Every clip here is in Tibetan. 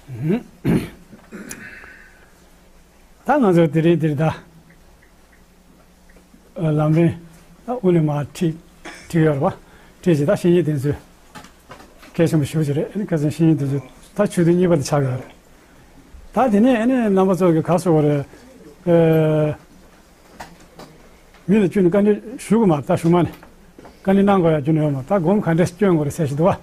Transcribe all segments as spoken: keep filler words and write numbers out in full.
ད་ང་ཚོ་དེ་རིང་འདིར་ད་ལམ་རིམ་ད་དབུ་ནས་མར་ཁྲིད་ཁྲིད་ཡོད་རེད་བ། ཁྲིད་བྱས་ད་བཤེས་གཉེན་དེ་ཚོས་གལ་ཆེན་པོ་ཞེ་པོ་ཅིག་རེད། ཨ་ནི་ཁ་སང་བཤེས་གཉེན་དེ་ཚོས་ད་ཆོས་ཐུན་གཉིས་པ་དེ་ཆགས་ཡོད་རེད། ད་དེ་ནས་ཨ་ནི་རྣམ་པ་ཚོ་གི་ག་ཟེར་བ་རེད། ཨ། མི་ལ་ཁྱོད་ནི་བཀའ་འདྲི་ཞུ་དགོས་མ་རེད། ད་ཞུ་མ་ནི་བཀའ་འདྲི་གནང་དགོས་ཡ་ཁྱོད་ནི་ཡོད་མ་རེད། ད་སྒོམ་ག་འདྲས་སྐྱོན་དགོས་རེད་ཟེར་ཞིག་འདུག་བ།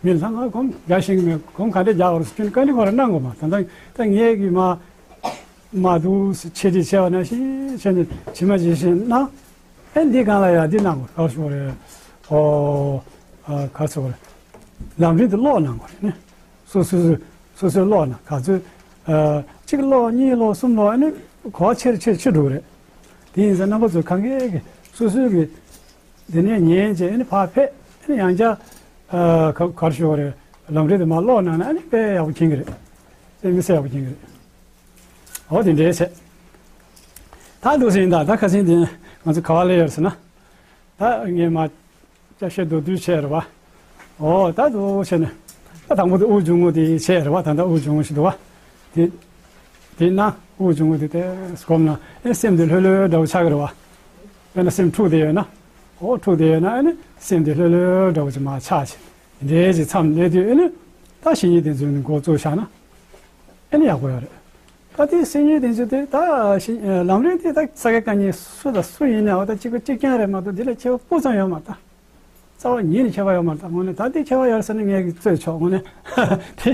མི་ལ་ད་ང་སྒོམ་རྒྱག་ཤེས་ཀྱི་མེད། སྒོམ་ག་འདྲས་རྒྱག་དགོས་རེད་ཟེར་ཁྱོད་ནི་བཀའ་འདྲི་ཁོ་རང་གནང་དགོས་མ་རེད། ད་ད་ད་ངས་ཀྱི་མ་མ་འདུག་ཟེར་འཆད་ཁྲིད་བྱས་པ་ནང་བཞིན་བྱས་ནས་ཇི་མ་ཇི་བཞིན་གནང་། ཨེ་འདི་སྒང་ལ་ཡ་འདི་གནང་དགོས་ག་ཞུ་བ་རེད། ཨོ། ཨ། ག་ཟེར་བ་རེད། ལམ་རིམ་དེ་ཀློག་གནང་དགོས་རེད་ནི། སོ་སོ་སོ་སོའི་ཀློག་ན་ག་ཚོད། ཨ། གཅིག་ཀློག་གཉིས་ཀློག་གསུམ་ཀློག་ཨ་ནི་གོ་བ་ཆེར་ཆེར་ཆེར་འགྲོ་གི་རེད། དེ་ཡིན་ཙང་རྣམ་པ་ཚོ་གང་གས་ཀྱི་སོ་སོའི་གི་དེ་ནས་ཉན་བྱས་ཨ་ནི་ཕར་ཕེབས་ཨ་ནི་ཡང་བསྐྱར། ཨ། ག་ག་རེ་ཞུ་བ་རེད། ལམ་རིམ་དེ་མར་ཀློག་གནང་ན་ཨ་ནི་དཔེ་ཡག་པོ་མཁྱེན་གི་རེད། དཔེ་མི་སྲིད་ཡག་པོ་མཁྱེན་གི་རེད། འོ་དེ་འདྲས་བྱས། ད་འདུག་སེ་ཡིན་ད། ད་ཁ་སང་དེ་ང་ཚོ་ག་པར་སླེབས་ཡོད་ཟེར་ན། ད་ངས་མར་ཅ་ཆས་མདོར་བསྡུས་བྱས་རེད་བ། འོ་ད་འདུག་བྱས་ནས། ད་དང་པོ་དེ་དབུགས་འབྱུང་རྔུབ་དེ་བྱས་རེད་བ། ད་ལྟ་དབུགས་འབྱུང་རྔུབ་ཞིག་འདུག་བ། དེ། དེ་ན་དབུགས་འབྱུང་རྔུབ་དེ་དེ་སྒོམ་ན་ཨེ་སེམས་དེ་ལྷོད་ལྷོད་འདྲ་བོ་ཆགས་ཀྱི་རེད་བ། དཔེར་ན་སེམས་འཁྲུག་བསྡད་ཡོད་ན། འོ་འཁྲུག་བསྡད་ཡོད་ན་ཨེ་ནི་སེམས་དེ་ལྷོད་ལྷོད་འདྲ་བོ་ཅིག་མར་ཆགས་བྱས། དེ་འདྲའི་ཅིག་མཚམས་སླེབས་དུས་ཨེ་ནི། ད་བཤེས་གཉེན་དེ་ཚོས་ནི་འགོ་བཙུགས་བཞག་ན། ཨེ་ནི་ཡག་པོ་ཡོད་རེད། ད་དེ་བཤེས་གཉེན་དེ་ཚོ་དེ་ད་ཤེས་ལམ་རིམ་དེ་ད་ས་དགེ་བཀའ་རྙིང་སུ་དང་སུ་ཡིན་ནའང་ད་གཅིག་པ་གཅིག་རྐྱང་རེད་མ་གཏོགས་འདི་ལས་ཁྱད་པར་སྤུ་ཙམ་ཡོད་མ་རེད་ད། རྩ་བ་ཉིད་ནས་ཁྱད་པར་ཡོད་མ་རེད་ད། དངོས་གནས་ད་དེ་ཁྱད་པར་ཡོད་ཟེར་ན་ངས་ཀྱིས་རྩོད་ཆོག་དངོས་གནས་དེ་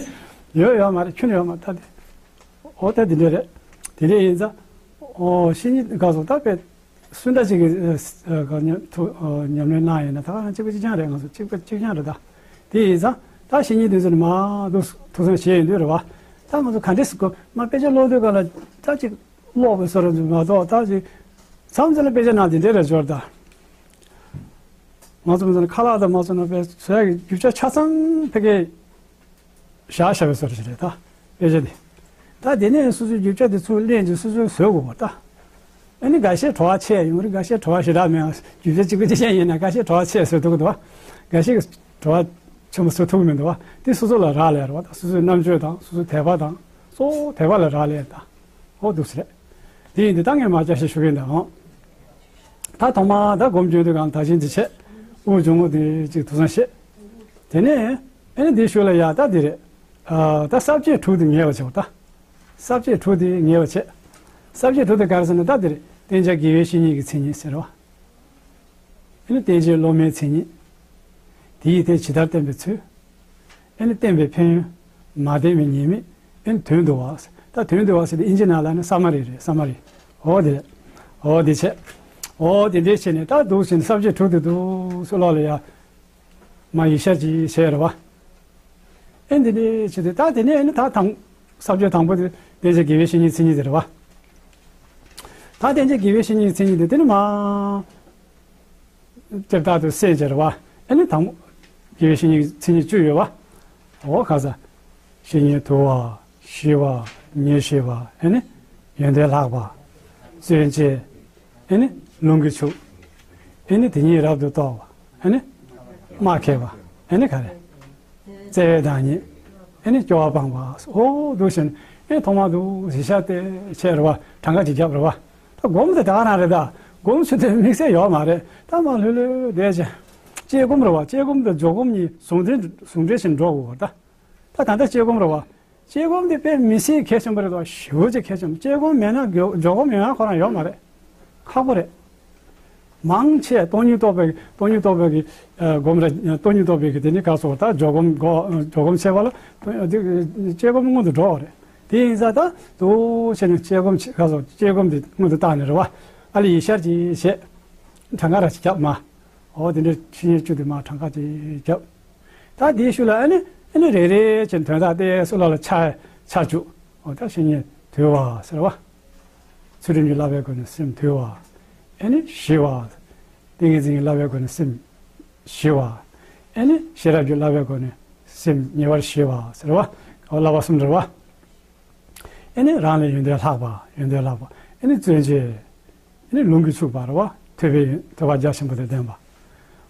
ཡོད་ཡོད་མ་རེད། ཁྱོན་ནས་ཡོད་མ་རེད་ད་དེ། འོ་ད་དེ་འདྲ་རེད། དེ་འདྲ་ཡིན་ཙང་། འོ་བཤེས་གཉེན་ག་ཚོད་ད་དཔེ། སུ་འདྲ་ཅིག་གིས་ཨ་ཨ་ཉམས་ཐུགས་ཨ་ཉམས་ལེན་གནང་ཡོད་ན་ད་གཅིག་པ་གཅིག་རྐྱང་རེད། ང་ཚོ་གཅིག་པ་གཅིག་རྐྱང་རེད་ད། དེ་ཡིན་ཙང་ད་བཤེས་གཉེན་དེ་ཚོ་ནི་མ་གཏོགས་ཐུགས་བསམ་བཞེས་ཡོང་དུས་རེད་བ། ད་ང་ཚོ་ག་འདྲས་སུ་གོ་མ་དཔེ་ཆ་ཀློག་དུས་ག་ལ་ད་ཅིག་ཀློག་པའི་བཟོ་འདྲ་ཚོ་མ་གཏོགས་ད་ཅིག་མཚམས་ཚོ་ལ་དཔེ་ཆ་ནང་དེ་འདྲས་རེད་འབྱོར་ད། ང་ཚོ་མི་ཚོ་ནི་ཁ་ལག་དང་མ་ཚོ་ནང་དཔེ་བཟོ་ཡག་གི་རྒྱུ་ཆ་ཆ་ཚང་ཕ་གིར་བཞག་བཞག་པའི་བཟོ་འདྲ་ཞིག་རེད་ད། དཔེ་ཆ་འདི། ད་དེ་ནས་སོ་སོའི་རྒྱུ་ཆ་དེ་ཚུར་ལེན་གྱི་སོ་སོས་བཟོ་དགོས་པ་ད། ཨ་ནི་འགའ་ཤས་བྲོ་བ་ཆེ་ཡོང་རེད། འགའ་ཤས་བྲོ་བ་ཞེ་དྲག་མེད། རྒྱུ་ཆ་གཅིག་པ་གཅིག་རྐྱང་ཡིན་ན་འགའ་ཤས་བྲོ་བ་ཆེ་བཟོ་ཐུབ་ཀྱི་འདུག་བ། འགའ་ཤས་ཀྱིས་བྲོ་བ་ཆེན་པོ་བཟོ་ཐུབ་ཀྱི་མི་འདུག་བ། དེ་སོ་སོ་ལ་རག་ལས་རེད་བ། ད་སོ་སོའི་རྣམ་དཔྱོད་དང་སོ་སོའི་དད་པ་དང་གཙོ་བོ་དད་པ་ལ་རག་ལས་ད། ཨོ་འདུག་སེ་རེད། དེ་ཡིན་དུས་ད་ངས་མར་བསྐྱར་ཞིབ་ཞུ་གི་ཡིན་ད། ཨོ། ད་ཐོག་མར་ད་སྒོམ་སྐྱོན་དུས་གང་ལ་ད་ཕྱིན་དེ་བྱས། དབུགས་འབྱུང་རྔུབ་དེ་གཅིག་ཐུགས་བསམ་བཞེས། དེ་ནས་ཨེ་ནི་དེའི་ཤུལ་ལ་ཡ་ད་འདི་རེད། ཨ། ད་ས་བཅད་དྲུག་དེ་ངེས་པ་བྱེད་པ་ད། ས་བཅད་དྲུག་དེ་ངེས་པ་བྱེད། ས་བཅད་དྲུག་དེ་ག་རེ་ཟེར་ན་ད་འདི་རེད། བསྟེན་བྱ་དགེ་བའི་བཤེས་གཉེན་གྱི་མཚན་ཉིད་ཟེར་བ། ཨེ་ནི་བསྟེན་བྱའི་སློབ་མའི་མཚན་ཉིད། དེ་ཡིས་དེ་ཇི་ལྟར་བསྟེན་པའི་ཚུལ། ཨེ་ནི་བསྟེན་པའི་ཕན་ཡོན། མ་བསྟེན་པའི་ཉེས་དམིགས། ཨེ་ནི་དོན་བསྡུ་བ། ད་དོན་བསྡུ་བ་ཟེར་དེ་ཨིན་ཇི་ནང་ལ་ནི་སམ་མ་རི་རེད། སམ་མ་རི། འོ་དེ་རེད། འོ་དེ་བྱས། འོ་དེ་འདྲས་བྱས་ནས་ད་འདུག་སེ་ནས་ས་བཅད་དྲུག་དེ་འདུག་སེ་ཀློག་ལ་ཡ། མར་ཡིག་ཤར་གྱིས་བྱས་རེད་བ། ཨེ་འདི་འདྲས་བྱས་ཏེ་ད་དེ་ནས་ཨེ་ནི་ད་དང་ས་བཅད་དང་པོ་དེ་བསྟེན་བྱ་དགེ་བའི་བཤེས་གཉེན་མཚན་ཉིད་དེ་རེད་བ། ད་བསྟེན་བྱ་དགེ་བའི་བཤེས་གཉེན་མཚན་ཉིད་དེ་དེ་ནི་མ། ལྕགས་ཐག་ཏུ་གསལ་བྱེད་རེད་བ། ཨེ་ནི་དང་པོ། དགེ་བའི་བཤེས་གཉེན་མཚན་ཉིད་བཅུ་ཡོད་བ། འོ་ག་ས། བཤེས་གཉེན་དུལ་བ། ཞི་བ། ཉེར་ཞི་བ། ཨེ་ནི། ཡོན་ཏན་ལྷག་པ། བརྩོན་བཅས། ཨེ་ནི། ལུང་གིས་ཕྱུག་ཨེ་ནི་དེ་ཉིད་རབ་ཏུ་རྟོགས་པ། ཨེ་ནི། སྨྲ་མཁས་པ། ཨེ་ནི་ག་རེ། བརྩེ་བའི་བདག་ཉིད། ཨེ་ནི་སྐྱོ་བ་སྤངས་པ། འོ་འདུག་བྱས་ནས་ཨེ་ཐོག་མར་འདུག་ཞིབ་ཆ་དེ་བྱས་རེད་བ། གྲངས་ཀ་ཅིག་བརྒྱབ་རེད་བ། ད་སྒོམ་དེ་དེ་ག་རང་རེད་ད། སྒོམ་ཚུལ་དེ་དམིགས་བསལ་ཡོད་མ་རེད། ད་མར་ལྷོད་ལྷོད་བསྡད་བྱས། དཔྱད་སྒོམ་རེད་བ། དཔྱད་སྒོམ་དང་སྦྱོར་སྒོམ་གཉིས་ཟུང་འབྲེལ་ཟུང་འབྲེལ་བྱས་ནས་འགྲོ་དགོས་པ་ད། ད་ད་ལྟ་དཔྱད་སྒོམ་རེད་བ། དཔྱད་སྒོམ་དེ་དཔེ་མི་སྲིད་གལ་ཆེན་པོ་རེད་དོ། ཞེ་པོ་ཅིག་གལ་ཆེན་པོ། དཔྱད་སྒོམ་མེད་ན་སྦྱོར་སྦྱོར་སྒོམ་ཡོང་ཡ་ཁོ་རང་ཡོད་མ་རེད། ཁག་པོ་རེད། མང་ཆེ་སྟོང་ཉིད་རྟོགས་པའི་སྟོང་ཉིད་རྟོགས་པའི་གི་ཨ་སྒོམ་ར། སྟོང་ཉིད་རྟོགས་པའི་གི་དེ་ནི་ག་སོགས་ད་སྦྱོར་སྒོམ་སྒོ་སྦྱོར་སྒོམ་བྱས་པ་ལ་དེ་དཔྱད་སྒོམ་སྔོན་དུ་འགྲོ་བ་རེད། དེ་ཡིན་ཙང་ད་དུ་བྱས་ནས་དཔྱད་སྒོམ་ག་སོགས་དཔྱད་སྒོམ་དེ་སྔོན་དུ་བཏང་ནས་རེད་བ། ཨ་ལས་ཡིག་ཤར་གྱིས་བྱས། གྲངས་ཀ་ར་ཅིག་བརྒྱབ་མ། འོ་དེ་འདྲ་བཤེས་གཉེན་བཅུ་དེ་མར་གྲངས་ཀ་ཅིག་བརྒྱབ། ད་དེའི་ཤུལ་ལ་ཨ་ནི་ཨ་ནི་རེ་རེ་བྱས་དོན་དག་དེ་སུ་ལ་ལ་ཆ་ཆ་བཅུག་འོ་ད་བཤེས་གཉེན་དུལ་བ་ཟེར་བ། ཚུལ་ཁྲིམས་ཀྱི་བསླབ་པའི་སྒོ་ནས་སེམས་དུལ་བ། ཨ་ནི་ཞི་བ། ཏིང་ངེ་འཛིན་གྱི་བསླབ་པའི་སྒོ་ནས་སེམས་ཞི་བ། ཨ་ནི་ཤེས་རབ་ཀྱི་བསླབ་པའི་སྒོ་ནས་སེམས་ཉེ་བར་ཞི་བ་ཟེར་བ། འོ་བསླབ་པ་གསུམ་རེད་བ། ཨེ་ནི་རང་ལས་ཡོན་ཏན་ལྷག་པ། ཡོན་ཏན་ལྷག་པ། ཨེ་ནི་བརྩོན་བཅས། ཨེ་ནི་ལུང་གིས་ཕྱུག་པ་རེད་བ། ཐོས་པའི་ཐོས་པ་རྒྱ་ཆེན་པོ་དང་ལྡན་པ།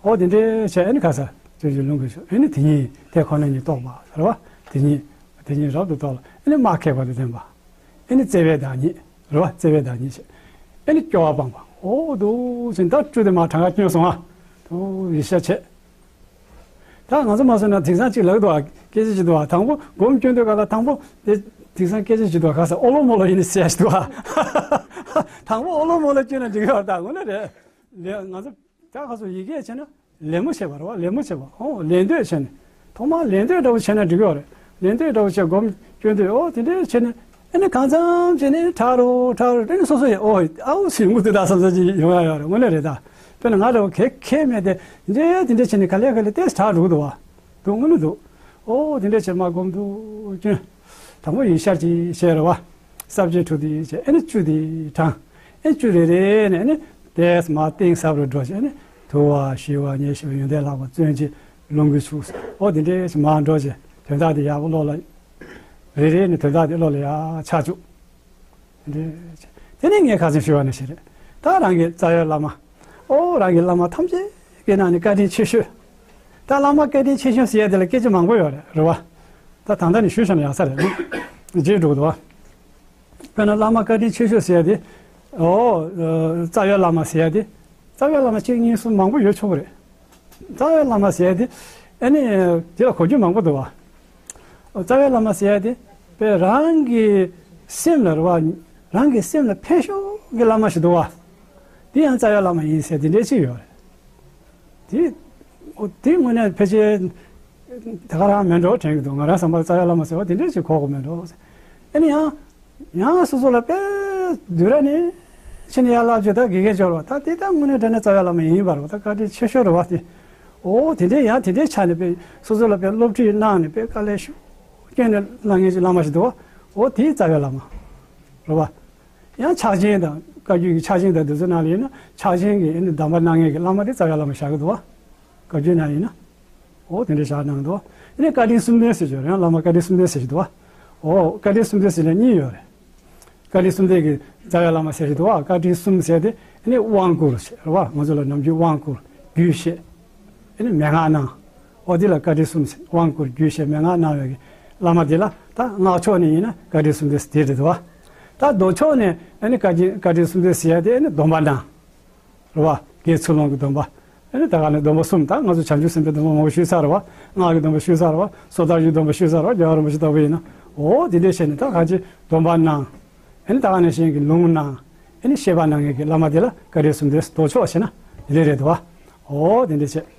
འོ་དེ་འདྲའི་བྱས་ཨེ་ནི་ག་ས་བརྩོན་བཅས་ལུང་གིས་ཕྱུག་ཨེ་ནི་དེ་ཉིད་དེ་ཁོ་ན་ཉིད་རྟོགས་པ་རེད་བ། དེ་ཉིད་ དེ་ཉིད་རབ་ཏུ་རྟོགས་ལ། ཨེ་ནི་སྨྲ་མཁས་པ་དང་ལྡན་པ། ཨེ་ནི་བརྩེ་བའི་བདག་ཉིད། རེད་བ། བརྩེ་བའི་བདག་ཉིད་བྱས། ཨེ་ནི་སྐྱོ་བ་སྤངས་པ། འོ་འདུག་ཟེར་ད་བཅུ་དེ་མར་གྲངས་ཀ་སྐྱོན་སོང་ཨ། འདུག་ཡིད་ཤར་བྱས། ད་ང་ཚོ་མ་སོང་ན་དེང་སང་གཅིག་ལབ་འདུག་ཨ། སྐད་ཆ་ཅིག་འདུག་ཨ། དང་པོ་སྒོམ་སྐྱོན་དུས་ག་ལ་དང་པོ་དེ་དེང་སང་སྐད་ཆ་ཅིག་འདུག་ཨ། ག་ས་ཨོ་ལོ་མོ་ལོ་ཡིན་ནི་ཟེར་ཞིག་འདུག་ཨ། དང་པོ་ཨོ་ལོ་མོ་ལོ་སྐྱོན་ན་འགྲིག་གི་ཡོད་རེད། ད་དངོས་གནས་རེད། ལས་ང་ཚོ་ད་ག་སོ་ཡི་གེ་བྱས་ན། ལད་མོ་བྱེད་པ་རེད་བ། ལད་མོ་བྱེད་པ། ཨོ་ལད་ཟློས་བྱས་ནས། ཐོག་མར་ལད་ཟློས་འདྲ་བོ་བྱས་ན་འགྲིག་གི་ཡོད་རེད། ལད་ཟློས་འདྲ་བོ་བྱས་སྒོམ་སྐྱོན་དུས་ཨོ་དེ་འདྲ་བྱས་ནས། ཨེ་ནི་གང་འཚམ་བྱས་ནས་ཁྲ་རུ་ཁྲ་རུ་དེ་ནི་སོ་སོ་ཡི་ཨོ་ཨའུ་ཟེར་ཡོང་གི་འདུག་ད་བསམ་བསམ་ཅིག་ཡོང་ཡ་ཡོད་རེད། དངོས་གནས་རེད་ད། དཔེར་ན་ང་འདྲ་བོ་གེ་ཁེ་མེད་དེ་འདྲ་དེ་འདྲ་བྱས་ནས་ག་ལེ་ག་ལེ་ཏེ་ཁྲ་འགྲོ་གི་འདུག་བ། འདུག་དངོས་གནས་འདུག་ཨོ་དེ་འདྲ་བྱས་མར་སྒོམ་དུས་སྐྱོན། དང་པོ་ཡིད་ཤར་གྱིས་བྱས་རེད་བ། ས་བཅད་དྲུག་དེ་བྱས། ཨེ་ནི་བཅུ་དེ་དྲངས། ཨེ་བཅུ་རེ་རེ་ནས་ཨེ་ནི་དེས་མར་གཏིང་ཟབ་རུ་འགྲོ་བྱས། ཨེ་ནི་དུལ་བ་ཞི་བ་ཉེར་ཞི་བ་ཡོན་ཏན་ལྷག་པ་བརྩོན་བཅས་ལོངས་སྐུའི་ཕྱོགས། ཨོ་དེ་འདྲས་མར་འགྲོ་བྱས་དོན་དག་དེ་ཡག་པོ་བློ་ལ། རེ་རེ་ནས་དོན་དག་དེ་བློ་ལ་ཡག་ཆགས་བཅུག་དེ་འདྲས་བྱས། དེ་ནས་ངས་ཁ་སང་ཞུས་པ་ནང་བཞིན་རེད། ད་རང་གི་རྩ་བའི་བླ་མ། ཨོ་རང་གི་བླ་མ་ཐམས་ཅད་ཀྱི་ནང་ནས་བཀའ་དྲིན་ཆེ་ཤོས། ད་བླ་མ་བཀའ་དྲིན་ཆེ་ཤོས་ཟེར་ཡ་དེ་ལ་སྐད་ཆ་མང་པོ་ཡོད་རེད། རེད་བ། ད་ད་ལྟ་ནས་ཞུས་བཞག་ན་ཡག་ས་རེད། རྗེས་འགྲོ་གི་འདུག་བ། དཔེར་ན་བླ་མ་བཀའ་དྲིན་ཆེ་ཤོས་ཟེར་ཡ་དེ། ཨོ། རྩ་བའི་བླ་མ་ཟེར་ཡ་དེ། རྩ་བའི་བླ་མ་གཅིག་གཉིས་གསུམ་མང་པོ་ཡོད་ཆོག་གི་རེད། རྩ་བའི་བླ་མ་ཟེར་ཡ་དེ། ཨ་ནི། དེ་ལ་གོ་རྒྱུ་མང་པོ་འདུག་བ། རྩ་བའི་བླ་མ་ཟེར་ཡ་དེ། དཔེ་རང་གི་སེམས་ལ་རེད་བ། རང་གི་སེམས་ལ་ཕན་ཤོས་ཀྱི་བླ་མ་ཞིག་འདུག་བ། དེ་ཡང་རྩ་བའི་བླ་མ་ཡིན་ཟེར་དེ་འདྲའི་ཅིག་ཡོད་རེད། དེ། ཨོ་དེ་དངོས་གནས་ཕལ་ཆེར་དེ་ག་རང་མེད་འགྲོ་དྲན་གྱི་འདུག་ང་རང་བསམ་པར་རྩ་བའི་བླ་མ་ཟེར་བ་དེ་འདྲས་ཅིག་གོ་དགོས་མེད་འགྲོ། ཨ་ནི་ཡང་། ཡང་སོ་སོ་ལ་དཔེ་བསྡུས་ར་ནས་ཕྱིན་ཡར་ལབ་བྱས་ད་དགེ་རྒན་འབྱོར་བ་ད་དེ་ད་དངོས་གནས་དྲན་ན་རྩ་བའི་བླ་མ་ཡིན་པ་རེད་བ། ད་བཀའ་དྲིན་ཆེ་ཤོས་རེད་བ་དེ། ཨོ་དེ་འདྲས་ཡང་དེ་འདྲས་ཆགས་ནས་དཔེ་སོ་སོ་ལ་དཔེ་སློབ་ཁྲིད་གནང་ནས་དཔེ་དཀའ་ལས་ཤུགས་བསྐྱོན་ནས་གནང་མཁན་ཅིག་བླ་མ་ཞིག་འདུག་བ། ཨོ་དེ་རྩ་བའི་བླ་མ་རེད་བ། ཡང་ཕྱག་ཆེན་དང་བཀའ་བརྒྱུད་ཀྱི་ཕྱག་ཆེན་དང་དེ་ཚོའི་ནང་ལ་ཡིན་ན་ཕྱག་ཆེན་གྱི་ཨ་ནི་གདམས་པ་གནང་མཁན་གྱི་བླ་མ་དེ་རྩ་བའི་བླ་མ་བཞག་གི་འདུག་བ། བཀའ་བརྒྱུད་ནང་ཡིན་ན། འོ་དེ་འདྲ་བཞག་གནང་འདུག་བ། ཨ་ནི་བཀའ་དྲིན་གསུམ་ལྡན་ཟེར་གྱི་ཡོད་རེད། ཡང་བླ་མ་བཀའ་དྲིན་གསུམ་ལྡན་ཟེར་གྱི་འདུག་བ། འོ་བཀའ་དྲིན་གསུམ་ལྡན་ཟེར་ནས་གཉིས་ཡོད་རེད། བཀའ་དྲིན་གསུམ་ལྡན་གྱི་རྩ་བའི་བླ་མ་ཟེར་གྱི་འདུག་བ། བཀའ་དྲིན་གསུམ་ཟེར་དེ་ཨ་ནི་དབང་བསྐུར་ཟེར་བ། ང་ཚོ་ལ་ནམ་རྒྱུན་དབང་བསྐུར་རྒྱུད་བཤད། ཨ་ནི་མན་ངག་གནང་། འོ་དེ་ལ་བཀའ་དྲིན་གསུམ་ཟེར། དབང་བསྐུར་རྒྱུད་བཤད་མན་ངག་གནང་བའི་གི་བླ་མ་དེ་ལ་ད་སྔགས་ཕྱོགས་ནས་ཡིན་ན་བཀའ་དྲིན་གསུམ་ལྡན་ཟེར་དེ་རེད་འདུག་བ། ད་མདོ་ཕྱོགས་ནས་ཨ་ནི་བཀའ་དྲིན་བཀའ་དྲིན་གསུམ་ལྡན་ཟེར་ཡ་དེ་ཨ་ནི་སྡོམ་པ་གནང་། རེད་བ། དགེ་ཚུལ་སློང་གི་སྡོམ་པ། ཨ་ནི་ད་ག་ནས་སྡོམ་པ་གསུམ། ད་ང་ཚོ་བྱང་ཆུབ་སེམས་དཔའི་སྡོམ་པ་མང་པོ་ཞུས་ཚར་བ། སྔགས་ཀྱི་སྡོམ་པ་ཞུས་ཚར་བ། སོ་ཐར་གྱི་སྡོམ་པ་ཞུས་ཚར་བ། རྒྱལ་བ་རིན་པོ་ཆེ་ལྟ་བུ་ཡིན་ན། འོ་དེ་འདྲས་བྱས་ནས་ད་ག་ཅིག་སྡོམ་པ་གནང་། ཨ་ནི་ད་ག་ནས་གཞན་གྱི་ལུང་གནང་། ཨ་ནི་བཤད་པ་གནང་མཁན་གྱི་བླ་མ་དེ་ལ་བཀའ་དྲིན་གསུམ་ལྡན། མདོ་ཕྱོགས་བྱས་ན་དེ་འདྲས་རེད་འདུག་བ། འོ་དེ་འདྲས་བྱས།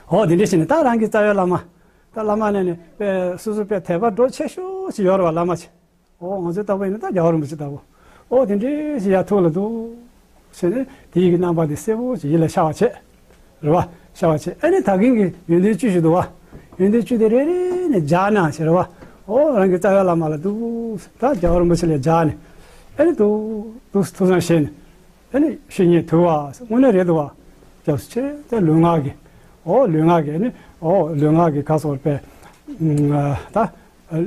འོ་དེ་འདྲས་བྱས་ནས་ད་རང་གི་རྩ་བའི་བླ་མ། ད་བླ་མ་ནས་ནས་དཔེ་སོ་སོ་དཔེ་དད་པ་འགྲོ་ཆེ་ཤོས་ཅིག་ཡོད་རེད་བ། བླ་མ་ཅིག་འོ་ང་ཚོའི་ལྟ་བུ་ཡིན་ན་ད་རྒྱལ་བ་རིན་པོ་ཆེ་ལྟ་བུ། འོ་དེ་འདྲའི་ཞིག་ཡ་ཐུགས་ལ་འདུག་ཟེར་ནས་དེ་ཡི་གི་རྣམ་པ་དེ་གསལ་པོ་ཞིག་ཡིད་ལ་ཤར་བ་བྱས། རེད་བ། ཤར་བ་བྱས། ཨ་ནི་ད་གིན་གྱི་ཡོན་ཏན་བཅུ་ཞིག་འདུག་བ། ཡོན་ཏན་བཅུ་དེ་རེ་རེ་ནས་སྦྱར་ན་ཞེས་རེད་བ། འོ་རང་གི་རྩ་བའི་བླ་མ་ལ་འདུག་ཟེར། ད་རྒྱལ་བ་རིན་པོ་ཆེ་ལ་སྦྱར་ནས། ཨ་ནི་འདུག་འདུག་ཐུགས་བསམ་བཞེས་ནས། ཨ་ནི་བཤེས་གཉེན་དུལ་བ་དངོས་གནས་རེད་འདུག་བ། སྐྱབས་སུ་མཆི། དེ་ལུས་ངག་གི། འོ་ལུས་ངག་གི་ཨ་ནི། འོ་ལུས་ངག་གི་ཁ་སོར་པས། ད།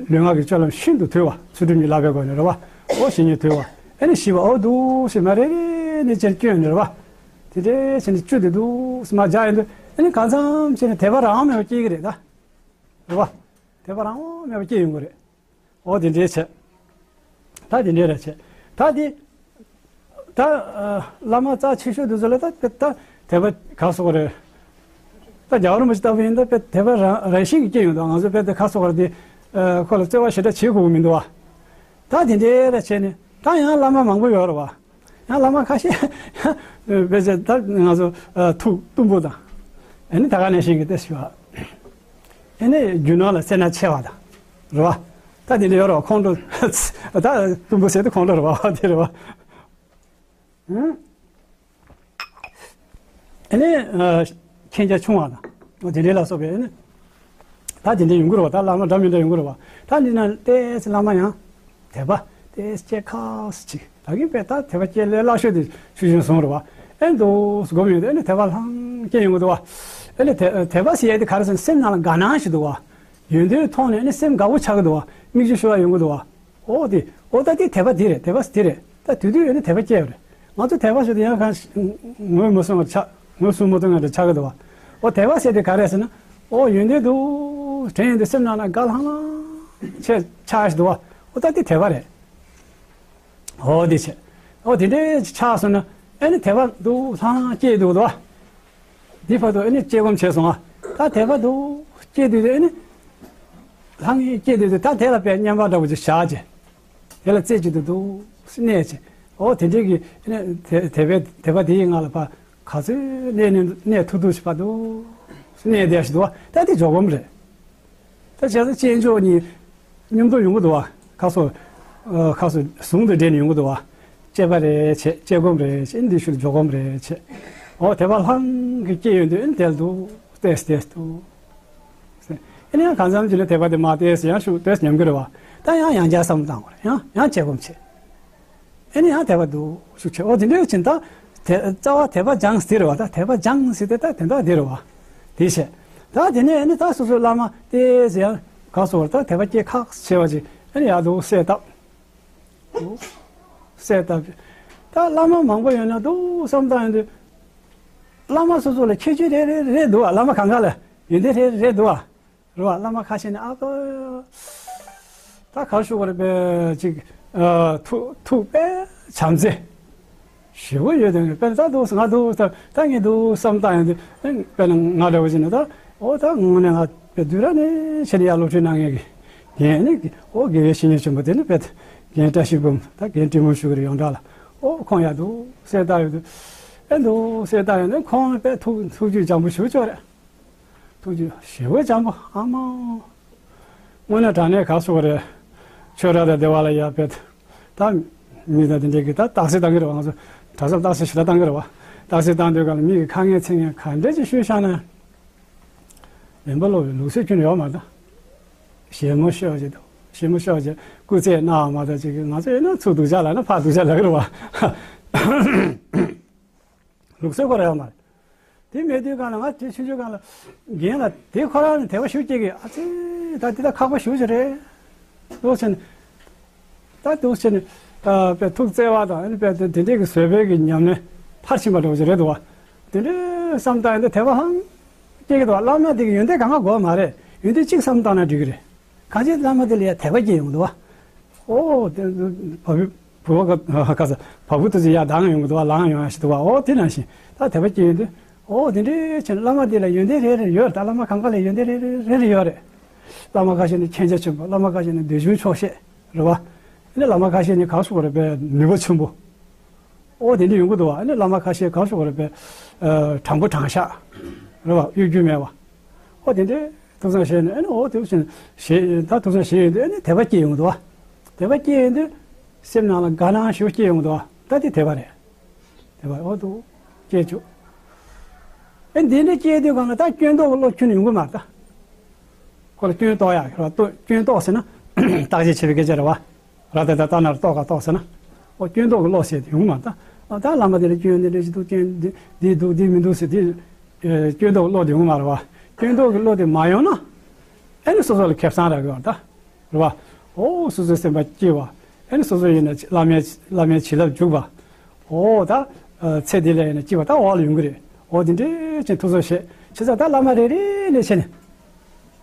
ལུས་ངག་གི་སྤྱོད་ལམ་ཤིན་ཏུ་དུལ་བ། ཚུལ་ཁྲིམས་ཀྱི་བསླབ་པའི་སྒོ་ནས་རེད་བ། འོ་བཤེས་གཉེན་དུལ་བ། ཨ་ནི་ཞི་བ། འོ་འདུག་སེ་མར་རེ་རེ་ནས་ཅེར་བསྐྱོན་ནས་རེད་བ། དེ་འདྲའི་བྱས་ནས་བཅུ་དེ་འདུག་སེ་མར་སྦྱར་ཡོང་དུས་ཨ་ནི་གང་འཚམ་བྱས་ནས་དད་པ་རང་དབང་མེད་པ་སྐྱེ་གི་རེད་ད། རེད་བ། དད་པ་རང་དབང་མེད་པ་སྐྱེ་ཡོང་གི་རེད། འོ་དེ་འདྲའི་བྱས། ད་དེ་འདྲའི་རེ་བྱས། ད་དེ། ད། བླ་མ་རྩ་ཆེ་ཤོས་དེ་ཚོ་ལ་ད་དཔེ་ད་དད་པ་ག་སོགས་རེད། ད་རྒྱལ་བ་རིན་པོ་ཆེ་ལྟ་བུ་ཡིན་ད་དཔེ་དད་པ་རང་རང་བཞིན་གྱིས་སྐྱེ་ཡོང་དུས་ང་ཚོ་དཔེ་དེ་ག་སོགས་རེད་དེ། ཁོ་ལ་བརྩེ་བ་ཞེ་དྲག་བྱེད་དགོས་ཀྱི་མི་འདུག་བ། ད་དེ་འདྲའི་རེ་བྱས་ནས་ད་ཡང་བླ་མ་མང་པོ་ཡོད་རེད་བ། ཡང་བླ་མ་ཁ་ཤས་ཡང་དཔེ་ཆ་ད་ང་ཚོ་ཐུགས་གཏུམ་པོ་དང་། ཨ་ནི་ད་ག་ནང་བཞིན་གྱི་དེ་ཞུ་བ། ཨ་ནི་རྒྱུ་ནོར་ལ་སེར་སྣ་ཆེ་བ་དང་། རེད་བ། ད་དེ་འདྲ་ཡོད་རེད་བ། ཁོང་ཁྲོ། ད་གཏུམ་པོ་ཟེར་དུས་ཁོང་ཁྲོ་རེད་བ། དེ་རེད་བ། ཨ་ནི་མཁྱེན་རྒྱ་ཆུང་བ་དང་། དེ་འདྲ་ལ་སོགས་པའི་ཨ་ནི། ད་དེ་འདྲ་ཡོང་གི་རེད་བ། ད་བླ་མ་འདྲ་མི་འདྲ་ཡོང་གི་རེད་བ། ད་འདི་ན་ཏོག་ཙམ་བླ་མ་ཡང་དད་པ་ཏོག་ཙམ་སྐྱེ་ཁག་ཅིག་ད་གིན་དཔེ་ད་དད་པ་སྐྱེ་ལས་སླ་ཤོས་དེ་ཆུང་ཆུང་སོང་རེད་བ། ཨེ་འདུག་སྒོམ་ཡོང་དུས་ཨེ་ནི་དད་པ་ལྷང་སྐྱེ་ཡོང་གི་འདུག་བ། ཨེ་ནི་དད་དད་པ་ཟེར་ཡ་དེ་ག་རེ་ཟེར་ན་སེམས་ནང་ལ་དགའ་སྣང་ཞིག་འདུག་བ། ཡོན་ཏན་མཐོང་ནས་ཨེ་ནི་སེམས་དགའ་བོ་ཆགས་ཀྱི་འདུག་བ། མིག་ཆུ་ཤོར་བ་ཡོང་གི་འདུག་བ། ཨོ་དེ། ཨོ་ད་དེ་དད་པ་དེ་རེད། དད་པ་དེ་རེད། ད་དུས་དུས་ཡོད་ན་དད་པ་སྐྱེ་ཡོད་རེད། ང་ཚོ་དད་པ་ཞུ་དུས་ཡང་གང་ངོས་མི་སྲུང་བར་ཆགས། ངོས་སྲུང་མི་ཐུབ་ངེས་དེ་ཆགས་ཀྱི་འདུག་བ། ཨོ་དད་པ་ཟེར་དེ་ག་རེད་ཟེར་ན། ཨོ་ཡོན་ཏན་འདུག་དྲན་ཡོང་དུས་སེམས་ནང་ན་དགའ་ལྷང་ལྷང་ ཆེ་ཆགས་ཤིག་འདུག་བ། ཨོ་ད་དེ་དད་པ་རེད། ཨོ་དེ་བྱས། ཨོ་དེ་འདྲའི་ཆགས་སོང་ན་ཨ་ནི་དད་པ་འདུག་ལྷང་སྐྱེས་འདུག་འདུག་བ། དེ་བར་དུ་ཨ་ནི་དཔྱད་སྒོམ་བྱས་སོང་ང་། ད་དད་པ་འདུག་སྐྱེས་དུས་དེ་ཨ་ནི་ལྷང་སྐྱེས་དུས་དེ་ད་དེ་ལ་དཔེ་བསྙེན་པ་འདྲ་བོ་ཅིག་བཞག་བྱས། དེ་ལ་རྩེ་གཅིག་ཏུ་འདུག་གནས་བྱས། ཨོ་དེ་འདྲའི་གི་ཨ་ནི་དད་དད་པའི་དད་པ་དེ་ཡི་ངང་ལ་ཕར་ག་ཚོད་གནས་གནས་གནས་ཐུབ་ཐུབ་ཅིག་བར་དུ་གནས་བསྡད་ཤིག་འདུག་བ། ད་དེ་འཇོག་སྒོམ་རེད། ད་བྱས་ཙང་དཔྱད་འཇོག་གཉིས་མཉམ་དུ་ཡོང་གི་འདུག་བ། ཁ་སོ། ཨ། ཁ་སོ་ཟུང་དུ་འབྲེལ་ནས་ཡོང་གི་འདུག་བ། དཔྱད་པ་རེད་བྱས། དཔྱད་སྒོམ་རེད་བྱས། འདི་ཤུལ་འཇོག་སྒོམ་རེད་བྱས། འོ་དད་པ་ལྷང་གིས་སྐྱེས་ཡོང་དུས་ཨ་ནི་དེ་ལ་འདུག་བལྟས་བལྟས་འདུག་ཨ་ནི་ཡང་གང་འཚམ་ཅིག་ལ་དད་པ་དེ་མར་བལྟས་ཡང་ཤུགས་བལྟས་ཉམས་ཀྱི་རེད་བ། ད་ཡང་ཡང་བསྐྱར་བསམ་བློ་བཏང་དགོས་རེད། ཡང་ཡང་དཔྱད་སྒོམ་བྱས། ཨེ་ནི་ཡང་དད་པ་འདུག་ཤུགས་ཆེ། ཨོ་དེ་འདྲ་ཡོད་ཕྱིན། ད་དེ་རྩ་བ་དད་པ་སྦྱངས་ཟེར་བ། ད་དད་པ་སྦྱངས་ཟེར་ཏེ་ད་དེ་འདྲ་དེ་རེད་བ། དེ་བྱས། ད་དེ་ནས་ཨེ་ནི་ད་སོ་སོའི་བླ་མ་དེ་ཟེར་ཡང་ག་སོ་བར་ད་དད་པ་སྐྱེ་ཁག་ཆེ་བ་ཅིག་ཨེ་ནི་ཡར་འདུག་གསལ་བཏབ། འདུག་གསལ་བཏབ། ད་བླ་མ་མང་པོ་ཡོད་ན་འདུག་བསམ་བཏང་ཡོང་དུས། བླ་མ་སོ་སོ་ལ་ཁྱད་ཆོས་རེ་རེ་རེ་འདུག་བ། བླ་མ་གང་ག་ལ་ཡོན་ཏན་རེ་རེ་འདུག་བ། རེད་བ། བླ་མ་ཁ་ཤས་ནི་ཨ་ཕ། ད་གར་ཞུ་བར་པའི་ཅིག་ཨ། ཐུགས་ཐུགས་དཔེ་བྱམས་བརྩེ་ཞེ་པོ་ཡོད་དེ། དཔེར་ན་ད་འདུག་ང་འདུག་ད་ད་ངས་འདུག་བསམ་བཏང་ཡོང་དུས། དཔེར་ན་ང་འདྲ་བོ་ཅིག་ནི་ད། ཨོ་ད་དངོས་གནས་ང་དཔེ་དུས་རབས་ནས་ཆེ་ནས་ཡར་སློབ་ཁྲིད་གནང་མཁན་གྱི་རྒན་ནི། ཨོ་དགེ་བའི་བཤེས་གཉེན་ཆེན་པོ་དེ་ནི་དཔེ་རྒན་བཀྲ་ཤིས་འབུམ། ད་རྒན་བཀྲིས་མོལ་ཞུ་གི་རེད། ཡོངས་གྲགས་ལ། ཨོ་ཁོང་ཡར་འདུག་གསལ་བཏབ་ཡོང་དུས། ཨེ་འདུག་གསལ་བཏབ་ཡོང་དུས་ཁོང་དཔེ་ཐུགས་ཐུགས་རྒྱུད་བྱམས་པོ་ཞེ་པོ་ཅིག་ཡོད་རེད། ཐུགས་རྒྱུད་ཞེ་པོ་བྱམས་པོ། ཨ་མ། དངོས་གནས་དྲང་གནས་ག་སོ་བར་པའི་ཆོས་ར་དང་སྡེ་བ་ལ་ཡར་དཔེ། ད་མི་དང་དེ་འདྲས་ཀྱིས་ད་རྟགས་གསལ་བཏང་གི་རེད་བ། ང་ཚོ་གྲྭ་ཚང་རྟགས་གསལ་ཞེ་དྲག་བཏང་གི་རེད་བ། རྟགས་གསལ་བཏང་དུས་ག་ལ་མི་གིས་ཁ་ངན་ཚིག་ངན་ག་འདྲས་ཅིག་ཤོད་བཞག་ན། ལེན་པ་ལོག་པའི་ལུགས་སྲོལ་ཁྱོན་ནས་ཡོད་མ་རེད་ད། བཞད་མོ་ཤོར་བྱས་དང་། བཞད་མོ་ཤོར་བྱས་སྐུ་རྩེད་གནང་བ་མ་གཏོགས་ཅིག་ང་ཚོ་ཡིན་ན་ཚུར་སྡུག་ཅག་ལབ་ན་ཕར་སྡུག་ཅག་ལབ་ཀྱི་རེད་བ། ལུགས་སྲོལ་ཁོ་རང་ཡོད་མ་རེད། དེ་མེད་དུས་གང་ལ་ང་དེ་ཆུང་ཆུང་སྒང་ལ་རྒན་ལ་དེ་ཁོ་རང་ནས་དད་པ་ཞེ་པོ་སྐྱེ་གི། ཨ་ཙི། ད་འདི་ད་ཁག་པོ་ཞེ་པོ་ཅིག་རེད། འདུག་བྱས་ནས། ད་འདུག་བྱས་ནས། ཨ། དཔེ་ཐུགས་བརྩེ་བ་དང་ཨ་ནི་དཔེ་དེ་དེ་འདྲས་ཀྱི་བཟོད་པའི་གི་ཉམས་ལེན་མཐར་ཕྱིན་པ་འདྲ་བོ་ཅིག་རེད་འདུག་བ། དེ་འདྲའི་བསམ་བཏང་ཡོང་དུས་དད་པ་ཧང་སྐྱེ་གི་འདུག་བ། བླ་མ་དེ་གི་ཡོན་ཏན་གང་ག་དགོས་མ་རེད། ཡོན་ཏན་གཅིག་བསམ་བཏང་ན་འགྲིག་གི་རེད། གང་ཅི་བླ་མ་དེ་ལ་ཡ་དད་པ་སྐྱེ་ཡོང་གི་འདུག་བ། ཨོ་དེ་བ་བུ་བུ་བ་ག་ག་ས་བ་བུ་དེ་ཚོ་ཡར་ལྡང་ཡོང་གི་འདུག་བ། ལངས་ཡོང་ཡ་ཞིག་འདུག་བ། ཨོ་དེ་ནང་བཞིན་ད་དད་པ་སྐྱེ་ཡོང་དུས། ཨོ་དེ་འདྲའི་ཕྱིར་བླ་མ་དེ་ལ་ཡོན་ཏན་རེ་རེ་ཡོད་རེད། ད་བླ་མ་གང་ག་ལ་ཡོན་ཏན་རེ་རེ་རེ་རེ་ཡོད་རེད། བླ་མ་ཁ་ཤས་ནི་མཁྱེན་རྒྱ་ཆེན་པོ། བླ་མ་ཁ་ཤས་ནི་འདོད་ཆུང་ཆོག་ཤེས་རེད་བ། ཨ་ནི་བླ་མ་ཁ་ཤས་ནི་ག་སོ་བར་པའི་ནུས་པ་ཆེན་པོ། ཨོ་དེ་འདྲ་ཡོང་གི་འདུག་བ། ཨ་ནི་བླ་མ་ཁ་ཤས་ག་སོ་བར་པའི། ཨ། དྲང་པོ་དྲང་བཞག་རེད་བ། གཡོ་སྒྱུ་མེད་བ། ཨོ་དེ་འདྲའི་ཐུགས་བསམ་བཞེས་ནས། ཨ་ནི་ཨོ་དེ་བཞིན་བཞེས། ད་ཐུགས་བསམ་བཞེས་ཡོང་དུས་ཨ་ནི་དད་པ་སྐྱེ་ཡོང་གི་འདུག་བ། དད་པ་སྐྱེ་ཡོང་དུས་སེམས་ནང་ལ་དགའ་སྣང་ཞེ་པོ་སྐྱེ་ཡོང་གི་འདུག་བ། ད་དེ་དད་པ་རེད། དེ་བ་འོ་འདུག་སྐྱེས་བཅུག་ཨེ་འདི་འདྲ་སྐྱེས་དུས་གང་ལ་ད་སྐྱོན་རྟོག་གི་བློ་ཁྱོན་ནས་ཡོང་གི་མ་རེད་ད། ཁོ་ལ་སྐྱོན་རྟོག་ཡག་རེད་བ། སྐྱོན་རྟོག་ཟེར་ན་བརྟག་དཔྱད་བྱེད་པའི་སྐད་ཆ་རེད་བ། ར་ད་ད་ལྟ་ན་རྟོག་ག་རྟོག་ཟེར་ན། འོ་སྐྱོན་རྟོག་གི་བློ་ཟེར་དེ་ཡོང་གི་མ་རེད་ད། ཨ་ད་བླ་མ་དེ་ལ་སྐྱོན་འདི་འདྲ་ཞིག་འདུག་སྐྱོན་འདི་འདི་འདུག་འདི་མི་འདུག་ཟེར་དེ། ཨེ་སྐྱོན་རྟོག་གི་བློ་དེ་ཡོང་གི་མ་རེད་བ། སྐྱོན་རྟོག་གི་བློ་དེ་མ་ཡོང་ན། ཨེ་ནི་སོ་སོ་ལ་ཁེ་བཟང་རག་གི་ཡོད་རེད་ད། རེད་བ། འོ་སོ་སོའི་སེམས་པ་སྐྱིད་པ། ཨེ་ནི་སོ་སོ་ཡིན་ན་བླ་མའི་བླ་མའི་བྱིན་རླབས་འཇུག་པ། འོ་ད། ཨ། ཚེ་འདི་ལ་ཡིན་ན་སྐྱིད་པ་ད་འོག་ལ་ཡོང་གི་རེད། འོ་འདི་འདྲའི་ཅན་ཐུགས་གསོ་བྱེད། བྱས་ཙང་ད་བླ་མ་རེ་རེ་ནས་བྱས་ནས།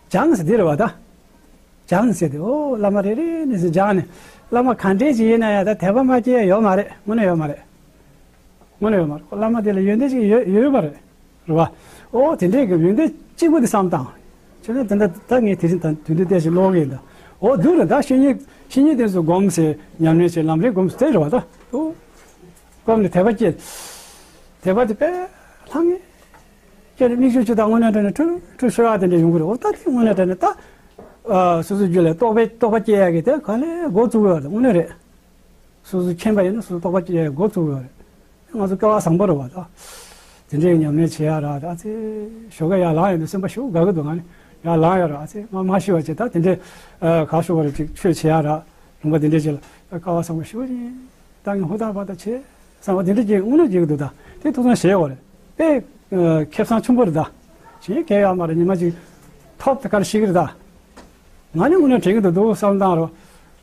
སྦྱངས་ཟེར་འདི་རེད་བ་ད། སྦྱངས་ཟེར་ཏེ་འོ་བླ་མ་རེ་རེ་ནས་སྦྱངས་ནས། བླ་མ་ག་འདྲས་ཅིག་ཡིན་ན་ཡང་ད་དད་པ་མ་སྐྱེ་ཡ་ཡོད་མ་རེད། དངོས་གནས་ཡོད་མ་རེད། དངོས་གནས་ཡོད་མ་རེད། བླ་མ་དེ་ལ་ཡོན་ཏན་ཅིག་ཡོད་ཡོད་པ་རེད། རེད་བ། ཨོ་དེ་འདྲའི་གི་ཡོན་ཏན་གཅིག་པུ་དེ་བསམ་བཏང་། བྱས་ན་དེ་འདྲ་ད་ངས་དེ་བཞིན་དང་དུས་འདི་བལྟས་ཤིག་ཀློག་གི་ཡིན་ད། ཨོ་འདུག་རེད་ད། བཤེས་གཉེན་བཤེས་གཉེན་དེ་ཚོ་སྒོམ་ཟེར་ཉམས་ལེན་བྱེད་ལམ་རིམ་སྒོམ་ཟེར་རེད་བ་ད། ཨོ། སྒོམ་ནས་དད་པ་སྐྱེ། དད་པ་དེ་དཔེ་ལྷང་ངེ་སྐྱེ་ནས་མིག་ཆུ་ཆུ་དང་དངོས་གནས་དྲན་ནས་ཁྲུ་ཁྲུ་ཧྲི་བ་དེ་འདྲ་ཡོང་གི་རེད། ཨོ་ད་དེ་དངོས་གནས་དྲན་ནས་ད། ཨ། སོ་སོའི་རྒྱུད་ལ་རྟོགས་པའི་རྟོགས་པ་སྐྱེ་ཡག་གི་དེ་ག་ལས་འགོ་བཙུགས་ཡོད་རེད། དངོས་གནས་རེད། སོ་སོ་མཁྱེན་པ་ཡིན་ན་སོ་སོ་རྟོགས་པ་སྐྱེ་ཡག་འགོ་བཙུགས་ཡོད་རེད། ང་ཚོ་སྐལ་བ་བཟང་པོ་རེད་བ་ད། དེ་འདྲའི་ཉམས་ལེན་བྱེད་ཡག་ར་ད་ཨ་ཙི། ཞོགས་ཀ་ཡར་ལངས་ཡོང་དུས་སེམས་པ་ཞེ་པོ་དགའ་གི་འདུག་ང་ནི་ཡར་ལངས་ཡོད་ར་ཨ་ཙི། ང་མ་ཤི་བ་བྱས་ད་དེ་འདྲའི། ཨ། ག་ཞུ་བ་རེད། ཅིག་ཆོས་བྱེད་ཡག་ར་ལུང་པ་དེ་འདྲའི་ཅིག་ལ་སྐལ་བ་བཟང་པོ་ཞེ་པོ་ཅིག་ད་ངས་ཧུར་ཐག་བར་ཐག་བྱེད་བསམ་པ་དེ་འདྲ་ཅིག་དངོས་གནས་བྱེད་ཀྱི་འདུག་ད་དེ་ཐུགས་བསམ་བཞེས་དགོས་རེད། དཔེ། ཨ། ཁེ་བཟང་ཆེན་པོ་རེད་ད། གཞན་གལ་ཡོད་མ་རེད། ཉི་མ་ཅིག་ཐོབ་དེ་ག་རེ་ཤེས་ཀྱི་རེད་ད། ང་ནི་དངོས་གནས་དྲན་གྱི་འདུག་འདུག་བསམ་བཏང་རོགས།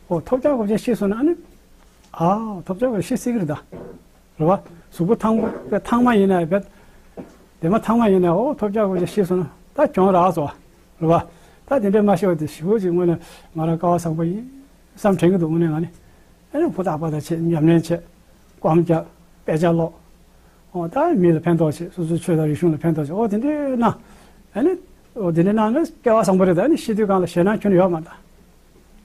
ཨོ་ཐོབ་རྒྱག་དགོས་ཆ་ཤེས་སོང་ན་ཨ་ནི། ཨ། ཐོབ་རྒྱག་དགོས་ཤེས་སྲིད་ཀྱི་རེད་ད། རེད་བ། གཟུགས་པོ་ཐང་པོ་དཔེ་ཐང་མ་ཡིན་ན་དཔེ། དེ་མ་ཐང་མ་ཡིན་ན་ཨོ་ཐོབ་རྒྱག་དགོས་ཆ་ཤེས་སོང་ན་ད་གྱོང་རག་སོང་བ། རེད་བ། ད་ ད་དེ་འདྲའི་མ་ཤེས་པ་དེ་ཞེ་པོ་ཅིག་དངོས་གནས་ང་རང་སྐལ་བ་བཟང་པོ་ཡིན་བསམ་དྲན་གྱི་འདུག་དངོས་གནས་ང་ནི། ཨ་ནི་ཧུར་ཐག་པ་ཐག་བྱེད། ཉམས་ལེན་བྱེད། སྒོམ་རྒྱག་དཔེ་ཆ་ཀློག་འོ་ད་མི་ལ་ཕན་ཐོགས་བྱེད། སོ་སོའི་ཆོས་དང་རིག་གཞུང་ལ་ཕན་ཐོགས་བྱེད། འོ་དེ་འདྲའི་གནང་། ཨ་ནི་འོ་དེ་འདྲའི་གནང་ན་སྐལ་བ་བཟང་པོ་རེད། ད་ཨ་ནི་ཤི་དུས་སྒང་ལ་ཞེད་སྣང་ཁྱོན་ནས་ཡོད་མ་རེད་ད།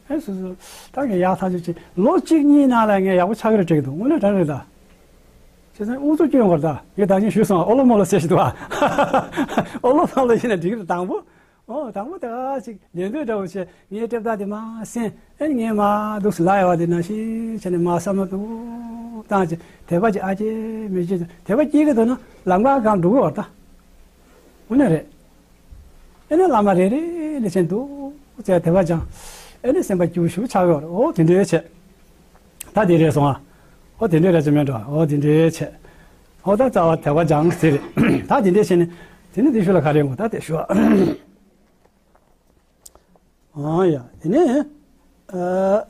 ཨེ་སོ་སོ་ད་ངས་ཡག་ཐག་ཆོད་ཅིག་ལོ་གཅིག་གཉིས་ནང་ལ་ངས་ཡག་པོ་ཆགས་ཀྱི་རེད་དྲན་གྱི་འདུག་དངོས་གནས་དྲན་རེད་ད། བྱས་ཙང་ཨུ་ཚུགས་སྐྱོན་དགོས་རེད་ད། ངས་ད་གིན་ཞུས་སོང་། ཨོ་ལོ་མོ་ལོ་ཟེར་ཞིག་འདུག་ཨ། ཨོ་ལོ་མོ་ལོ་ཡིན་ན་འགྲིག་གི་རེད། དང་པོ། ཨོ་དང་པོ་ད་ཅིག་ལེན་འདོད་འདྲ་བོ་བྱས། ངའི་སྐྲ་ཐག་དེ་མར་སེན། ཨེ་ངས་མར་འདུག་སེ་ལབ་ཡོང་བ་དེ་ནང་བཞིན་བྱས་ནས་མར་བསམ་བློ་འདུག་བཏང་བྱས། དད་པ་ཅིག་ཨ་ཅེ་མི་ཅེ་དད་པ་སྐྱེ་གི་འདུག་ན་ལམ་ཁ་སྒང་འགྲོ་གི་ཡོད་རེད་ད། དངོས་གནས་རེད། ཨེ་ནས་བླ་མ་རེ་རེ་ལ་ཆེན་འདུག་ཟེར་དད་པ་སྦྱངས། ཨེ་ནས་སེམས་པ་སྐྱིད་པོ་ཞིག་ཆགས་ཡོད་རེད། འོ་དེ་འདྲའི་བྱས། ད་དེ་རེད་སོང་ཨ། འོ་དེ་འདྲའི་རེད་ཅེས་མེད་འགྲོ། འོ་དེ་འདྲའི་བྱས། འོ་ད་རྩ་བ་དད་པ་སྦྱངས་ཟེར་རེད། ད་དེ་འདྲའི་བྱས་ནས་དེ་ནི་དེ་ཞུ་ལ་ག་རེ་ཡོང་གི་ད་དེ་ཞུ་ཨ། ཨང་ཡ། དེ་ནས་ཨ།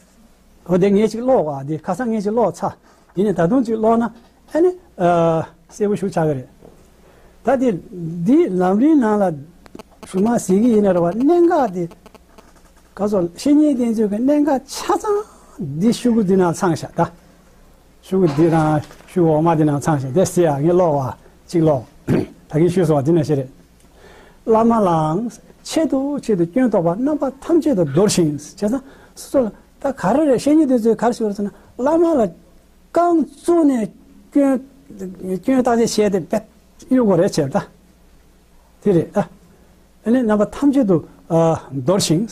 འོ་དེ་ངས་ཅིག་ཀློག་ག་ཨ། དེ་ཁ་སང་ངས་ཅིག་ཀློག་ཚར། དེ་ནས་ད་དུང་ཅིག་ཀློག་ན་ཨ་ནི་ཨ། གསལ་པོ་ཞིག་ཆགས་ཀྱི་རེད། ད་དེ་འདི་ལམ་རིམ་ནང་ལ་གཞུག་མ་གཟིགས་ཀྱི་ཡིན་ན་རེད་བ། གནད་འགག་དེ་ག་ཚོད་བཤེས་གཉེན་བསྟེན་ཚུལ་གྱི་གནད་འགག་ཆ་ཚང་འདི་ཤོག་གུ་འདི་ནང་ཚང་བཞག་ད། ཤོག་གུ་འདི་དང་ཤོག་གུ་འོག་མ་འདི་ནང་ཚང་བཞག་དེ་གཟིགས་ཨ། ངས་ཀློག་བ་ཅིག་ཀློག་ད་གིན་ཞུས་སོང་བ་འདི་ནང་བཞིན་རེད། བླ་མ་ལའང་ཆེད་དུ་ཆེད་དུ་སྐྱོན་རྟོག་པ་རྣམ་པ་ཐམས་ཅད་དུ་འདོར་ཞིང་། བྱས་ཙང་སོ་སོ་ལ་ད་ག་རེ་རེད། བཤེས་གཉེན་དེ་ཚོས་ག་རེ་ཞུ་རེད་ཟེར་ན། བླ་མ་ལ་རྐང་བཙུགས་ནས་སྐྱོན་སྐྱོན་བརྟག་དཔྱད་བྱས་ཏེ་དཔེ་གཡུག་དགོས་རེད་བྱས་ད། དེ་རེད་ད། ཨ་ནི་རྣམ་པ་ཐམས་ཅད་དུ་ཨ། འདོར་ཞིང་།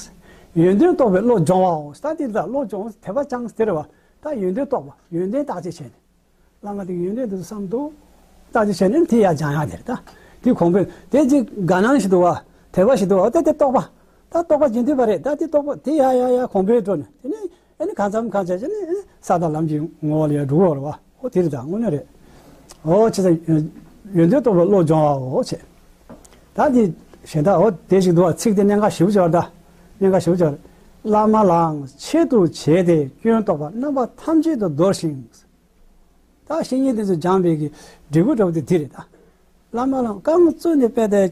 ཡོན་ཏན་རྟོགས་པའི་བློ་སྦྱོང་བའོ། ད་དེ་ད་བློ་སྦྱོང་དད་པ་སྦྱངས་དེ་རེད་བ། ད་ཡོན་ཏན་རྟོགས་པ་ཡོན་ཏན་བརྟག་དཔྱད་བྱས་ནས། བླ་མ་དེ་གི་ཡོན་ཏན་དེ་ཚོ་བསམ་འདུག་བརྟག་དཔྱད་བྱས་ནས་དེ་ཡར་སྦྱང་ཡག་དེ་རེད་ད། དེ་གོང་འཕེལ་དེ་ཅིག་དགའ་སྣང་ཞིག་འདུག་བ། དད་པ་ཞིག་འདུག་བ། དེ་དེ་རྟོགས་པ། ད་རྟོགས་པ་རྒྱུན་མཐུད་པ་རེད་ད། དེ་རྟོགས་པ་དེ་ཡར་ཡར་ཡར་གོང་འཕེལ་འགྲོ་ནས་དེ་ནས་ཨ་ནི་གང་འཚམ་གང་འཚམ་བྱས་ནས་ཨ་ནི་ས་དང་ལམ་གྱི་ངོ་བོ་ལ་ཡར་འགྲོ་གི་ཡོད་རེད་བ། ཨོ་དེ་རེད་ད། དངོས་གནས་རེད། ཨོ་བྱས་ཙང་ཡོན་ཏན་རྟོགས་པའི་བློ་སྦྱོང་བའོ་བྱས། ད་དེ་གཞན་དག་འོ་དེ་ཞིག་འདུག་བ། ཚིག་དེ་གནད་འགག་ཞེ་པོ་ཅིག་ཡོད་རེད་ད། གནད་འགག་ཞེ་པོ་ཅིག་ཡོད་རེད། བླ་མ་ལའང་ཆེད་དུ་བྱས་ཏེ་སྐྱོན་རྟོག་པ་རྣམ་པ་ཐམས་ཅད་དུ་འདོར་ཞིང་། ད་བཤེས་གཉེན་དེ་ཚོས་སྦྱངས་པའི་གི་འབྲས་བུ་འདྲ་བོ་དེ་དེ་རེད་ད། བླ་མ་ལ་རྐང་བཙུགས་ནས་དཔེ་དེ་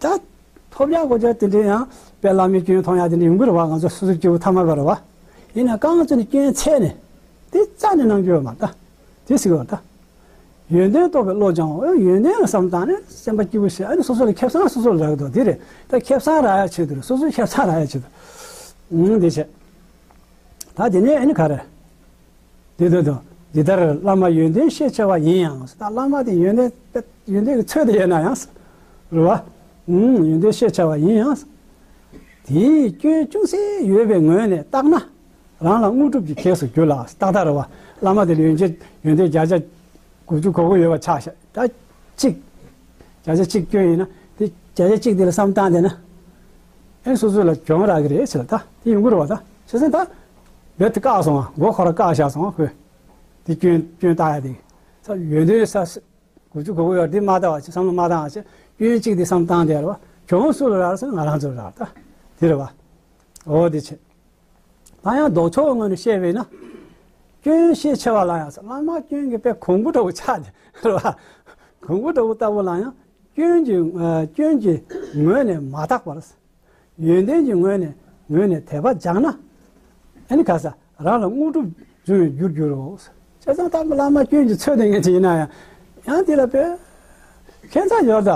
ད་ཐོབ་ཡག་གོ་ཆ་དེ་འདྲའི་ཡང་དཔེ་བླ་མའི་སྐྱོན་མཐོང་ཡག་དེ་འདྲ་ཡོང་གི་རེད་བ། ང་ཚོ་སོ་སོའི་སྐྱེ་བོ་ཐ་མལ་པ་རེད་བ། ཡིན་ན་རྐང་བཙུགས་ནས་སྐྱོན་འཚོལ་ནས་དེ་རྩ་ནས་གནང་རྒྱུ་ཡོད་མ་རེད་ད། དེ་ཟེར་གི་ཡོད་རེད་ད། ཡོན་ཏན་རྟོགས་པའི་བློ་སྦྱང་བ། ཡོན་ཏན་ལ་བསམ་བཏང་ནས་སེམས་པ་སྐྱིད་པོ་བྱས། ཨ་ནི་སོ་སོ་ལ་ཁེ་བཟང་སོ་སོ་ལ་རག་གི་འདུག་དེ་རེད་ད། ཁེ་བཟང་རག་ཡག་ཆེད་དུ་རེད། སོ་སོའི་ཁེ་བཟང་རག་ཡག་ཆེད་དུ། ཨང་དེ་བྱས། ད་དེ་ནས་ཨ་ནི་ག་རེ། དེ་དོན་དུ་འདི་ལྟར་བླ་མ་ཡོན་ཏན་ཤས་ཆེ་བ་ཡིན་ཡང་། ད་བླ་མ་དེ་ཡོན་ཏན་ཡོན་ཏན་གྱི་ཚོད་དུ་ཡོད་ན་ཡང་། རེད་བ། ཨང་ཡོན་ཏན་ཤས་ཆེ་བ་ཡིན་ཡང་། དེའི་སྐྱོན་ཅུང་ཟད་ཡོད་པའི་ངོས་ནས་བརྟགས་ན། རང་ལ་དངོས་གྲུབ་ཀྱི་གེགས་སུ་འགྱུར་ལ། ཏག་ཏག་རེད་བ། བླ་མ་དེ་ལ་ཡོན་ཏན་ཡོན་ཏན་བརྒྱ་ཆ་དགུ་བཅུ་གོ་དགུ་ཡོད་པ་ཆགས་ཤག་ད་གཅིག་བརྒྱ་ཆ་གཅིག་སྐྱོན་ཡིན་ན་དེ་བརྒྱ་ཆ་གཅིག་དེ་ལ་བསམ་བཏང་བསྡད་ན། ཨེ་སོ་སོ་ལ་གྱོང་རག་གི་རེད་ཟེར། ད་དེ་ཡོང་གི་རེད་བ། ད་བྱས་ཙང་ད་རྦད་དེ་བཀག་སོང་ང་། མགོ་ཁོ་ར་བཀག་བཞག་སོང་ང་ཁོས། དེ་སྐྱོན་སྐྱོན་བརྟག་ཡ་དེ། ས་ཡོན་ཏན་ས་དགུ་བཅུ་གོ་དགུ་ཡོད་རེད། དེ་མ་བལྟ་བ་བྱས། བསམ་བློ་མ་བཏང་བ་བྱས། སྐྱོན་གཅིག་དེ་བསམ་བཏང་བསྡད་རེད་བ། གྱོང་སུ་ལ་རག་ཟེར་ན་ང་རང་ཚོ་ལ་རག་ད་དེ་རེད་བ། འོ་དེ་བྱས། ད་ཡང་ལྡོག་ཕྱོགས་ངོས་ནས་བཤད་པས་ན། སྐྱོན་ཤས་ཆེ་བ་ལ་ཡང་ཟེར། བླ་མ་སྐྱོན་གྱི་དཔེ་གོང་བུ་འདྲ་བོ་ཆགས་ཏེ་རེད་བ། གོང་བུ་འདྲ་བོ་ལྟ་བུ་ལ་ཡང་སྐྱོན་གྱི་ཨ་སྐྱོན་གྱི་ངོས་ནས་མ་བརྟགས་པར། ཡོན་ཏན་གྱི་ངོས་ནས་ངོས་ནས་དད་པ་སྦྱངས་ན། ཨ་ནི་ག་ས་རང་ལ་དངོས་གྲུབ་འབྱུང་བའི་རྒྱུར་འགྱུར་རོ། བྱས་ཙང་ད་བླ་མ་སྐྱོན་གྱི་ཚོད་དེ་ངས་བྱས་ཡིན་ན་ཡང་། ཡང་དེ་ལ་དཔེ་ཁྱད་མཚར་ཡོད་ད།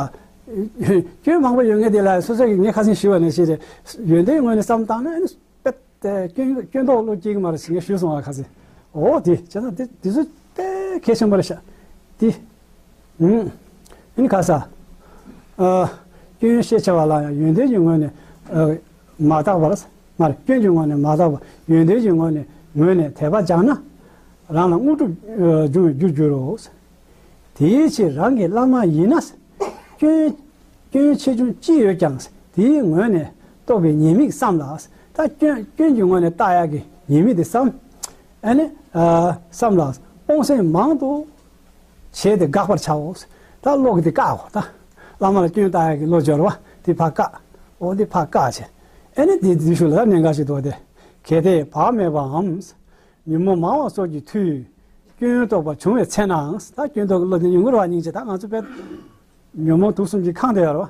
སྐྱོན་མང་པོ་ཡོད་མཁན་དེ་ལ་སོ་སོ་གིས་ངས་ཁ་སང་ཞུས་པ་ནང་བཞིན་རེད། ཡོན་ཏན་ངོས་ནས་བསམ་བཏང་ན་ཨ་ནི་དཔེ་དེ་སྐྱོན་སྐྱོན་འདོགས་བློ་སྐྱེ་གི་མ་རེད་ཟེར་ངས་ཞུས་སོང་བ། ཁ་སང་། འོ་དེ་བྱས་ཙང་དེ་དེ་ཚོ་དཔེ་གལ་ཆེན་པོ་རེད་ཤག་དེ། ཨང་། ཨ་ནི་ག་ས། ཨ། སྐྱོན་ཤས་ཆེ་བ་ལ་ཡང་ཡོན་ཏན་གྱི་ངོས་ནས་ཨ་མ་བརྟགས་པར། མ་རེད། སྐྱོན་གྱི་ངོས་ནས་མ་བརྟགས་པར་ཡོན་ཏན་གྱི་ངོས་ནས་ངོས་ནས་དད་པ་སྦྱངས་ན། རང་ལ་དངོས་གྲུབ་ཨ་འབྱུང་བའི་རྒྱུར་འགྱུར་རོ། དེའི་ཕྱིར་རང་གི་བླ་མ་ཡིན་ན། སྐྱོན་སྐྱོན་ཆེ་ཆུང་ཅི་ཡོད་ཀྱང་། དེའི་ངོས་ནས་རྟོགས་པའི་ཉེས་དམིགས་བསམ་ལ། ད་སྐྱོན་སྐྱོན་གྱི་ངོས་ནས་བརྟག་ཡག་གི་ཉེས་དམིགས་དེ་བསམ། ཨ་ནི་ཨ་བསམ་ལ་སྤོང་སེམས་མང་དུ་བྱས་ཏེ་དགག་པར་བྱའོ། ད་བློ་གི་དེ་བཀག་གོ། ད་བླ་མ་ལ་སྐྱོན་བརྟག་ཡག་གི་བློ་སྦྱོར་བ་དེ་ཕར་བཀག་འོ་དེ་ཕར་བཀག་བྱས། ཨ་ནི་དེ་དེ་ཤུལ་ལ་ད་གནད་འགག་ཞིག་འདུག་སྟེ། གལ་ཏེ་བག་མེད་པའམ། ཉོན་མོངས་མང་བ་སོགས་ཀྱི་མཐུས། སྐྱོན་རྟོག་པ་བྱུང་བའི་ཚེ་ནའང་། ད་སྐྱོན་རྟོག་གི་བློ་དེ་ཡོང་གི་རེད་བ། སྙིང་རྗེ། ད་ང་ཚོ་དཔེ་ཉོན་མོངས་དུག་གསུམ་གྱིས་ཁེངས་བསྡད་ཡོད་རེད་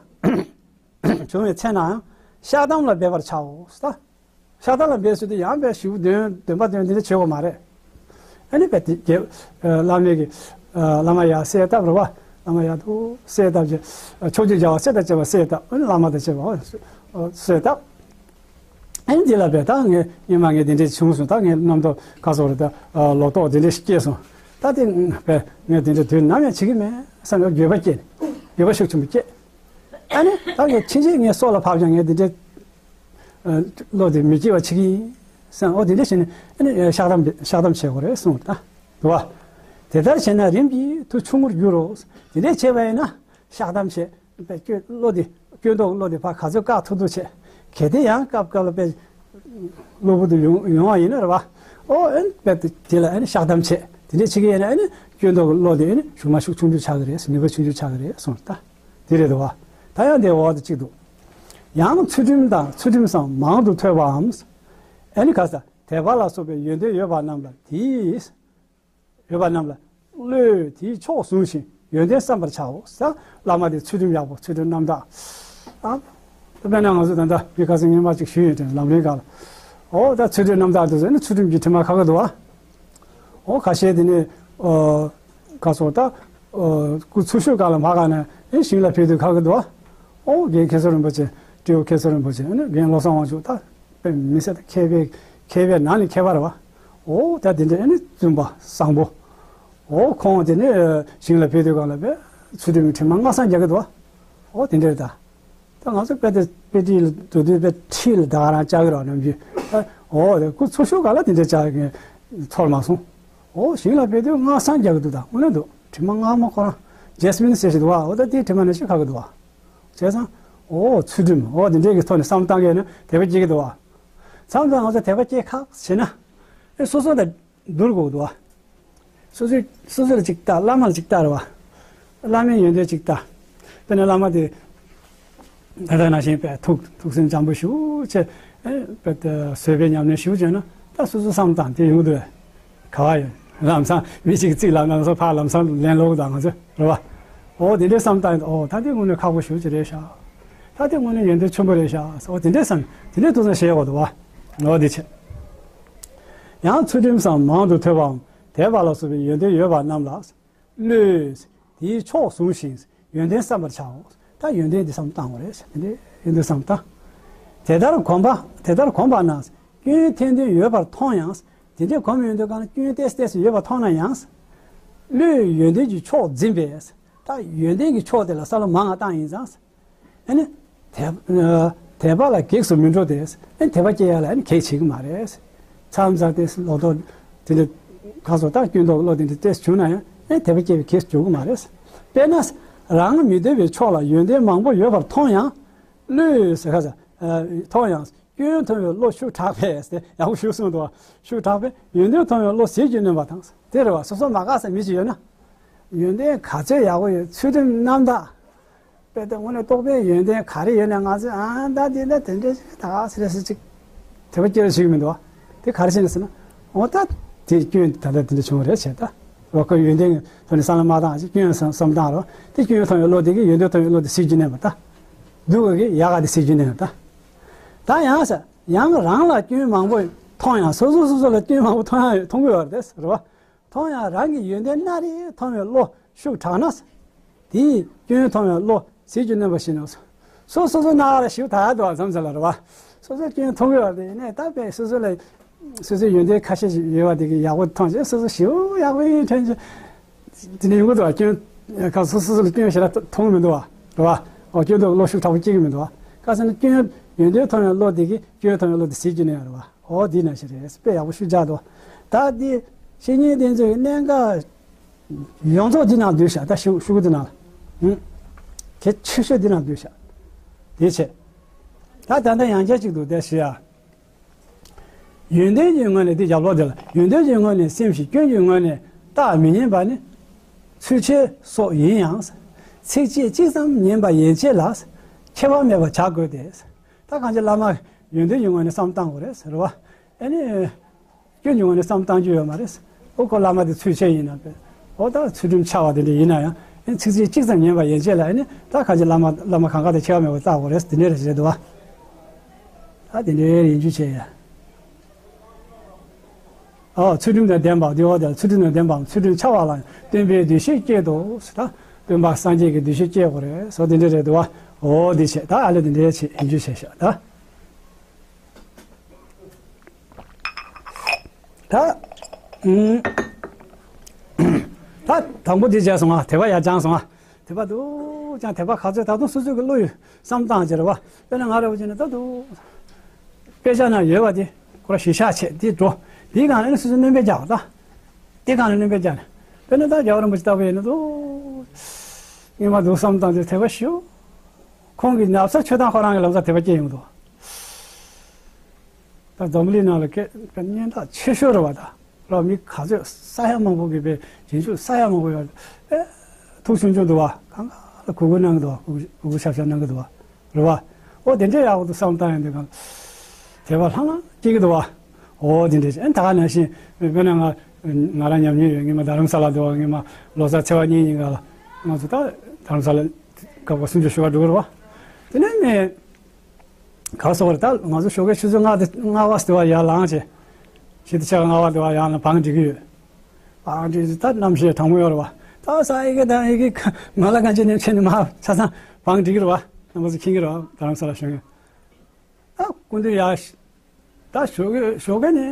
བ། བྱུང་བའི་ཚེ་ནའང་ བཤགས་གཏམ་ལ་འབད་པར་བྱའོ། ད་བཤགས་གཏམ་ལ་འབད་ཟེར་དུས་ཡང་དཔེ་ཞིབ་འདོན་འདོན་པ་འདོན་འདི་འདྲ་བྱེད་དགོས་མ་རེད། ཨ་ནི་དཔེ་དེ་རྒྱལ་བླ་མའི་གི་བླ་མ་ཡར་གསལ་བཏབ་རེད་བ། བླ་མ་ཡར་དུ་གསལ་བཏབ་ཀྱི་ཕྱོགས་བཅུའི་རྒྱལ་བ་སྲས་དང་བཅས་པ་གསལ་བཏབ། ཨ་ནི་བླ་མ་དང་བཅས་པ་གསལ་བཏབ། ཨེ་འདི་ལ་བས་ད་ངས་སྔོན་མ་ངས་འདི་འདྲས་བྱུང་སོང་། ད་ངས་རྣམ་རྟོག་ག་སོགས་རེད། ད་ལོག་རྟོག་འདི་འདྲས་ཤིག་སྐྱེས་སོང་། ད་དེ་བས་ངས་འདི་འདྲས་དུས་ནམ་ཡང་བྱེད་ཀྱི་མེད་བསམ་ཡང་འགྱོད་པ་སྐྱེས། འགྱོད་པ་ཤུགས་ཆེན་པོ་སྐྱེས། ཨ་ནི་ད་ངས་ཕྱིན་ཆད་ངས་སྲོག་ལ་བབས་ཀྱང་ངས་འདི་འདྲས་བློ་དེ་མི་སྐྱེ་བ་བྱེད་ཀྱི་ཡིན་བསམ། ཨོ་འདི་འདྲས་བྱས་ནས་ཨ་ནི་བཤགས་གཏམ་བཤགས་གཏམ་བྱེད་དགོས་རེད་གསུངས། ད་འདུག་བ། དེ་ལྟར་བྱས་ན་རིམ་གྱིས་དུ་ཆུང་ངུར་འགྱུར་རོ། འདི་འདྲས་བྱས་པ་ཡིན་ན་བཤགས་གཏམ་བྱེད། དཔེ་སྐྱོན་བློ་དེ་སྐྱོན་འདོགས་བློ་དེ་ཕར་ག་ཚོད་བཀག་ཐུབ་ཐུབ་བྱས། གལ་ཏེ་ཡང་སྐབས་སྐབས་ལ་དཔེ་གློ་བུར་དུ་ཡོང་ཡོང་བ་ཡིན་ན་རེད་བ། ཨོ་ཨེ་ནི་དཔེ་དེ་ལ་ཨེ་ནི་བཤགས་གཏམ་བྱས། དེ་འདྲས་བྱེད་ཀྱི་ཡིན་ན་ཨེ་ནི་སྐྱོན་འདོགས་བློ་དེ་ཨེ་ནི་ཞུགས་མ་ཤུགས་ཆུང་ཆུང་ཆགས་ཀྱི་རེད། ནུས་པ་ཆུང་ཆུང་ཆགས་ཀྱི་རེད་གསུངས། ད་དེ་རེད་འདུག་བ། ད་ཡང་དེ་འོག་ཏུ་གཅིག་འདུག། ཡང་ཚུལ་ཁྲིམས་དང་ཚུལ་ཁྲིམས་སམ་མང་དུ་ཐོས་པའམ། ཨེ་ནི་ག་ས་དད་པ་ལ་སོགས་པའི་ཡོན་ཏན་ཡོད་པ་རྣམས་ལ་དེའི། ཡོད་པ་རྣམས་ལ་བློས་དེའི་ཕྱོགས་བཟུང་ཞིང་ཡོན་ཏན་བསམ་པར་བྱའོ། ས་བླ་མ་དེ་ཚུལ་ཁྲིམས་ཡག་པོ་ཚུལ་ཁྲིམས་རྣམ་དག་ཨ། ད་དཔེར་ན་ང་ཚོ་ད་ལྟ་མི་ཁ་སང་སྔོན་མ་ཅིག་ཞུས་ཡོད་དེ་ལམ་རིམ་སྒང་ལ། ཨོ་ད་ཚུལ་ཁྲིམས་རྣམ་དག་དེ་ཚོ་ནི་ཚུལ་ཁྲིམས་ཀྱི་དྲི་མ་ཁ་ཁ་འདུག་ཨ། ཨོ་ཁ་ཤས་དེ་ནི་ཨོ་ཁ་སོ་ད་ཨོ་སྐུ་འཚོ་ཤུལ་སྒང་ལ་མ་ག་ནས་ཨེ་ཞིང་ལ་ཕེབས་དུས་ཁ་ཁ་འདུག་ཨ། ཨོ་རྒན་མཁས་བཙུན་རིན་པོ་ཆེ་སྤྲེའུ་མཁས་བཙུན་རིན་པོ་ཆེ་ཨ་ནི་རྒན་བློ་བཟང་དབང་ཕྱུག་ད། དཔེ་མི་སྲིད་ད་མཁས་པའི་མཁས་པའི་ནང་ནས་མཁས་པ་རེད་བ། ཨོ་ད་དེ་འདྲ་ཨ་ནི་བཙུན་པ་བཟང་པོ། ཨོ་ཁོང་དེ་ནས་ཞིང་ལ་ཕེབས་དུས་སྒང་ལ་དཔེ་ཚུལ་ཁྲིམས་ཀྱི་དྲི་མ་སྔགས་བསངས་རྒྱག་གི་འདུག་བ། ཨོ་དེ་འདྲ་རེད་ད། ད་ང་ཚོ་དཔེ་དེ་དཔེ་ཁྲིད་ལ་འགྲོ་དུས་དཔེ་ཁྲིད་ལ་ད་ག་རང་བཅར་གི་རེད་བ་ནམ་རྒྱུན། ཨོ་དེ་སྐུ་འཚོ་ཤུལ་སྒང་ལ་དེ་འདྲ་བཅར་གི་ཚོར་མ་སོང་། ཨོ་ཞིང་ལ་ཕེབས་དུས་སྔགས་བསངས་རྒྱག་གི་འདུག་ད་དངོས་གནས་འདུག་དྲི་མ་སྔགས་མ་ཁོ་རང་ཇེ་སི་མིན་ཟེར་ཞིག་འདུག་བ། ཨོ་ད་དེའི་དྲི་མ་ནང་བཞིན་ཁ་གི་འདུག་བ། བྱས་ཙང་། ཨོ་ཚུལ་ཁྲིམས་ཨོ་དེ་འདྲའི་གི་ཐོག་ནས་བསམ་བཏང་མཁན་ནི་དད་པ་སྐྱེ་གི་འདུག་བ། མཚམས་མཚམས་ང་ཚོ་དད་པ་སྐྱེ་ཁག་བྱེད་ན། ཨེ་སོ་སོ་དང་བསྡུར་དགོས་འདུག་བ། སོ་སོའི་སོ་སོ་ལ་ཅིག་ལྟ་བླ་མ་ལ་ཅིག་ལྟ་རེད་བ། བླ་མའི་ཡོན་ཏན་ཅིག་ལྟ། དཔེར་ན་བླ་མ་དེ། ད་ལྟ་ནང་བཞིན་དཔེ་ཐུགས་ཐུགས་སེམས་བྱམས་པོ་ཞེ་པོ་ཅིག་ཨེ་དཔེ་དེ་བཟོད་པའི་ཉམས་ལེན་ཞེ་པོ་བྱས་ན་ད་སོ་སོ་བསམ་བཏང་དེ་ཡོང་གི་འདུག་བས། ག་བ་ཡོད། ལམ་སང་མི་གཅིག་གཅིག་ལབ་ན་ང་ཚོ་ཕར་ལམ་སང་ལན་སློག་དང་ང་ཚོ་རེད་བ། ཨོ་དེ་འདྲའི་བསམ་བཏང་ཨོ་ད་དེ་དངོས་གནས་ཁག་པོ་ཞེ་པོ་ཅིག་རེད་ཤག་ད་དེ་དངོས་གནས་ཡོན་ཏན་ཆེན་པོ་རེད་ཤག་ཨོ་དེ་འདྲའི་བསམ་དེ་འདྲའི་ཐུགས་བསམ་བཞེས་དགོས་འདུག་བ། ཨོ་དེ་བྱས། ཡང་ཚུལ་ཁྲིམས་སམ་མང་དུ་ཐོས་པའམ་དད་པ་ལ་སོགས་པའི་ཡོན་ཏན་ཡོད་པ་རྣམས་ལ། བློས། དེའི་ཕྱོགས་བཟུང་ཞིང་ཡོན་ཏན་བསམ་པར་བྱའོ། ད་ཡོན་ཏན་འདི་བསམ་བཏང་དགོས་རེད། དེ་འདྲའི་ཡོན་ཏན་བསམ་བཏང་། དེ་ལྟར་གོམས་པ་དེ་ལྟར་གོམས་པ་ན། སྐྱོན་ཐེར་འདོན་ཡོད་པར་མཐོང་ཡང་། དེ་འདྲའི་གོམས་ཡོང་དུས་གང་ལ་སྐྱོན་ཏོག་ཙམ་ཡོད་པར་མཐོང་ན་ཡང་། བློས་ཡོན་ཏན་གྱི་ཕྱོགས་འཛིན་པས། ད་ཡོན་ཏན་གྱི་ཕྱོགས་དེ་ལ་བསམ་བློ་མང་བ་བཏང་ཡིན་ཙང་། ཨ་ནི། དད་དད་པ་ལ་གེགས་སུ་མི་འགྲོ་སྟེ། ཨ་ནི་དད་པ་སྐྱེ་ཡ་ལ་ཨ་ནི་གེགས་བྱེད་ཀྱི་མ་རེད། མཚམས་མཚམས་ཏོག་ཙམ་ལོག་རྟོག་དེ་འདྲ་ཁ་སོ་ད་སྐྱོན་འདོགས་བློ་དེ་འདྲ་ཏོག་ཙམ་བྱུང་ན་ཡང་ཨ་ནི་དད་པ་སྐྱེ་བའི་གེགས་སུ་འགྲོ་གི་མ་རེད། དཔེར་ན། རང་མི་འདོད་པའི་ཕྱོགས་ལ་ཡོན་ཏན་མང་པོ་ཡོད་པར་མཐོང་ཡང་། བློས་ཟེར་ཁ་ས། མཐོང་ཡང་། སྐྱོན་མཐོང་བའི་བློ་ཤུགས་དྲག་པས་ཟེར་ཡག་པོ་ཞུ་གསུངས་འདུག་བ། ཤུགས་དྲག་པས་ཡོན་ཏན་མཐོང་བའི་བློ་ཟིལ་གྱིས་གནོན་པ་དང་། དེ་རེད་བ། སོ་སོ་མ་དགའ་ས་མི་ཞིག་ཡོད་ན། ཡོན་ཏན་ག་ཚོད་ཡག་པོ་ཡོད། ཚུལ་ཁྲིམས་རྣམ་དག་དཔེ་དེ་དངོས་གནས་རྟོགས་པའི་ཡོན་ཏན་ག་རེ་ཡོད་ན་ང་ཚོས་ཨ་ད་འདི་འདྲ་དེ་འདྲ་ཞིག་ད་ག་ཟེ་རེ་ཟེ་ཅིག་དད་པ་སྐྱེ་ར་ཞིག་མི་འདུག་བ། དེ་ག་རེ་བྱས་ནས་ཟེར་ན། འོ་ད་དེ་སྐྱོན་ད་ལྟ་དེ་འདྲ་བྱུང་བ་རེད་བྱས་ད། རོ་ཁ་ཡོན་ཏན་ཐོག་ནས་བསམ་བློ་མ་བཏང་ཞིག་སྐྱོན་བསམ་བསམ་བཏང་རོ། དེ་སྐྱོན་མཐོང་བའི་བློ་དེ་གིས་ཡོན་ཏན་མཐོང་བའི་བློ་དེ་ཟིལ་གྱིས་གནོན་པ་ད། སྡུག་གི་ཡག་ག་དེ་ཟིལ་གྱིས་གནོན་པ་ད། ད་ཡང་ས་ཡང་རང་ལ་སྐྱོན་མང་པོ་མཐོང་ཡང་སོ་སོ་སོ་སོ་ལ་སྐྱོན་མང་པོ་མཐོང་ཡང་མཐོང་གི་ཡོད་རེད་རོ། མཐོང་ཡང་རང་གི་ཡོན་ཏན་སྣ་རེ་མཐོང་བའི་བློ་ཤུགས་དྲག་ན། དེས་སྐྱོན་མཐོང་བའི་བློ་ཟིལ་གྱིས་གནོན་པ་ཞིག་ནོ། སོ་སོ་སོ་སྣ་ལ་ཞིབ་ད་ཡ་འདུག་བ་མཚམས་མཚམས་ལ་རེད་བ། སོ་སོ་སྐྱོན་མཐོང་གི་ཡོད་རེད་ཡིན་ནའི་ད་དཔེ་སོ་སོ་ལ། སོ་སོའི་ཡོན་ཏན་ཁ་ཤས་ཤིག་ཡོད་པ་དེ་གི་ཡག་པོ་མཐོང་བྱས་སོ་སོ་ཞིབ་ཡག་པོ་ཡིན་དྲན་གྱི། དེ་ནས་ཡོང་གི་འདུག་བ། སྐྱོན་ཁ་སོ་སོ་སོ་ལ་སྐྱོན་ཞེ་དྲག་མཐོང་གི་མི་འདུག་བ། རེད་བ། འོ་སྐྱོན་འདུག་བློ་ཤུགས་དྲག་པོ་སྐྱེ་གི་མི་འདུག་བ། ཁ་སང་ནི་སྐྱོན་ཡོན་ཏན་མཐོང་བའི་བློ་དེ་གི་སྐྱོན་མཐོང་བའི་བློ་དེ་ཟིལ་གྱིས་གནོན་ཡོད་རེད་བ། འོ་འདི་ནང་བཞིན་རེད། དཔེ་ཡག་པོ་ཤུགས་རྒྱག་འདུག་ད་འདི་བཤེས་གཉེན་བསྟེན་ཚུལ་གྱི་གནད་འགག་ཡོངས་རྫོགས་འདི་ནང་འདུས་ཤག་ད་ཤུ་ཤུ་གུ་འདི་ནང་ལ། ཧུམ། གལ་ཆེ་ཤོས་འདི་ནང་འདུས་ཤག་དེ་བྱས། ད་ད་ལྟ་ཡང་བསྐྱར་གཅིག་འདུག་དེ་ཞུ་ཡ། ཡོན་ཏན་གྱི་ངོས་ནས་འདི་རྒྱབ་ལོགས་དེ་ལ་ཡོན་ཏན་གྱི་ངོས་ནས་སེམས་ཤིང་སྐྱོན་གྱི་ངོས་ནས་རྟགས་མི་སྙན་པ་ནི། ཚུལ་འཆལ་སོགས་ཡིན་ཡང་། ཚིགས་བཅད་གཅིག་ཙམ་ཉན་པ་ཡན་ཆད་ལ། ཁྱད་པར་མེད་པར་བྱ་དགོས་ཏེ། ད་གང་ཅི་བླ་མ་ཡོན་ཏན་གྱི་ངོས་ནས་བསམ་བཏང་དགོས་རེད་ཟེར་བ། ཨ་ནི། སྐྱོན་གྱི་ངོས་ནས་བསམ་བཏང་རྒྱུ་ཡོད་མ་རེད། ཨོ་ཁོ་བླ་མ་དེ་ཚུལ་འཆལ་ཡིན་ན་པས། ཨོ་ད་ཚུལ་ཁྲིམས་འཆལ་བ་དེ་འདྲ་ཡིན་ན་ཡང་ཨ་ནི་ཚིགས་བཅད་གཅིག་ཙམ་ཉན་པ་ཡན་ཆད་ལ་ཨ་ནི་ད་གང་ཅི་བླ་མ་བླ་མ་གང་ག་དང་ཁྱད་པར་མེད་པར་བལྟ་དགོས་རེད་དེ་འདྲ་རེད་ཟེར་འདུག་བ། ད་དེ་འདྲའི་ཡིན་རྒྱུ་བྱས་ཡ། ཨོ་ཚུལ་ཁྲིམས་དང་ལྡན་པ་འདི་འོ་དེ་ཚུལ་ཁྲིམས་དང་ལྡན་པའམ་ཚུལ་ཁྲིམས་འཆལ་བ་ལ་སྟོན་པའི་འདུ་ཤེས་བསྐྱེད་དོ་ཟེར། ད་སྟོན་པ་སངས་རྒྱས་ཀྱི་འདུ་ཤེས་བསྐྱེད་དགོས་རེད་ཟེར། དེ་འདྲ་རེད་འདུག་བ། ཨོ་འདི་བྱས་ད་ཨ་ལེ་དེ་འདྲའི་བྱས་ཡིན་རྒྱུ་བྱས་ཤག་ད། ད་ཨུམ། ད་དང་པོ་འདི་བྱས་སོང་ང་། དད་པ་ཡར་སྦྱངས་སོང་ང་། དད་པ་འདུག་ཀྱང་དད་པ་ག་ཚོད་ད་དུང་སོ་སོ་གི་བློ་ཡིས་བསམ་བཏང་བྱས་རེད་བ། དཔེར་ན་ང་རེ་བ་བྱས་ན་ད་དུང་དཔེ་ཆ་ན་ཡོད་པ་དེ་ཁོ་ར་གཞི་བཞག་བྱས་དེ་འགྲོ། དེའི་སྒང་ལ་ནི་སོ་སོ་སྣོན་པ་རྒྱག་ད། དེ་སྒང་ལ་སྣོན་པ་རྒྱག་ནས་དཔེར་ན་ད་རྒྱལ་བ་རིན་པོ་ཆེ་ལྟ་བུ་ཡིན་ན་དུ་སྔོན་མ་འདུག་བསམ་བཏང་དེ་དད་པ་ཞུ། ཁོང་གི་ན་བཟའ་མཆོད་སྟངས་ཁོ་རང་གི་ལམ་སང་དད་པ་སྐྱེ་ཡོང་འདུག་ད་འཛམ་བུ་གླིང་ནང་ལ་སྐད་སྙན་གྲགས་ཆེ་ཤོས་རེད་བ། ད་ར་མི་ག་ཚོད་ས་ཡ་མང་པོ་གི་པའི་རྗེས་འཇུག་ས་ཡ་མང་པོ་ཡོད། ཨེ་ཐུགས་ཆུང་ཆུང་འདུག་བ། གང་ག་ལ་གུས་བཀུར་གནང་གི་འདུག་བ། གུས་བཀུར་ཤབ་ཤབ་གནང་གི་འདུག་བ། རེད་བ། ཨོ་དེ་འདྲའི་ཡག་པོ་འདུག་བསམ་བཏང་ཡོང་དུས་གང་དད་པ་ལྷང་ལྷང་སྐྱེ་གི་འདུག་བ། ཨོ་དེ་འདྲའི་ཨེ་ད་ག་ནང་བཞིན་དཔེར་ན་ང་ང་རང་ཉམས་མྱོང་ཡོད། ངས་མ་རྡ་རམ་ས་ལ་འདུག་བ། ངས་མ་ལོ་གསར་ཚེས་པ་གཉིས་ཉིན་ག་ལ་ང་ཚོ་ད་རྡ་རམ་ས་ལ་སྐབས་སུམ་ཅུ་ཞུ་བ་འགྲོ་གི་རེད་བ། དེ་ནས་ངས། ག་སོགས་རེད། ད་ང་ཚོ་ཞོགས་ཀའི་ཆུ་ཚོད་ལྔ་དང་ལྔ་པ་ཟེར་བ་ཡར་ལངས་བྱས། ཕྱི་དྲོ་ཆ་ལྔ་པ་དེ་བ་ཡར་ལངས་བང་སྒྲིག་གི་ཡོད། བང་སྒྲིག་ད་གནམ་གཤིས་གྲང་མོ་ཡོད་རེད་བ། ད་ས་ཡི་གེ་དང་ཡི་གེ་མ་ལ་གང་ཅི་ནས་ཕྱིན་ནས་མ་ཆ་ཚང་བང་སྒྲིག་གི་རེད་བ། རྣམ་པ་ཚོ་མཁྱེན་གི་རེད་བ། རྡ་རམ་ས་ལ་བཞུགས་མཁན། ད་སྐུ་མདུན་ཡར། ད་ཞོགས་ཀས་ཞོགས་ཀས་ནས་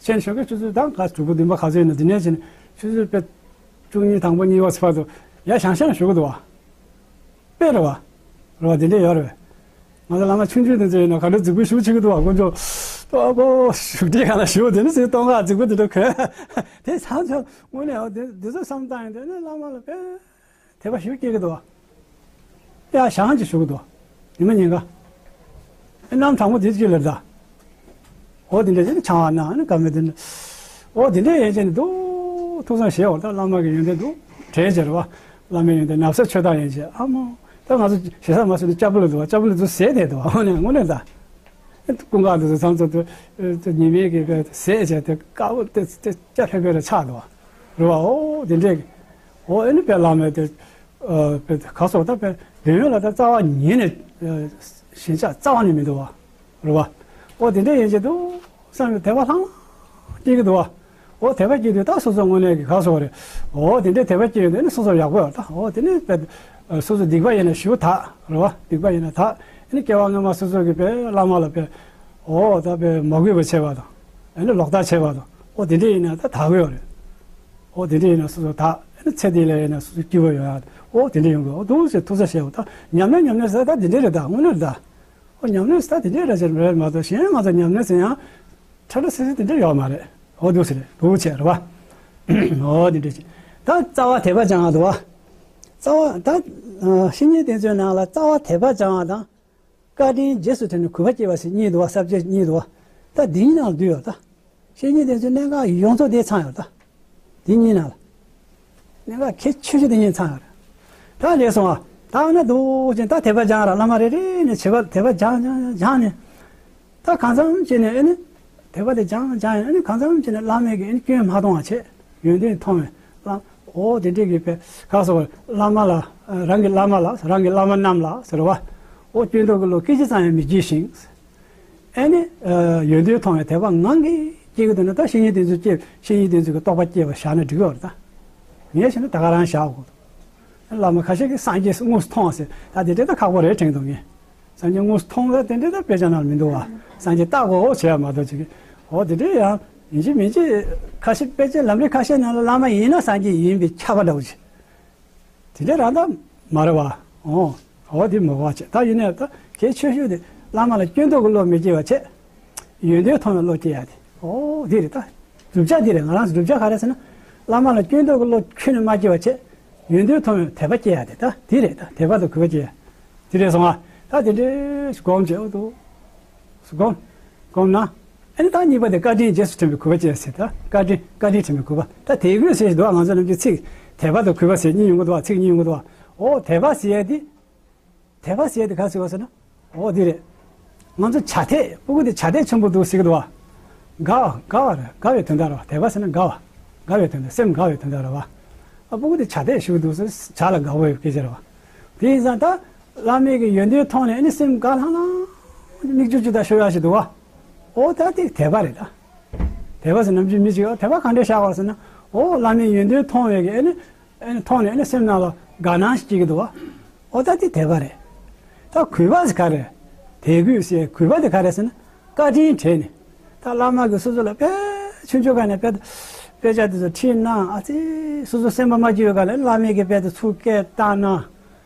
ཕྱིན་ཞོགས་ཀས་ཆུ་ཚོད་ད་ག་དྲུག་པ་བདུན་པ་ག་ཚོད་ཡིན་ན་འདི་ནས་ཕྱིན་ཆུ་ཚོད་དཔེ་བཅུ་གཉིས་དང་པོ་གཉིས་པ་ཚེས་པ་དུ་ཡར་ཞང་ཞང་ཞུ་གི་འདུག་བ། དཔེ་རེད་བ། རེད་བ་འདི་འདྲས་ཡོད་རེད། ང་ཚོ་བླ་མ་ཆུང་ཆུང་དེ་ཚོ་ཡིན་ན་ག་འདྲ་རྫིག་པོ་ཞུ་བྱེད་ཀྱི་འདུག་བ། དཀོན་མཆོག་ཏོ་ཨ་ཕོ་བཞུགས་ཁྲིའི་སྒང་ལ་ཞུ་དེ་ནི་ཟེར་གཏོང་ག་རྫིག་པོ་དེ་འདྲ་གོན། དེ་ཚང་ཚོ་དངོས་གནས་འོ་དེ་འདི་ཚོ་བསམ་བཏང་ཡིན་དེ་ནི་བླ་མ་ལ་དཔེ། དད་པ་ཞིག་སྐྱེ་གི་འདུག་བ། ཡ་ཞང་ཅིག་ཞུ་གི་འདུག་བ། ཉི་མ་ཉིན་ག་ཨེ་གནམ་གྲང་མོ་དེ་ཅིག་ལ་ད། འོ་དེ་འདྲ་ཅིག་ནི་ཆང་བ་ན་ནི་ཀ་མེད་དེ་ནི། འོ་དེ་འདྲ་ཡན་ཆད་ནི་འདུག་ཐུགས་བསམ་བཞེས་འོ་ད་བླ་མ་གི་ཡོན་ཏན་འདུག་དྲན་བྱེད་རེད་བ། བླ་མའི་ཡོན་ཏན་ན་བཟའ་མཆོད་སྟངས་ཡན་ཆད་ཨ་མོ། ད་ང་ཚོ་ཞེ་ས་མ་བཟོད་ནི་ལྕགས་པོ་ལ་འདུག་བ། ལྕགས་པོ་ལ་འདུག་ཟས་དེ་འདུག་བ། འོ་ནས་དངོས་གནས་ད། ཀུན་དགའ་འདུག་ཚང་ཚོ་དེ་ཉི་མའི་གི་ཟས་བྱས་དེ་དཀར་པོ་དེ་དེ་སྐྱ་ལྷོད་པོ་ལ་ཆགས་འདུག་བ། རེད་བ། འོ་དེ་འདྲས་གི། འོ་ཨེ་ནི་དཔེ་བླ་མའི་དེ། ཨ་དཔེ་ག་སོགས་ད་དཔེ་འདོད་ཡོན་ལ་ད་རྩ་བ་ཉིད་ནས་ཨ་ཞེན་ཆགས་རྩ་བ་ནས་མི་འདུག་བ། རེད་བ། འོ་དེ་འདྲས་ཡིན་གྱི་འདུག་བསམ་ནས་དད་པ་ལྷང་ལྷང་སྐྱེ་གི་འདུག་བ། འོ་དད་པ་སྐྱེ་དུས་ད་སོ་སོ་དངོས་གནས་ཀྱི་ག་སོགས་རེད། འོ་དེ་འདྲས་དད་པ་སྐྱེ་ཡོང་དུས་ནི་སོ་སོ་ཡག་པོ་ཡོད་ད། འོ་དེ་ནི་དཔེ་སོ་སོ་སྡིག་པ་ཡིན་ན་ཞུ་དག་རེད་བ། སྡིག་པ་ཡིན་ན་དག་ཨེ་ནི་སྐྱེ་བ་སྔོན་མ་སོ་སོ་གི་དཔེ་བླ་མ་ལ་དཔེ། འོ་ད་དཔེ་མ་གུས་པ་བྱས་པ་དང་། ཨེ་ནི་ལོག་ལྟ་བྱས་པ་དང་། འོ་དེ་འདྲས་ཡིན་ན་ད་དག་གི་ཡོད་རེད། འོ་དེ་འདྲ་ཡིན་ན་སོ་སོ་དག་ཨེ་ནི་ཚེ་འདི་ལ་ཡིན་ན་སོ་སོ་སྐྱིད་པོ་ཡོང་ཡ། འོ་དེ་འདྲ་ཡོང་དགོས། འོ་འདུག་ཟེར་ཐུགས་ས་བཞེས་འོ་ད་ཉམས་ལེན་ཉམས་ལེན་ཟེར་ད་དེ་འདྲ་རེད་ད། དངོས་གནས་རེད་ད། འོ་ཉམས་ལེན་ཟེར་ད་དེ་འདྲ་རེད་ཟེར་རེད་མ་གཏོགས་གཞན་ང་ཚོ་ཉམས་ལེན་ཟེར་ཡང་ཁྲ་ཁྲ་སིལ་སིལ་དེ་འདྲ་ཡོད་མ་རེད། འོ་འདུག་ཟེར་རེད་འདུག་བྱས་རེད་བ། འོ་དེ་འདྲ་བྱས་ད་རྩ་བ་དད་པ་སྦྱང་ཡ་འདུག་བ། རྩ་བ་ད་བཤེས་གཉེན་དེ་ཚོའི་ནང་ལ་རྩ་བ་དད་པ་སྦྱང་བ་དང་། བཀའ་དྲིན་རྗེས་སུ་དྲན་ནས་གུས་པ་སྐྱེ་བ་ཞེས་གཉིས་འདུག་བ། ས་བཅད་གཉིས་འདུག་བ། ད་འདིའི་ནང་ལ་འདུས་ཡོད་ད། བཤེས་གཉེན་དེ་ཚོའི་གནད་འགག་ཡོངས་རྫོགས་དེ་ཚང་ཡོད་ད། འདི་གཉིས་ནང་ལ། གནད་འགག་གལ་ཆེ་ཤོས་དེ་གཉིས་ཚང་ཡོད་རེད། ད་ལས་སོང་བ། ད་ཨ་ན་འདུག་ཅིང་ད་དད་པ་སྦྱང་ར་བླ་མ་རེ་རེ་ནས་བྱེད་པ་དད་པ་སྦྱང་སྦྱང་སྦྱང་ནས། ད་གང་འཚམ་བྱས་ནས་ཨེ་ནི། དད་པ་དེ་སྦྱང་སྦྱང་ཡིན་ཨེ་ནི་གང་འཚམ་བྱས་ནས་བླ་མའི་གི་ཨེ་ནི་སྐྱོན་མ་མཐོང་བ་བྱས། ཡོན་ཏན་མཐོང་བས་བླ། འོ་དེ་འདྲས་ཀྱི་དཔེ་ཁ་སོགས་བླ་མ་ལ་རང་གི་བླ་མ་ལ་རང་གི་བླ་མ་རྣམས་ལ་ཟེར་བ། འོ་སྐྱོན་འདོགས་ཀྱི་བློ་སྐད་ཅིག་ཙམ་ཡང་མི་སྐྱེ་ཞིང་། ཨེ་ནི། ཡོན་ཏན་མཐོང་བའི་དད་པ་ངང་གིས་སྐྱེ་གི་འདུག་ན་ད་བཤེས་གཉེན་དེ་ཚོས་སྐྱེ་བཤེས་གཉེན་དེ་ཚོས་ཀྱི་རྟོགས་པ་སྐྱེས་པ་བཞག་ན་འགྲིག་གི་རེད་ད། ངས་བྱས་ན་ད་ག་རང་བཞག་དགོས་འདུག་བླ་མ་ཁ་ཤས་ཀྱིས་སངས་རྒྱས་དངོས་སུ་མཐོང་བ་ཟེར་ད་དེ་འདྲ་ད་ཁག་པོ་རེད་དྲན་འདུག་ངས། སངས་རྒྱས་དངོས་སུ་མཐོང་ལ་དེ་འདྲ་ད་དཔེ་ཆ་ནང་ལ་མི་འདུག་བ། སངས་རྒྱས་བལྟ་དགོས་འོ་བྱས་པ་མ་གཏོགས་ཅིག་འོ་དེ་འདྲ་ཡང་ཡིན་གཅིག་མིན་གཅིག་ཁ་ཤས་དཔེ་ཆའི་ལམ་རིམ་ཁ་ཤས་ནང་ལ་བླ་མ་ཡིན་ན་སངས་རྒྱས་ཡིན་པའི་ཁྱབ་པ་འདྲ་བོ་ཅིག་དེ་འདྲ་རང་ད་མ་རེད་བ། འོ། འོ་དེ་མི་དགོས་བ་བྱས་ད་ཡིན་ནའི་ད་གལ་ཆེ་ཤོས་དེ་བླ་མ་ལ་སྐྱོན་འདོགས་ཀྱི་བློ་མི་སྐྱེ་བ་བྱས། ཡོན་ཏན་མཐོང་བའི་བློ་སྐྱེ་ཡ་དེ། འོ་དེ་རེད་ད། བསྒྲུབ་བྱ་དེ་རེད། ང་རང་ཚོ་བསྒྲུབ་བྱ་ག་རེ་ཟེར་ན། བླ་མ་ལ་སྐྱོན་འདོགས་ཀྱི་བློ་ཁྱོན་ནས་མ་སྐྱེ་བ་བྱས། ཡོན་ཏན་མཐོང་བའི་དད་པ་སྐྱེ་ཡ་དེ་ད་དེ་རེད་ད། དད་པ་དང་གུས་པ་སྐྱེ་ཡ། དེ་རེད་སོང་ང་། ད་དེ་འདྲའི་སྒོམ་བྱེད་འོ་དོ། སྒོམ། སྒོམ་ན། ཨ་ནི་ད་གཉིས་པ་དེ་བཀའ་དྲིན་རྗེས་སུ་དྲན་པའི་གུས་པ་བསྐྱེད་ཟེར་ད། བཀའ་དྲིན་བཀའ་དྲིན་དྲན་པའི་གུས་པ། ད་དད་གུས་ཟེར་འདུག་ང་ཚོ་ནམ་རྒྱུན་ཚིག་དད་པ་དང་གུས་པ་ཟེར་གཉིས་ཡོང་གི་འདུག་ཚིག་གཉིས་ཡོང་གི་འདུག་འོ་དད་པ་ཟེར་ཡ་དེ། དད་པ་ཟེར་ཡ་དེ་ག་ཟེར་བ་ཟེར་ན། འོ་དེ་རེད། ང་ཚོ་བྱ་དད་སྤུ་གུ་དེ་བྱ་དད་ཆེན་པོ་འདུག་ཟེར་གི་འདུག་བ། དགའ་བ་དགའ་བ་རེད། དགའ་བའི་དོན་དག་རེད་བ། དད་པ་ཟེར་ན་དགའ་བ། དགའ་བའི་དོན་དག་སེམས་དགའ་བའི་དོན་དག་རེད་བ། ཨ་སྤུ་གུ་དེ་བྱ་དད་ཞུ་གི་འདུག་ཟེར་བྱ་ལ་དགའ་བོ་ཡོད་སྐད་ཆ་རེད་བ། དེ་ཡིན་ཙང་ད་བླ་མའི་གི་ཡོན་ཏན་མཐོང་ནས་ཨ་ནི་སེམས་དགའ་ལྷང་ལྷང་། མིག་ཆུ་ཆུ་ད་ཤོར་ཡག་ཞིག་འདུག་བ། ཨོ་ད་དེ་དད་པ་རེད་ད། དད་པ་ཟེར་ནམ་རྒྱུན་མི་གཅིག་ཨོ་དད་པ་གང་འདྲས་བཞག་པ་ཟེར་ན། ཨོ་བླ་མའི་ཡོན་ཏན་མཐོང་བའི་གི་ཨེ་ནི། ཨེ་ནི་མཐོང་ནས་ཨེ་ནི་སེམས་ནང་ལ་དགའ་སྣང་ཞིག་སྐྱེ་གི་འདུག་བ། ཨོ་ད་དེ་དད་པ་རེད། ད་གུས་པ་ཟེར་ག་རེ། དད་གུས་ཟེར་གུས་པ་དེ་ག་རེ་ཟེར་ན། བཀའ་དྲིན་དྲན་ནས། ད་བླ་མ་གིས་སོ་སོ་ལ་དཔེ་ཆུང་ཆུང་སྒང་ནས་དཔེ། དཔེ་ཆ་དེ་ཚོ་ཁྲིད་གནང་ཨ་ཙི། སོ་སོ་སེམས་པ་མ་སྐྱིད་པའི་སྒང་ལ་བླ་མས་གི་དཔེ་དེ་ཚུར་སྐད་བཏང་གནང་།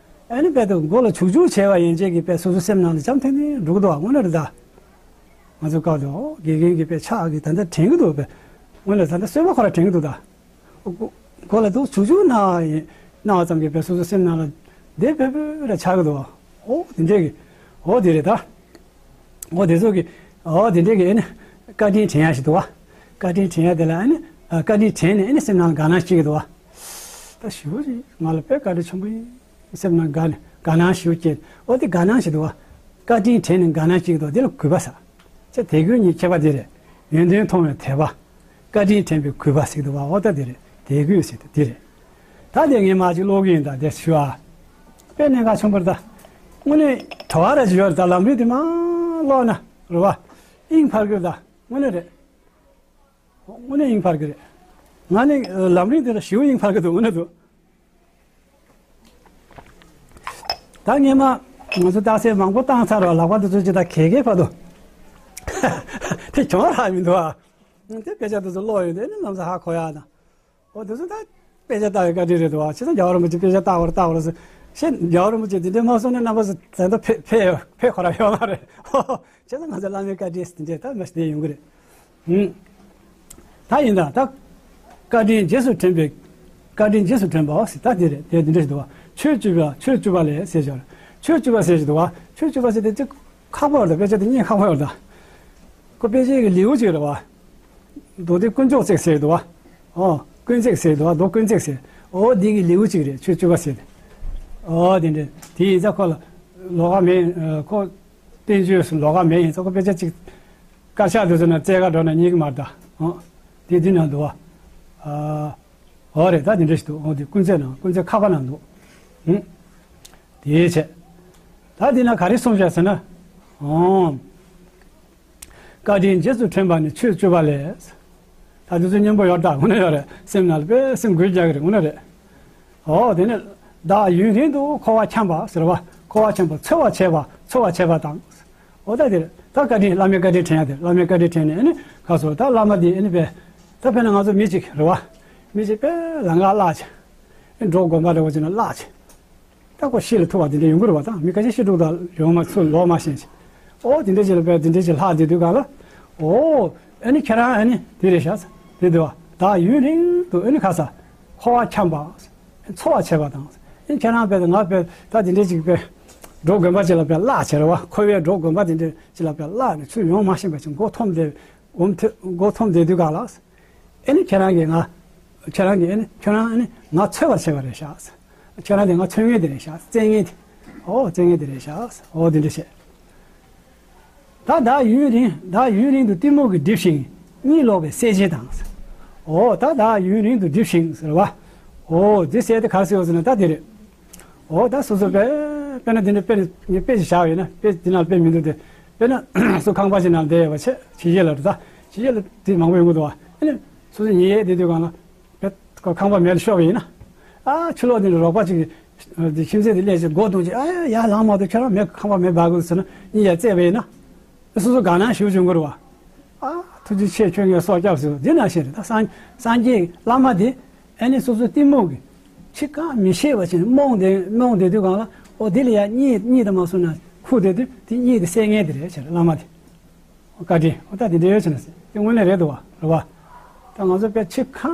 ཨ་ནི་དཔེ་དེ་མགོ་ལ་བྱུག་བྱུག་བྱས་པ་ཡན་ཆད་ཀྱི་དཔེ་སོ་སོ་སེམས་ནང་ལ་འཇམ་ཐིང་ཐིང་འགྲོ་གི་འདུག་བ། དངོས་གནས་རེད་ད། ང་ཚོ་སྐབས་དུ་དགེ་རྒན་གྱི་དཔེ་ཕྱག་གི་ད་ལྟ་དྲན་གི་འདུག་དཔེ། དངོས་གནས་ད་ལྟ་གསོལ་བ་ཁོ་ར་དྲན་གི་འདུག་ད། མགོ་ལ་དུ་བྱུག་བྱུག་གནང་བ་ཡིན། གནང་བ་ཙམ་གྱིས་དཔེ་སོ་སོ་སེམས་ནང་ལ་བདེ་བོ་བོ་ར་ཆགས་ཀྱི་འདུག་བ། ཨོ་དེ་འདྲས་ཀྱི། ཨོ་དེ་རེད་ད། ཨོ་དེ་ཚོ་གི། ཨོ་དེ་འདྲས་ཀྱི་ཨེ་ནི། བཀའ་དྲིན་དྲན་ཡག་ཞིག་འདུག་བ། བཀའ་དྲིན་དྲན་ཡག་དེ་ལ་ཨེ་ནི། ཨ་བཀའ་དྲིན་དྲན་ནས་ཨེ་ནི་སེམས་ནང་ལ་དགའ་སྣང་སྐྱེ་གི་འདུག་བ། ད་ཞི་བོ་ཞིག་ང་ལ་དཔེ་བཀའ་དྲིན་ཆེན་པོ་ཡིན། སེམས་ནང་དགའ་ནས་དགའ་སྣང་ཞིག་སྐྱེ། ཨོ་དེ་དགའ་སྣང་ཞིག་འདུག་བ། བཀའ་དྲིན་དྲན་ནས་དགའ་སྣང་སྐྱེ་གི་འདུག་དེ་ལ་གུས་པ་ཟེར། ཅེས་དད་གུས་གཉིས་ཁྱད་པར་དེ་རེད། ཡོན་ཏན་མཐོང་བའི་དད་པ། བཀའ་དྲིན་དྲན་པའི་གུས་པ་ཟེར་གི་འདུག་བ། ཨོ་ད་དེ་རེད། དད་གུས་ཟེར་དེ་དེ་རེད། ད་དེ་ངས་མ་ཅིག་ཀློག་གི་ཡིན་ད་དེ་ཞུ་ཨ། དཔེ་གནད་འགག་ཆེན་པོ་རེད་ད། དངོས་གནས་གྲོགས་ར་ཅིག་ཡོད་རེད་ད། ལམ་རིམ་དེ་མ་ཀློག་ན་རེད་བ། དབྱིངས་འཕར་གི་རེད་ད། དངོས་གནས་རེད། དངོས་གནས་དབྱིངས་འཕར་གི་རེད། ང་ནི་ལམ་རིམ་དེ་ལ་ཞེ་པོ་དབྱིངས་འཕར་གི་འདུག་དངོས་གནས་འདུག་ད་སྔས་མ་ང་ཚོ་རྟགས་གསལ་མང་པོ་བཏང་ཚར་བ། ལག་པ་དེ་ཚོ་ཅི་ད་གས་གས་བར་དུ་དེ་གྱོང་རག་མི་འདུག་ཨ། དེ་དཔེ་ཆ་དེ་ཚོ་ཀློག་ཡོང་དུས་ནི་ལམ་སང་ཧ་གོ་ཡག་དང་། ཨོ་དེ་ཚོ་ད་དཔེ་ཆ་ལྟ་བའི་བཀའ་དྲིན་རེད་འདུག་ཨ། བྱས་ཙང་རྒྱལ་བ་རིན་པོ་ཆེ་དཔེ་ཆ་ལྟ་བར་ལྟ་བར་ཟེར། ཤེས་རྒྱལ་བ་རིན་པོ་ཆེ་དེ་འདྲའི་མ་གསུངས་ན་རྣམ་པ་ཚོ་ད་ལྟ་ཕེ་ཕེ་ཕེ་ཁོ་རང་ཡོད་མ་རེད། བྱས་ཙང་ང་ཚོ་བླ་མའི་བཀའ་དྲིན་དེ་འདྲས་ད་མ་ཞིག་བསྡད་ཡོང་གི་རེད། ཧུམ། ད་ཡིན་ད་ད། བཀའ་དྲིན་རྗེས་སུ་དྲན་པའི། བཀའ་དྲིན་རྗེས་སུ་དྲན་པའོ་ཟེར་ད་དེ་རེད། དེ་འདི་འདྲ་ཞིག་འདུག་བ། ཆོས་བཅུ་པ་ཆོས་བཅུ་པ་ལས་ཟེར་ཞོར། ཆོས་བཅུ་པ་ཟེར་ཞིག་འདུག་བ། ཆོས་བཅུ་པ་ཟེར་དེ་ཅིག་ཁག་པོ་ཡོད་ད། དཔེ་ཆ་དེ་རྙེད་ཁག་པོ་ཡོད་ད། ཁོ་དཔེ་ཆའི་གི་ལེའུ་གཅིག་རེད་བ། མདོ་སྡེ་དཀོན་མཆོག་བརྩེགས་ཟེར་འདུག་བ། ཨོ། དཀོན་བརྩེགས་ཟེར་འདུག་བ། མདོ་དཀོན་བརྩེགས་ཟེར། ཨོ་འདི་གི་ལེའུ་གཅིག་རེད། ཆོས་བཅུ་པ་ཟེར་དེ། ཨོ་དེ་འདྲ་དེ་ཡིན་ཙང་ཁོ་ལ་ལོགས་ཀ་མེད། ཁོ་བསྟན་བཅོས་སུ་ལོགས་ཀ་མེད། ཡིན་ཙང་ཁོ་དཔེ་ཆ་གཅིག་དཀར་ཆག་དེ་ཚོ་ན་བཙལ་ག་འགྲོ་ན་རྙེད་གི་མ་རེད་ད། ཨོ། དེ་འདི་ན་འདུག་བ། ཨ། ཨོ་རེད་ད། དེ་འདྲ་ཞིག་འདུག་ཨོ་དེ་དཀོན་བརྩེགས་ནང་དཀོན་བརྩེགས་ཁ་པ་ནང་འདུག་ཨུ། དེའི་ཆེད། ད་འདི་ན་ག་རེ་གསུངས་བཞག་ཟེར་ན། ཨོ། བཀའ་དྲིན་རྗེས་སུ་དྲན་པ་ནི་ཆོས་བཅུ་པ་ལས། ད་དེ་ཚོ་སྙན་པོ་ཡོད་ད། དངོས་གནས་ཡོད་རེད། སེམས་ནང་ལ་དཔེ་སེམས་འགུལ་རྒྱག་གི་རེད། དངོས་གནས་རེད། ཨོ་དེ་ནས་བདག་ཡུན་རིང་དུ་འཁོར་བར་འཁྱམས་པ་ཟེར་བ། འཁོར་བར་འཁྱམས་པ་འཚོལ་བར་བྱེད་པ་འཚོལ་བར་བྱེད་པ་དང་། ཨོ་ད་དེར་ད་བཀའ་དྲིན་བླ་མའི་བཀའ་དྲིན་དྲན་ཡ་དེ། བླ་མའི་བཀའ་དྲིན་དྲན་ནས་ཨ་ནི་ཁ་སོ་ད་བླ་མ་དེ་ཨ་ནི་དཔེ། ད་དཔེར་ན་ང་ཚོ་མི་གཅིག་རེད་བ། མི་གཅིག་དཔེ་ལམ་ཁ་བརླག་བྱས། ཨ་འབྲོག་དགོན་པ་འདྲ་བོ་ཅིག་ན་བརླག་བྱས། ད་ཁོ་ཤི་ལ་ཐུག་པ་དེ་འདྲ་ཡོང་གི་རེད་བ། ད་མི་ཁ་ཤས་ཤི་འགྲོ་ད་ཡོང་མ་ཚུར་ལོག་མ་ཤེས་ཤིང་། ཨོ་དེ་འདྲ་ཅིག་ལ་དཔེ་དེ་འདྲ་ཅིག་ལྷག་བསྡད་དུས་ག་ལ། ཨོ་ཨ་ནི་ཁྱེད་རང་ཨ་ནི་དེ་རེད་ཤག་དེ་འདུག་བ། བདག་ཡུན་རིང་དུ་ཨ་ནི་ཁ་ས་འཁོར་བར་འཁྱམས་པ། འཚོལ་བར་བྱེད་པ་དང་། ཨ་ནི་ཁྱེད་རང་དཔེ་ང་དཔེ་ད་དེ་འདྲ་ཅིག་དཔེ་འབྲོག་དགོན་པ་ཅིག་ལ་དཔེ་བརླག་བྱས་རེད་བ། འཁོར་བའི་འབྲོག་དགོན་པ་དེ་འདྲ་ཅིག་ལ་དཔེ་བརླག་ནས་ཚུར་ཡོང་མ་ཤེས་པ་ཅིག་མགོ་འཐོམས་བསྡད། འོ་མཐེ་མགོ་འཐོམས་བསྡད་དུས་ག་ལ། ཨེ་ནི་ཁྱེད་རང་གིས་ང་། ཁྱེད་རང་གིས་ཨེ་ནི་ཁྱོད་རང་ཨེ་ནི་ང་འཚོལ་བར་བྱེད་པ་རེད་ཤག་ཁྱོད་རང་དེ་ང་འཚོལ་མཁན་དེ་རེད་ཤག་བཙལ་མཁན་དེ། ཨོ་བཙལ་མཁན་དེ་རེད་ཤག་ཨོ་དེ་འདྲ་བྱས། ད་བདག་ཡུན་རིང་བདག་ཡུན་རིང་དུ་གཏི་མུག་གིས་བསྒྲིབས་ཤིང་གཉིད་ལོག་པའི་སྲེད་བྱེད་དང་། ཨོ་ད་བདག་ཡུན་རིང་དུ་བསྒྲིབས་ཤིང་ཟེར་བ། ཨོ་དེ་སྲེད་དེ་ག་རེ་ཟེར་བ་ཟེར་ན་ད་དེ་རེད། འོ་ད་སོ་སོ་དཔེ། དཔེར་ན་འདི་འདྲ་དཔེ་ནི་ངས་དཔེ་ཞིག་བཞག་ཡོད་ན། དཔེ་འདི་ནང་དཔེ་མི་འདུག་སྟེ། དཔེར་ན་སོ་ཁང་པ་ཞིག་ནང་བསྡད་ཡོད་པ་བྱས། ཕྱི་རྒྱལ་ལ་འགྲོ་ད། ཕྱི་རྒྱལ་ལ་དེ་མང་པོ་ཡོང་གི་འདུག་བ། ཨ་ནི་སོ་སོ་ཉལ་ཡས་བསྡད་དུས་གང་ལ་དཔེ་ཁང་པ་མེད་ལ་ཤོར་བ་ཡིན་ན། ཨ་ཕྱི་ལོགས་འདི་འདྲ་རོགས་པ་ཅིག་གིས་འདི་ཁྱིམ་མཚེས་དེ་སླེབས་བྱས་སྒོ་རྡུང་བྱས། ཨ་ཡ་ལངས་མ་ཐུབ། ཁྱོད་རང་མེད་ཁང་པ་མེད་འབག་དགོས་ཟེར་ན་གཉིད་ཡར་བཙལ་བ་ཡིན་ན། སོ་སོ་དགའ་སྣང་ཞེ་པོ་བྱུང་གི་རེད་བ། ཨ་ཐུགས་རྗེ་ཆེ། ཁྱོད་ངའི་སྲོག་སྐྱབས་ཟེར། འདི་ནང་བཞིན་རེད་ད། སངས་སངས་རྒྱས་བླ་མ་དེ། ཨ་ནི་སོ་སོའི་གཏི་མུག་གིས་ཕྱི་ཁ་མི་ཤེས་པ་བྱས་ནས་རྨོངས་བསྡད་རྨོངས་བསྡད་དུས་གང་ལ། ཨོ་དེ་ལ་ཡང་གཉིད་གཉིད་དུ་མ་སོང་ན་ཁུག་བསྡད་དུས་དེ་གཉིད་དེ་སད་མཁན་དེ་རེད་ཟེར་བླ་མ་དེ། བཀའ་དྲིན། ཨོ་ད་དེ་འདྲ་ཡོད་ཟེར་ན་ཟེར། དེ་དངོས་གནས་རེད་འདུག་བ། རེད་བ། ད་ང་ཚོ་དཔེ་ཕྱི་ཁ་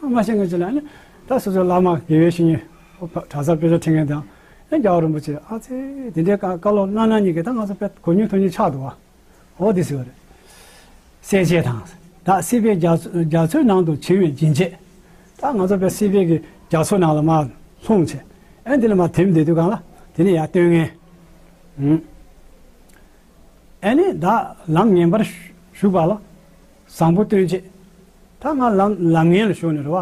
མ་ཤེས་མཁན་ཅིག་ལ་ཨ་ནི་ད་སོ་སོའི་བླ་མ་དགེ་བའི་བཤེས་གཉེན། ཨོ་གྲྭ་སར་དཔེ་ཆ་ཁྲིད་མཁན་དང་། ཨ་རྒྱལ་བ་རིན་པོ་ཆེ་ཨ་ཙི་དེ་འདྲའི་བཀའ་བཀའ་སློབ་གནང་གནང་མཁན་གྱིས་ད་ང་ཚོ་དཔེ་གོ་མྱོང་ཐོས་མྱོང་ཆགས་འདུག་བ། འོ་དེ་ཟེར་བ་རེད། སྲེད་བྱེད་དང་། བདག་སྲིད་པའི་རྒྱ་མཚོ་རྒྱ་མཚོའི་ནང་དུ་བྱིང་བའི་སྦྱིན་བྱེད། ད་ང་ཚོ་དཔེ་སྲིད་པའི་གི་རྒྱ་མཚོ་ནང་ལ་མར་ལྷུང་བྱས། ཨ་འདི་ལ་མར་དེད་བསྡད་དུས་གང་ལ་དེ་ནས་ཡར་བཏོན་མཁན། ཨ་ནི་བདག་ལམ་ངན་པར་ཞུགས་པ་ལ་བཟང་པོ་སྟོན་བྱེད། ད་ང་ལམ་ལམ་ངན་ལ་ཞུགས་ནས་རེད་བ།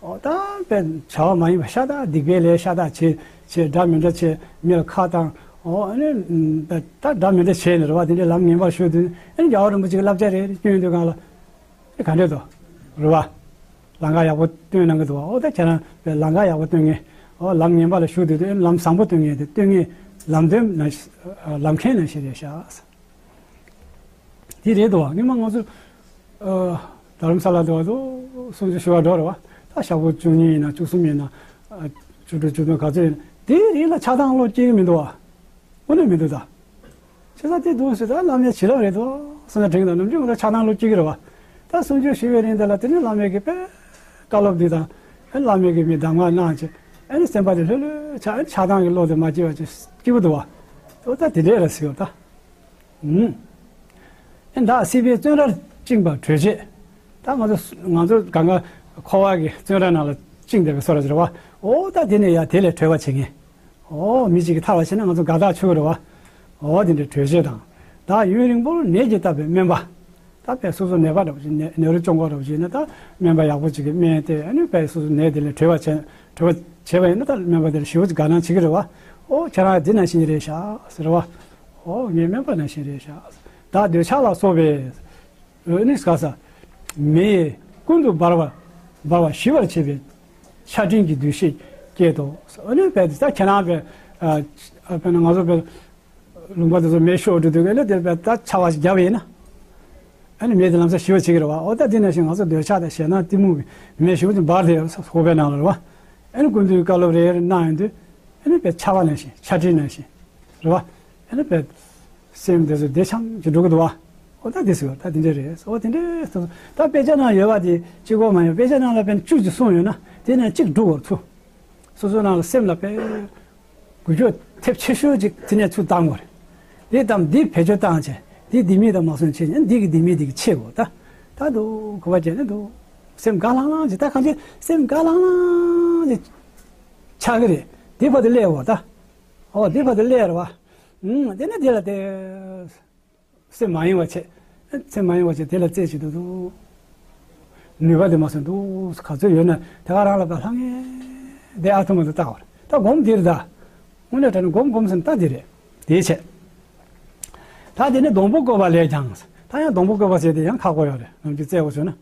ཨོ་ད་དཔེ་བྱ་བ་མ་ཡིན་པ་ཤ་སྟག་སྡིག་པའི་ལས་ཤ་སྟག་བྱེད་བྱེད། འདྲ་མི་འདྲ་བྱེད། མི་ལ་ཁ་བཏང་། ཨོ་ཨ་ནི་ད་ད་འདྲ་མི་འདྲ་བྱས་ནས་རེད་བ། དེ་འདྲའི་ལམ་ངན་པར་ཞུགས་དུས་ཨ་ནི་རྒྱལ་བ་རིན་པོ་ཆེ་གི་བསླབ་བྱ་རེ་རེ་སྐྱོན་དུས་སྒང་ལ་ཨེ་ག་འདྲས་འདུག་རེད་བ། ལམ་ཁ་ཡག་པོ་སྟོན་གནང་གི་འདུག་བ། ཨོ་ད་ཁྱེད་རང་ལམ་ཁ་ཡག་པོ་སྟོན་མཁན། ཨོ་ལམ་ངན་པ་ལ་ཞུགས་དུས་དུས་ཨེ་ལམ་བཟང་པོ་སྟོན་མཁན་དེ་སྟོན་མཁན་ལམ་སྟོན་ནང་ལམ་མཁན་ནང་བཞིན་རེད་ཤག་དེ་རེད་དོ། སྔོན་མ་ང་ཚོ་ཨ་རྡ་རམ་ས་ལ་འདུག་བ། གསུང་ཆོས་ཞུ་བར་འགྲོ་རེད་བ། ད་ཞག་པོ་བཅུ་གཉིས་ཡིན་ན་བཅུ་གསུམ་ཡིན་ན་ཨ་བཅུ་དྲུག་བཅུ་བདུན་ག་ཚོད་ཡིན་ན་དེའི་རིང་ལ་ཆགས་སྡང་བློ་སྐྱེ་གི་མི་འདུག་བ། དངོས་གནས་མི་འདུག་ད། བྱས་ཙང་དེ་འདུག་ཟེར། ད་བླ་མའི་བྱིན་རླབས་རེད་དོ་བསམ་ན་དྲན་གི་འདུག་ནམ་རྒྱུན་ང་ཚོ་ཆགས་སྡང་བློ་སྐྱེ་གི་རེད་བ། ད་གསུང་ཆོས་ཞུ་བའི་རིང་དེ་ལ་དེ་ནི་བླ་མའི་གི་དཔེ་བཀའ་སློབ་འདི་དང་ཨ་བླ་མའི་གི་མི་གདམས་ངག་གནང་བྱས་ཨ་ནི་སེམས་པ་དེ་ལྷོད་ལྷོད་ཆགས་ཨ་ནི་ཆགས་སྡང་གི་བློ་དེ་མ་སྐྱེ་བ་ཅིག་སྐྱིད་པོ་འདུག་བ། ཨོ་ད་དེ་འདྲས་རེད་ཟེར་བ་ད། ཨུམ། ཨེ་ད་སྲིད་པའི་བཙོན་རར་བཅིངས་པ་གྲོལ་བྱེད། ད་ང་ཚོ་ང་ཚོ་གང་ག་འཁོར་བ་གི་བཙོན་ར་ནང་ལ་བཅིངས་བསྡད་པའི་བཟོ་འདྲ་ཟེར་བ། ཨོ་ད་དེ་ནས་ཡ་དེ་ལས་གྲོལ་བ་བྱེད་མཁན། ཨོ་མི་གཅིག་གིས་ཐར་བ་བྱས་ན་ང་ཚོ་དགའ་ཐག་ཆོད་རེད་བ། ཨོ་དེ་འདྲའི་གྲོལ་བྱེད་དང་། ད་ཡུན་རིང་པོར་ནད་ཀྱིས་བཏབ་པའི་སྨན་པ། ད་དཔེ་སོ་སོ་ནད་པ་འདྲ་བོ་ཞིག་ནད་ནད་རོ་བཅོམ་གོ་འདྲ་བོ་ཞིག་ཡིན་ན་ད་སྨན་པ་ཡག་པོ་ཅིག་གིས་སྨན་སྟེར་ཨ་ནི་དཔེ་སོ་སོ་ནད་དེ་ལས་གྲོལ་བ་བྱས་གྲོལ་བ་བྱས་པ་ཡིན་ན་ད་སྨན་པ་དེར་ཞེ་པོ་ཅིག་དགའ་སྣང་བྱེད་ཀྱི་རེད་བ། ཨོ་ཁྱེད་རང་འདི་ནང་བཞིན་རེད་ཤག་ཟེར་བ། ཨོ་ངའི་སྨན་པ་ནང་བཞིན་རེད་ཤག་ད་འདོད་ཆགས་ལ་སོགས་པའི་ཨ་ནི་ག་ས་མེ་ཡིས་ཀུན་ཏུ་འབར་བ་འབར་བ་ཞི་བར་བྱེད་པའི་ཆར་སྤྲིན་གྱི་འདུ་ཤེས་བསྐྱེད་དོ། ཨ་ནི་དཔེ་དེ་ད་ཁྱེད་རང་དཔེ་ཨ་དཔེར་ན་ང་ཚོ་དཔེ་ལུང་པ་དེ་ཚོ་མེ་ཤོར་འགྲོ་དུས་ཨ་ནི་དེ་དཔེ་ད་ཆར་པ་ཞིག་བརྒྱབ་པ་ཡིན་ན་ཨ་ནི་མེ་དེ་ལམ་སང་ཞི་བ་བྱེད་ཀྱི་རེད་བ། ཨོ་ད་དེ་ནང་བཞིན་ང་ཚོ་འདོད་ཆགས་དང་ཞེ་སྡང་གཏི་མུག་གི་མེ་ཞེ་པོ་ཅིག་འབར་ཏེ་ཡོད་ས་ཁོག་པའི་ནང་ལ་རེད་བ། ཨ་ནི་ཀུན་ཏུ་བཀའ་སློབ་རེ་རེ་གནང་ཡོང་དུས་ཨ་ནི་དཔེ་ཆར་པ་ནང་བཞིན་ཆར་སྤྲིན་ནང་བཞིན་རེད་བ། ཨ་ནི་དཔེ་སེམས་དེ་ཚོ་བདེ་ཆགས་ཀྱི་འགྲོ་གི་འདུག་བ། ཨོ་ད་དེ་ཟེར་བ་ད་དེ་འདྲས་རེད། ཨོ་དེ་འདྲས་སོ་སོ་ད་དཔེ་ཆ་ནང་ཡོད་པ་དེ་གཅིག་པོ་མ་ཡིན། དཔེ་ཆ་ནང་ལ་དཔེ་བཅུ་ཅིག་གསུངས་ཡོད་ན་དེ་ནས་གཅིག་སྒྲུབ་དགོས་ཚུལ། སོ་སོ་ནང་ལ་སེམས་ལ་དཔེ་འགུལ་སྐྱོད་ཐེབས་ཆེ་ཤོས་ཅིག་དེ་ནས་ཚུར་བཏང་དགོས་རེད། དེ་དང་འདི་བེད་སྤྱོད་བཏང་བྱས་དེ་ལྡེ་མིག་དང་མ་སོན་བྱས་ནས་འདི་གི་ལྡེ་མིག་འདི་གི་ཕྱེ་དགོས། ད་ད་འདུག་གོ་བ་བྱས་ནས་འདུག་སེམས་དགའ་ལྷང་ལྷང་ཅིག་ད་གང་ཅི་སེམས་དགའ་ལྷང་ལྷང་ཅིག་ཆགས་ཀྱི་རེད། དེ་བར་དུ་སླེབས་དགོས་ད། ཨོ་དེ་བར་དུ་སླེབས་རེད་བ། ཨུམ་དེ་ནས་དེ་ལ་དེ། སེམས་མ་གཡེང་བ་བྱེད། སེམས་མ་གཡེང་བ་བྱེད་དེ་ལ་རྩེ་བྱེད་དུ་འདུག་ནུས་པ་དེ་མ་སོན་འདུག་ག་ཚོད་ཡོད་ན་དེ་ག་རང་ལ་ད་ལྷང་ངེ་དེ་ཨ་ཐུར་མ་ཐུར་བལྟ་བར་ད་སྒོམ་འདིར་ད། དངོས་གནས་དྲང་གནས་སྒོམ་སྒོམ་ཟེར་ན་ད་འདི་རེད། དེའི་ཆེད། ད་དེ་ནས་སྡོང་པོ་བཀོད་པ་ལས་ཀྱང་། ད་ཡང་སྡོང་པོ་བཀོད་པ་ཟེར་དེ་ཡང་ཁག་པོ་ཡོད་རེད། ནམ་རྒྱུན་རྩེ་བོ་བྱོས་ན།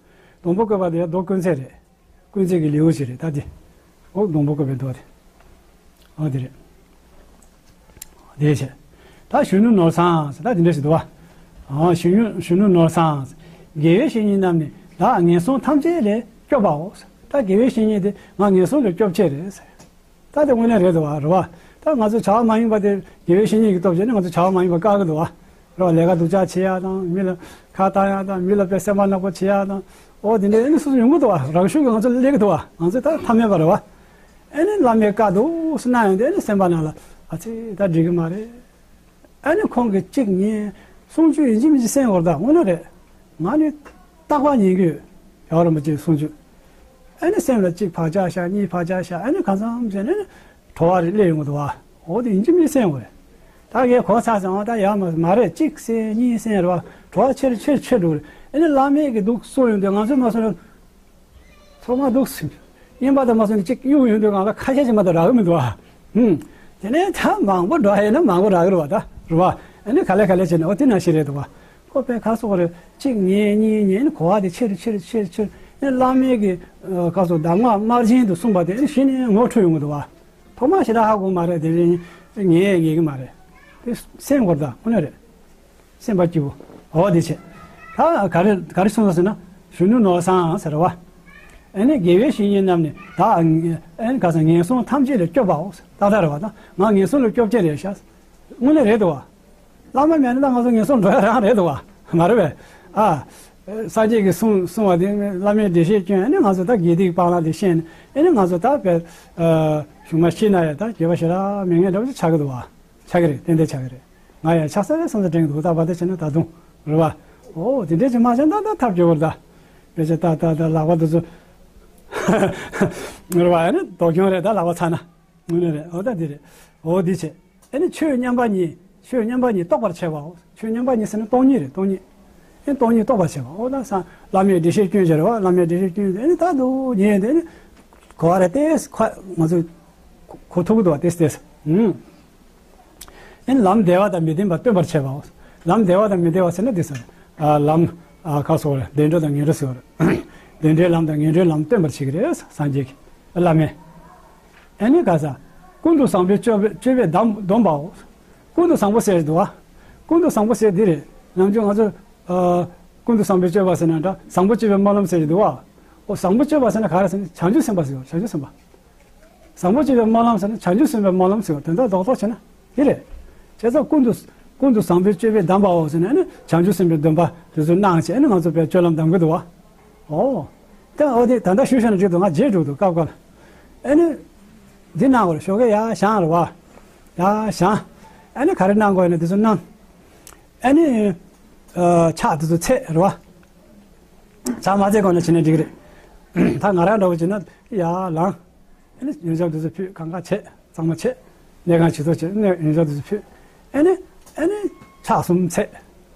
སྡོང་པོ་བཀོད་པ་དེ་ཡང་རྡོ་ཀུན་རྩེ་རེད། ཀུན་རྩེ་གི་ལེའུ་ཞིག་རེད་ད་དེ། འོ་སྡོང་པོ་བཀོད་པའི་མདོ་དེ། འོ་དེ་རེད། དེའི་ཕྱིར། ད་གཞོན་ནུ་ནོར་བཟང་ཟེར་ད་དེ་འདྲ་ཞིག་འདུག་བ། འོ་གཞོན་ནུ་གཞོན་ནུ་ནོར་བཟང་ཟེར། དགེ་བའི་བཤེས་གཉེན་རྣམས་ནི་བདག་ངན་སོང་ཐམས་ཅད་ལས་སྐྱོབ་པའོ་ཟེར། ད་དགེ་བའི་བཤེས་གཉེན་དེ་ང་ངན་སོང་ལས་སྐྱོབ་བྱེད་རེད་ཟེར། ད་དེ་དངོས་གནས་རེད་འདུག་བ་རེད་བ། ད་ང་ཚོ་བྱ་བ་མ་ཡིན་པ་དེ་དགེ་བའི་བཤེས་གཉེན་གྱི་སྟོབས་བྱས་ནས་ང་ཚོ་བྱ་བ་མ་ཡིན་པ་བཀག་གི་འདུག་བ། རོགས་ལས་ཀ་སྡུག་ཅག་བྱེད་ཡག་དང་མི་ལ་ཁ་བཏང་ཡག་དང་མི་ལ་དཔེ་སེམས་པ་ནག་པོ་བྱེད་ཡག་དང་། ཨོ་དེ་འདྲའི་ཨ་ནི་སོ་སོ་ཡོང་གི་འདུག་བ། རང་ཤུགས་ཀྱིས་ང་ཚོ་སླེབས་ཀྱི་འདུག་བ། ང་ཚོ་ད་ཐབས་མེད་པ་རེད་བ། ཨ་ནི་བླ་མས་བཀའ་འདུག་སེ་གནང་ཡོང་དུས་ཨ་ནི་སེམས་པ་ནང་ལ་ཨ་ཙི་ད་འགྲིག་གི་མ་རེད། ཨ་ནི་ཁོང་གིས་གཅིག་ཉིད་གསུང་ཆོས་ཡིན་གཅིག་མིན་གཅིག་གསན་དགོས་རེད། ད་དངོས་གནས་རེད། ང་ནི་རྟག་པར་ཉན་གྱི་ཡོད། རྒྱལ་བ་རིན་པོ་ཆེའི་གསུང་ཆོས། ཨ་ནི་སེམས་ལ་གཅིག་བག་ཆགས་ཤར་གཉིས་བག་ཆགས་ཤར་ཨ་ནི་གང་འཚམ་བྱས་ནས་ནི་གྲོལ་བ་རེ་སླེབས་ཡོང་གི་འདུག་བ། འོ་དེ་ཡིན་གཅིག་མིན་གསན་དགོས་རེད། ད་ངས་གོ་ཚར་སོང་། ད་ཡག་མ་མ་རེད། གཅིག་གསན་གཉིས་གསན་རེད་བ། གྲོལ་བ་ཆེ་རུ་ཆེ་རུ་ཆེ་འགྲོ་གི་རེད། ཨ་ནི་བླ་མས་གི་འདུག་གསུངས་ཡོང་དུས་ང་ཚོས་མ་གསུངས་ན་ཐོག་མ་འདུག་སེ་གཉིས་པ་དང་མ་གསུངས་ན་གཅིག་གཡུག་ཡོང་དུས་ང་ལ་ཁ་ཤས་ཅིག་མ་གཏོགས་རག་གི་མི་འདུག་བ། ཧུམ། དེ་ནས་ད་མང་པོ་འགྲོ་ཡིན་ན་མང་པོ་རག་གི་རེད་བ། ད་རེད་བ། ཨ་ནི་ག་ལེ་ག་ལེ་བྱས་ནས་འོ་དེ་ནང་བཞིན་རེད་འདུག་བ། ཁོ་པས་ག་སོགས་རེད། གཅིག་ཉན་གཉིས་ཉན་གོ་བ་དེ་ཆེ་རུ་ཆེ་རུ་ཆེ་རུ་ཆེ་རུ་ཨ་ནི་བླ་མའི་གི་ག་སོགས་གདམས་ངག་དམར་རྗེན་དུ་གསུངས་པ་དེ་ཨ་ནི་གཞི་ནས་ངོ་འཕྲོད་ཡོང་གི་འདུག་བ། ཐོག་མ་ཞེ་དྲག་ཧ་གོ་མ་རེད། དེ་རིང་ངས་ངེས་གི་མ་རེད། དེ་སེམས་སྐོར་དང་དངོས་གནས་རེད། སེམས་པ་སྐྱིད་པོ། འོ་དེ་བྱས། ད་ག་རེ་ག་རེ་གསུངས་ཟེར་ན་གཞོན་ནུ་ནོར་བཟང་ཟེར་བ། ཨ་ནི་དགེ་བའི་བཤེས་གཉེན་རྣམས་ནི་བདག་ཨ་ནི་ག་ས་ངན་སོང་ཐམས་ཅད་ལས་སྐྱོབ་པའོ། ཏག་ཏག་རེད་བ། ད་ང་ངན་སོང་ལས་སྐྱོབ་བྱེད་རེད་ཤག་དངོས་གནས་རེད་འདུག་བ། བླ་མ་མེད་ན་ད་ང་ཚོ་ངན་སོང་འགྲོ་ཡ་རང་རེད་འདུག་བ། མ་རེད་པས། ཨ། སངས་རྒྱས་ཀྱིས་གསུངས་གསུངས་པ་དེ་བླ་མའི་འགྲེལ་བཤད་སྐྱོན་ཨ་ནི་ང་ཚོ་ད་དགེ་སྡིག་སྤང་བླང་དེ་ཤེས་ནས་ཨ་ནི་ང་ཚོ་ད་དཔེ་གཞུང་མ་ཤེས་ན་ཡང་ད་དགེ་བ་ཞེ་དྲག་མེད་མཁན་འདྲ་བོ་ཅིག་ཆགས་ཀྱི་འདུག་བ། ཆགས་ཀྱི་རེད། ཏན་ཏན་ཆགས་ཀྱི་རེད། ང་ཡང་ཆགས་ས་རེད་བསམ་ས་དྲན་གྱི་འདུག་ད་བར་དུ་བྱས་ན་ད་དུང་རེད་བ། ཨོ་དེ་འདྲས་ཅིག་མ་བྱས་ན་ད་ད་ཐབས་སྐྱོ་བོ་རེད་ད། དཔེ་ཆ་ད་ད་ད་ལག་པ་དེ་ཚོ་རེད་བ། ཨ་ནི་སྡུག་གྱོང་རེད་ད་ལག་པ་ཚ་ན། དངོས་གནས་རེད། འོ་ད་འདི་རེད། འོ་འདི་བྱས། ཨ་ནི་ཆོས་མཉམ་པ་ཉིད། ཆོས་མཉམ་པ་ཉིད་རྟོགས་པར་བྱེད་པའོ། ཆོས་མཉམ་པ་ཉིད་ཟེར་ན་སྟོང་ཉིད་རེད། སྟོང་ཉིད། ཨ་ནི་སྟོང་ཉིད་རྟོགས་པར་བྱེད་པ། འོ་ད་ས་བླ་མའི་འགྲེལ་བཤད་སྐྱོན་བྱས་རེད་བ། བླ་མའི་འགྲེལ་བཤད་སྐྱོན་བྱས་ཨ་ནི་ད་དུ་ཉན་དེ་ཨ་ནི་གོ་བ་རེ་ཏེས་ཁ་ང་ཚོས་གོ་ཐུབ་ཀྱི་འདུག་བ། ཏེས་ཏེས། ཨུམ། ཨེ་ནི་ལམ་བདེ་བ་དང་མི་ལྡན་པ་སྟོན་པར་བྱེད་པའོ། ལམ་བདེ་བ་དང་མི་བདེ་བ་ཟེར་ན་འདི་ཟེར། ཨ་ལམ་ཨ་ཁ་སོགས་རེད། བདེ་འགྲོ་དང་ངན་འགྲོ་ཟེར་བ་རེད། བདེ་འགྲོའི་ལམ་དང་ངན་འགྲོའི་ལམ་སྟོན་པར་བྱེད་ཀྱི་རེད། སངས་རྒྱས་ཀྱི་བླ་མས། ཨེ་ནི་ག་ས། ཀུན་ཏུ་བཟང་པོའི་སྤྱོད་པས་སྤྱོད་པས་བསྡམས་བསྡོམས་པའོ། ཀུན་ཏུ་བཟང་པོ་ཟེར་འདུག་བ། ཀུན་ཏུ་བཟང་པོ་ཟེར་འདི་རེད། ནམ་རྒྱུན་ང་ཚོ་ཨ་ཀུན་ཏུ་བཟང་པོའི་སྤྱོད་པ་ཟེར་ན་འདྲ། བཟང་པོ་སྤྱོད་པའི་སྨོན་ལམ་ཟེར་གྱི་འདུག་བ། ཨོ་བཟང་པོ་སྤྱོད་པ་ཟེར་ན་ག་རེ་ཟེར་ན་བྱང་ཆུབ་སེམས་དཔའ་ཟེར་བ། བྱང་ཆུབ་སེམས་དཔའ། བཟང་པོ་སྤྱོད་པའི་སྨོན་ལམ་ཟེར་ན་བྱང་ཆུབ་སེམས་དཔའི་སྨོན་ལམ་ཟེར་བ་དོན་དག་རྡོག་རྡོག་བྱས་ན་འདི་རེད། བྱས་ཙང་ཀུན་ཏུ་ཀུན་ཏུ་བཟང་པོའི་སྤྱོད་པས་བསྡམས་པའོ་ཟེར་ནས་ཨ་ནི་བྱང་ཆུབ་སེམས་དཔའི་སྡོམ་པ་དེ་ཚོ་གནང་བྱས་ཨ་ནི་ང་ཚོ་དཔེ་སྤྱོད་ལམ་འདམ་གྱི་འདུག་བ། ཨོ། ད་ཨོ་དེ་ད་ལྟ་ཞུ་ཤེས་ན་འགྲིག་འདུག་ང་རྗེས་འགྲོ་འདུག་སྐབས་སྐབས་ལ། ཨ་ནི། འདི་གནང་དགོས་རེད། ཞོགས་ཀས་ཡར་བཞེངས་རེད་བ། ཡར་བཞེངས། ཨ་ནི་ག་རེ་གནང་དགོས་ཡིན་ན་དེ་ཚོ་གནང་། ཨ་ནི། ཨ་ཕྱག་དེ་ཚོ་འཚལ་རེད་བ། ཕྱག་མ་འཚལ་གོང་ནས་བྱས་ན་འགྲིག་གི་རེད། ད་ང་རང་འདྲ་བོ་བྱས་ན་ཡར་ལངས། ཨ་ནི་ཡོན་ཆབ་དེ་ཚོ་ཕུད། གང་ག་བྱས། གཙང་མ་བྱས། གནས་ཁང་ཇི་ཚོ་བྱས་ནས་ཡོན་ཆབ་དེ་ཚོ་ཕུད། ཨ་ནི། ཨ་ནི། ཕྱག་གསུམ་འཚལ།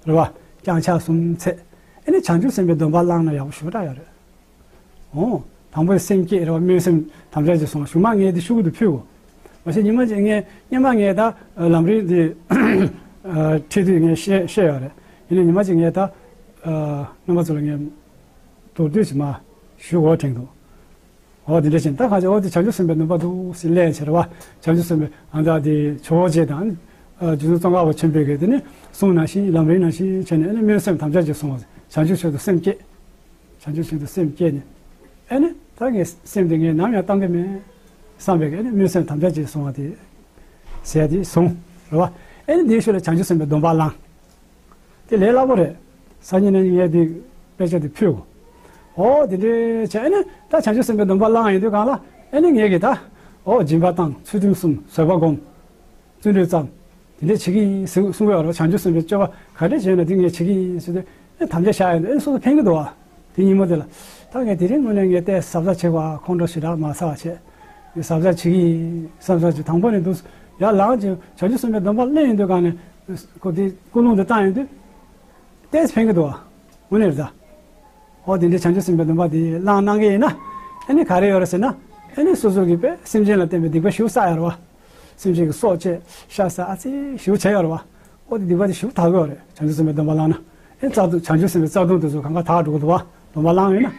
རེད་བ། བརྐྱང་ཕྱག་གསུམ་འཚལ། ཨ་ནི་བྱང་ཆུབ་སེམས་དཔའི་སྡོམ་པ་བླངས་ན་ཡག་པོ་ཞེ་དྲག་ཡོད་རེད། ཨོ། དང་པོ་སེམས་བསྐྱེད་རེད་བ། སྨོན་སེམས་དམ་བཅའ་ཅིག་སོང་། གཞུག་མ་ངས་འདི་ཤོག་གུ་དེ་ཕུལ་གོ། མ་གཞི་ཉི་མ་གཅིག་ངས་སྔོན་མ་ངས་ད་ལམ་རིམ་འདི་ཁྲིད་དུས་ངས་བཤད་བཤད་ཡོད་རེད། ཡིན་ནའི་ཉི་མ་གཅིག་ངས་ད་རྣམ་པ་ཚོ་ལ་ངས་མདོར་བསྡུས་ཤིག་མར་ཞུ་དགོས་དྲན་འདུག་ཨོ་དེ་འདྲ་བྱས་ད་གང་ཅི་ཨོ་དེ་བྱང་ཆུབ་སེམས་དཔའི་སྡོམ་པ་འདུག་ཟེར་ལས་བྱེད་རེད་བ། བྱང་ཆུབ་སེམས་དཔའི་ཨ་མདའ་དེ་ཇོ་བོ་རྗེ་དང་། རྗེ་བཙུན་ཙོང་ཁ་པ་ཆེན་པོས་ཀྱིས་དེ་ནི་གསུང་ནང་བཞིན་ལམ་རིམ་ནང་བཞིན་བྱས་ནས་ཨ་ནི་སྨོན་སེམས་དམ་བཅའ་ཅིག་སོང་བ། བྱང་ཆུབ་ཆེད་དུ་སེམས་བསྐྱེད། བྱང་ཆུབ་ཆེད་དུ་སེམས་བསྐྱེད་ནས། ཨ་ནི་ད་ངས་སེམས་དེ་ངས་ནམ་ཡང་བཏང་གི་མེད། བསམ་པའི་ཨ་ནི་སྨོན་སེམས་དམ་བཅའ་ཅིག་སོང་བ་དེ། ཟེར་དེ་སོང་། རེད་བ། ཨ་ནི་དེའི་ཤུལ་ལ་བྱང་ཆུབ་སེམས་དཔའི་སྡོམ་པ་བླངས། དེ་ལས་སླ་པོ་རེད། སང་ཉིན་ནས་ངས་དེ་དཔེ་ཆ་དེ་ཕུལ་གོ། ཨོ་དེ་འདྲའི་བྱས་ཨ་ནི་ད་བྱང་ཆུབ་སེམས་དཔའི་སྡོམ་པ་བླངས་ཡོང་དུས་གང་ལ་ཨ་ནི་ངས་ཀྱིས་ད། ཨོ་སྦྱིན་པ་བཏང་། ཚུལ་ཁྲིམས་སྲུང་། བཟོད་པ་སྒོམ། བརྩོན་འགྲུས་བརྩམས། དེ་འདྲས་བྱེད་ཀྱི་ཡིན་ཟེར་གསུང་གི་ཡོད་རེད། བྱང་ཆུབ་སེམས་དཔའི་སྤྱོད་པ་ག་འདྲས་བྱས་ན་དེ་ངས་བྱེད་ཀྱི་ཡིན་ཟེར་དུས་ཨེ་དམ་བཅའ་བཞག་ཡོད་འདུག་ཨེ་སོ་སོ་ཕན་གྱི་འདུག་བ། དེ་ཉིན་མོ་དེ་ལ། ད་ངས་དེ་རིང་དངོས་གནས་ངས་ཏོག་ཙམ་གཟབ་གཟབ་བྱེད་དགོས། ཁོང་ཁྲོ་ཞེ་དྲག་མ་ཟ་བ་བྱས། ངས་གཟབ་གཟབ་བྱེད་ཀྱི་ཡིན་བསམ་བསམ་བྱས་དང་པོ་ནས་འདུག་ཡར་ལངས་ཀྱི་བྱང་ཆུབ་སེམས་དཔའི་སྡོམ་པ་ལེན་ཡོང་དུས་གང་ནས། ཁོ་དེ་ཀུན་སློང་དེ་བཏང་ཡོང་དུས། ཏོག་ཙམ་ཕན་གྱི་འདུག་བ། དངོས་གནས་རེད་ད། ཨོ་དེ་འདྲའི་བྱང་ཆུབ་སེམས་དཔའི་སྡོམ་པ་དེ་བླངས་གནང་གི་ཡིན་ན། ཨ་ནི་ག་རེ་ཡོད་རེད་ཟེར་ན། ཨ་ནི་སོ་སོ་གིས་དཔེ་སེམས་ཅན་ལ་བརྟེན་པའི་སྡིག་པ་ཞེ་པོ་བསགས་ཡོད་རེད་བ། སེམས་ཅན་གྱི་སྲོག་བཅད། ཤ་ཟ། ཨ་ཙི་ཞེ་པོ་བྱས་ཡོད་རེད་བ། ཨོ་དེ་སྡིག་པ་དེ་ཞེ་པོ་དག་གི་ཡོད་རེད། བྱང་ཆུབ་སེམས་དཔའི་སྡོམ་པ་བླངས་ན། ཨེ་རྩ་ལྟུང་། བྱང་ཆུབ་སེམས་དཔའི་རྩ་ལྟུང་དེ་ཚོ་གང་ག་དག་འགྲོ་གི་འདུག་བ། སྡོམ་པ་བླངས་ཡོད་ན།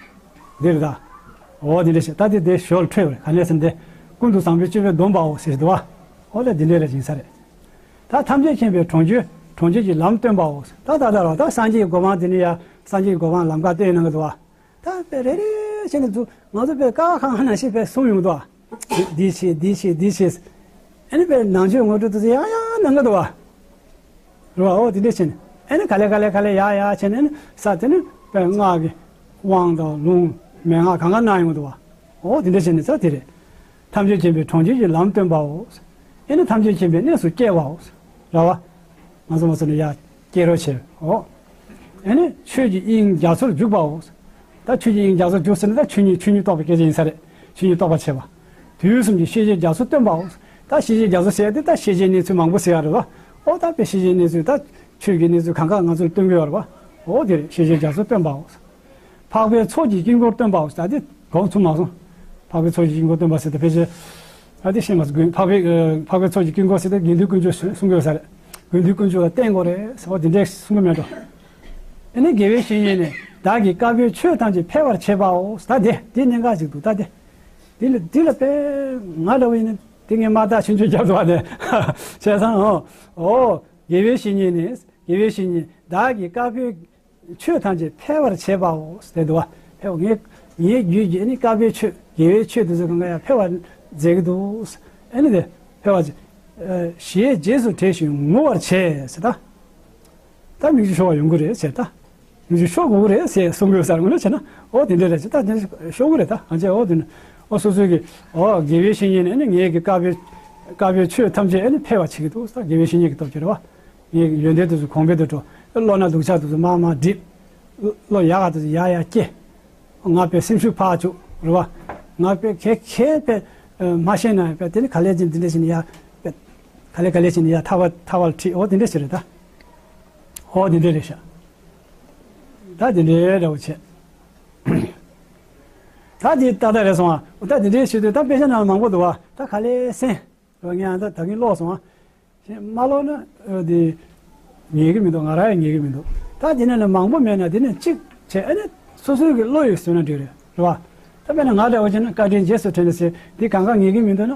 འདི་རེད་ད། ཨོ་དེ་འདྲ་བྱས་ད་དེ་དེ་ཞོར་ལ་འཕྲོས་པ་རེད། ག་ནས་ཟེར་ན་དེ། ཀུན་ཏུ་བཟང་པོའི་སྤྱོད་པས་བསྡོམས་པའོ་ཟེར་འདུག་བ། ཨོ་ལ་འདི་འདྲ་རེད་ཡིན་ས་རེད། ད་ཐམས་ཅད་མཁྱེན་པའི་གྲོང་ཁྱེར། གྲོང་ཁྱེར་གྱི་ལམ་སྟོན་པའོ། ད་ད་ད་ར་ད་སངས་རྒྱས་ཀྱི་གོ་འཕང་དེ་ནི་ཡ། སངས་རྒྱས་ཀྱི་གོ་འཕང་ལམ་ཁ་སྟོན་གནང་གི་འདུག་བ། ད་དཔེ་རེ་རེ་བྱས་ནས་འདུག་ང་ཚོ་དཔེ་ཀ་ཁ་ཁ་ནང་བཞིན་དཔེ་གསུང་ཡོང་འདུག་བ། འདི་བྱེད་འདི་བྱེད་འདི་བྱེད། ཨ་ནི་དཔེ་ནང་ཆོས་ངོ་སྤྲོད་དུ་ཡང་ཡང་གནང་གི་འདུག་བ། རེད་བ། ཨོ་དེ་འདྲ་བྱས་ནས་ཨ་ནི་ག་ལེ་ག་ལེ་ག་ལེ་ཡ་ཡ་བྱས་ནས་ཨ་ནི་ས་དེ་ནི་དཔེ་སྔགས་ཀྱི་དབང་དང་ལུང་མན་ངག་གང་ག་གནང་ཡོང་གི་འདུག་བ། ཨོ་དེ་འདྲ་བྱས་ནས་ས་དེ་རེད། ཐམས་ཅད་མཁྱེན་པའི་གྲོང་ཁྱེར་གྱི་ལམ་སྟོན་པའོ། ཨེ་ནི་ཐམས་ཅད་མཁྱེན་པའི་གནས་སུ་སྐྱེལ་བའོ། ར་བ། ང་ཚོ་མ་ཟེར་ན་ཡ་སྐྱེལ་རོགས་བྱེད། ཨོ། ཨེ་ནི་ཆོས་ཀྱི་དབྱིངས་རྒྱ་མཚོར་འཇུག་པའོ། ད་ཆོས་ཀྱི་དབྱིངས་རྒྱ་མཚོར་འཇུག་ཟེར་ན་ད་ཆོས་ཉིད་ཆོས་ཉིད་རྟོགས་པའི་སྐད་ཆ་ཡིན་ས་རེད། ཆོས་ཉིད་རྟོགས་པར་བྱེད་པ། དུས་གསུམ་གྱི་ཤེས་བྱའི་རྒྱ་མཚོ་སྟོན་པའོ། ད་ཤེས་བྱའི་རྒྱ་མཚོ་ཟེར་ཡ་དེ་ད་ཤེས་བྱའི་གནས་ཚུལ་མང་པོ་ཟེར་ཡ་རེད་བ། ཨོ་ད་དཔེ་ཤེས་བྱའི་གནས་ཚུལ་ད་ཆོས་ཀྱི་གནས་ཚུལ་གང་ག་ང་ཚོར་སྟོན་གྱི་ཡོད་རེད་བ། ཨོ་དེ་རེད། ཤེས་བྱའི་རྒྱ་མཚོ་སྟོན་པའོ། འཕགས་པའི་ཚོགས་ཀྱི་དཀྱིལ་འཁོར་སྟོན་པའོ། ད་དེ་གོང་ཚུར་མ་སོང་། འཕགས་པའི་ཚོགས་ཀྱི་དཀྱིལ་འཁོར་སྟོན་པ་ཟེར་ཏེ་ཕལ་ཆེར། ད་དེ་ཤེས་མ་སོང་། འཕགས་པའི་འཕགས་པའི་ཚོགས་ཀྱི་དཀྱིལ་འཁོར་ཟེར་ཏེ་དགེ་འདུན་དཀོན་མཆོག་གསུང་གི་ཡོད་ས་རེད། དགེ་འདུན་དཀོན་མཆོག་ལ་བསྟེན་དགོས་རེད་ཟེར་བ་དེ་འདྲས་གསུང་གི་མེད་འགྲོ། ཨ་ནི་དགེ་བའི་བཤེས་གཉེན་ནི་བདག་གིས་བཀའ་པོད་ཆོས་ཐམས་ཅད་འཕེལ་བར་བྱེད་པའོ། ད་དེ་དེ་གནད་འགག་ཅིག་འདུག་ད་དེ་དེ་ལ་དེ་ལ་དཔེ་ང་འདྲ་བོ་ཡིན་ན་དེ་ངས་མ་བརྟག་ཆུང་ཆུང་རྒྱབ་འདུག་བ་དེ། བྱས་ཙང་ཨོ་ཨོ་དགེ་བའི་བཤེས་གཉེན་ནི་དགེ་བའི་བཤེས་གཉེན་བདག་གིས་བཀའ་པོད་ཆོས་ཐམས་ཅད་འཕེལ་བར་བྱེད་པའོ་ཟེར་འདུག་བ། འཕེལ་བ་ངའི་ངའི་རྒྱུད་ཀྱི་ནི་བཀའ་པོད་ཆོས་དགེ་བའི་ཆོས་དེ་ཚོ་གང་ག་ཡང་འཕེལ་བར་མཛད་ཀྱི་འདུག་ཨ་ནི་དེ་འཕེལ་བར་བྱེད། ཞེས་རྗེས་སུ་དྲས་ཤིང་ངུ་བར་བྱེད་ཟེར་ད། ད་མིག་ཆུ་ཤོར་བ་ཡོང་གི་རེད་ཟེར་ད། མིག་ཆུ་ཤོར་དགོས་ཀྱི་རེད་ཟེར་གསུང་གི་ཡོད་ས་རེད། ངོ་ནས་བྱས་ན་ཨོ་དེ་འདྲ་རེད་ཟེར་ད། དེ་ཤོར་གི་རེད་ད། ང་ཚོས་ཨོ་དེ་ནི་ཨོ་སོ་སོའི་གི་ཨོ་དགེ་བའི་བཤེས་གཉེན་ནི་ཨ་ནི་ངའི་གི་བཀའ་པོད་བཀའ་པོད་ཆོས་ཐམས་ཅད་ཨ་ནི་འཕེལ་བར་བྱེད་ཀྱི་འདུག་ད་དགེ་བའི་བཤེས་གཉེན་གྱི་སྟོབས་ཀྱིས་རེད་བ། ངའི་ཡོན་ཏན་དེ་ཚོ་གོང་འཕེལ་དུ་འགྲོ། བློ་སྣ་སྡུག་ཅག་དེ་ཚོ་མར་མར་འགྲིབ། བློ་ཡག་ག་དེ་ཚོ་ཡར་ཡར་སྐྱེ། ང་དཔེ་སེམས་ཤུགས་འཕར་བཅུག་རེད་བ། ང་དཔེ་གལ་གལ་དཔེ་མ་ཤེས་ན་དཔེ་དེ་ནི་ག་ལེར་ཅིག་འདི་འདྲ་ཞིག་ནི་ཡ། དཔེ་ག་ལེར་ག་ལེར་ཅིག་ནི་ཡ་ཐར་པ་ཐར་པ་ལ་ཁྲིད། འོ་དེ་འདྲ་ཞིག་རེད་ད། འོ་དེ་འདྲ་རེད་ཤག་ད་དེ་འདྲའི་འདྲ་བོ་བྱས། ད་དེ་ཏག་ཏག་རེད་སོང་ཨ། ད་དེ་འདྲའི་བྱེད་དུས་ད་དཔེ་ཆ་ནང་མང་པོ་འདུག་བ། ད་ག་ལེར་གསན། ངས་ཨ་ད་ད་གིན་ཀློག་སོང་ཨ། ཞེས་མ་ཀློག་ན་ཨ་དེ་ཉན་གི་མི་འདུག་ང་རང་ཡང་ཉན་གི་མི་འདུག་ད་དེ་ནས་ནི་མང་པོ་མེད་ན་དེ་ནས་གཅིག་བྱས་ཨ་ནི་སོ་སོའི་གི་བློ་ཡིས་བཟོས་ན་འགྲིག་རེད། རེད་བ། ད་དཔེར་ན་ང་འདྲ་བོ་བྱས་ན་བཀའ་དྲིན་རྗེས་སུ་དྲན་ནས་ཟེར་དེ་གང་ག་ཉན་གི་མི་འདུག་ན།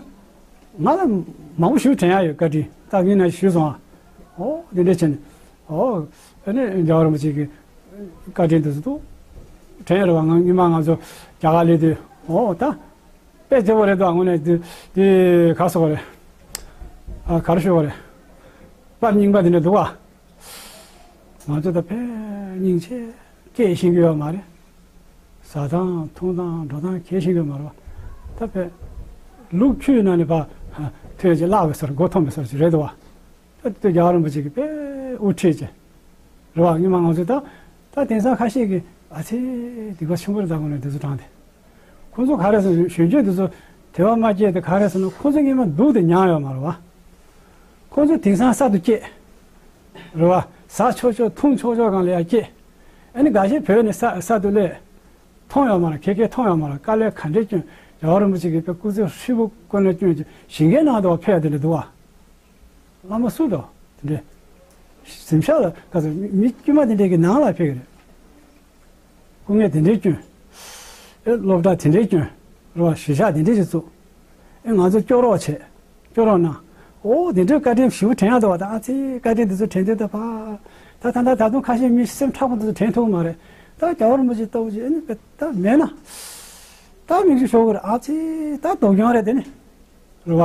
ང་ལ་མང་པོ་ཞིག་དྲན་ཡ་ཡོད། བཀའ་དྲིན་ད་ངས་ན་ཞུས་སོང་ཨ། ཨོ་དེ་འདྲ་བྱས་ནས་ཨོ་ཨ་ནི་རྒྱལ་བ་རིན་པོ་ཆེ་གི་བཀའ་དྲིན་དེ་ཚོ་འདུག་དྲན་ཡ་རེད་བ། ང་སྔོན་མ་ང་ཚོ་རྒྱ་གར་སླེབས་དུས་ཨོ་ད། དཔེ་བདེ་པོ་རེད་འདུག་དངོས་གནས་འདི་འདི་ག་རེ་ཟེར་དགོས་རེད། ཨ་ག་རེ་ཞུ་དགོས་རེད། པར་རྙིང་པ་འདི་འདྲ་འདུག་བ། ང་ཚོ་ད་ཕན་སྙིང་རྗེ་སྐྱེ་ཤེས་ཀྱི་ཡོད་མ་རེད། ཟ་སྟངས་འཐུང་སྟངས་འགྲོ་སྟངས་གལ་ཤེས་ཀྱི་ཡོད་མ་རེད་བ། ད་ཕན་ལུག་ཁྱུའི་ནང་ནས་ཕར་ཐོན་ཅིག་བརླག་པའི་སར་མགོ་འཐོམ་པའི་སར་ཅིག་རེད་འདུག་བ། ད་དེ་རྒྱལ་བ་རིན་པོ་ཆེ་གིས་དཔེ་དབུ་ཁྲིད་ཅིག་རེད་བ། སྔོན་མ་ང་ཚོས་ད་ད་དེང་སང་ཁ་ཤས་ཀྱིས་ཨ་ཙི་སྡིག་པ་ཆེན་པོ་རེད་ད་དགོངས་ནས་དེ་ཚོ་དྲངས་ཏེ། ཁོ་ཚོ་ག་རེ་ཟེར་ན་གཞོན་སྐྱེས་དེ་ཚོ་དད་པ་མ་སྐྱེས་དེ་ག་རེ་ཟེར་ན་ཁོ་ཚོ་སྔོན་མ་སྡུག་དེ་མྱངས་ཡོད་མ་རེད་བ། ཁོ་ཚོ་དེང་སང་གསར་དུ་སྐྱེས། རེད་བ། ཟ་ཆོག་ཆོག་འཐུང་ཆོག་ཆོག་སྒང་ལ་ཡར་སྐྱེས། ཨ་ནི་འགའ་ཤས་བོད་ནས་གསར་གསར་དུ་སླེབས། མཐོང་ཡོད་མ་རེད། ཁྱེད་ཀྱིས་མཐོང་ཡོད་མ་རེད། དཀའ་ལས་ག་འདྲས་བསྐྱོན། རྒྱལ་བ་རིན་པོ་ཆེ་གིས་དཔེ་སྐུ་ཚེ་ཧྲིལ་པོ་བསྐོར་ནས་བསྐྱོན་ཅིག་ཞིང་ཁའི་ནང་དུ་ཕེབས་དེ་འདྲ་འདུག་བ། བླ་མ་སུ་དང་དེ་འདྲས། གཟིམ་ཤག་ལ་ག་ཚོད་མི་མི་དཀྱུས་མ་དེ་འདྲས་ཀྱི་ནང་ལ་ཕེབས་ཀྱི་རེད། སྐུ་ངལ་དེ་འདྲས་བསྐྱོན། ཨེ་སློབ་གྲྭ་དེ་འདྲས་བསྐྱོན། རེད་བ། གཞིས་ཆགས་དེ་འདྲས་ཞིག་བཙུགས། ཨེ་ང་ཚོ་སྐྱོ་རོགས་བྱས། སྐྱོ་རོགས་གནང་། ཨོ་དེ་འདྲས་བཀའ་དྲིན་ཞེ་པོ་དྲན་ཡག་འདུག་བ། ད་ཨ་ཙི་བཀའ་དྲིན་དེ་ཚོ་དྲན་དུས་ད་ཕ། ད་ད་ད་ད་དུང་ཁ་ཤས་མི་སེམས་མཁྲེགས་པོ་དེ་ཚོ་དྲན་ཐུབ་ཀྱི་མ་རེད། ད་རྒྱལ་བ་རིན་པོ་ཆེ་ལྟ་བུ་ཅིག་ཨེ་ནི་ད་མེད་ན། ད་མིག་ཆུ་ཤོར་གི་རེད། ཨ་ཙི་ད་སྡུག་གྱོང་རེད་དེ་ནི། རེད་བ།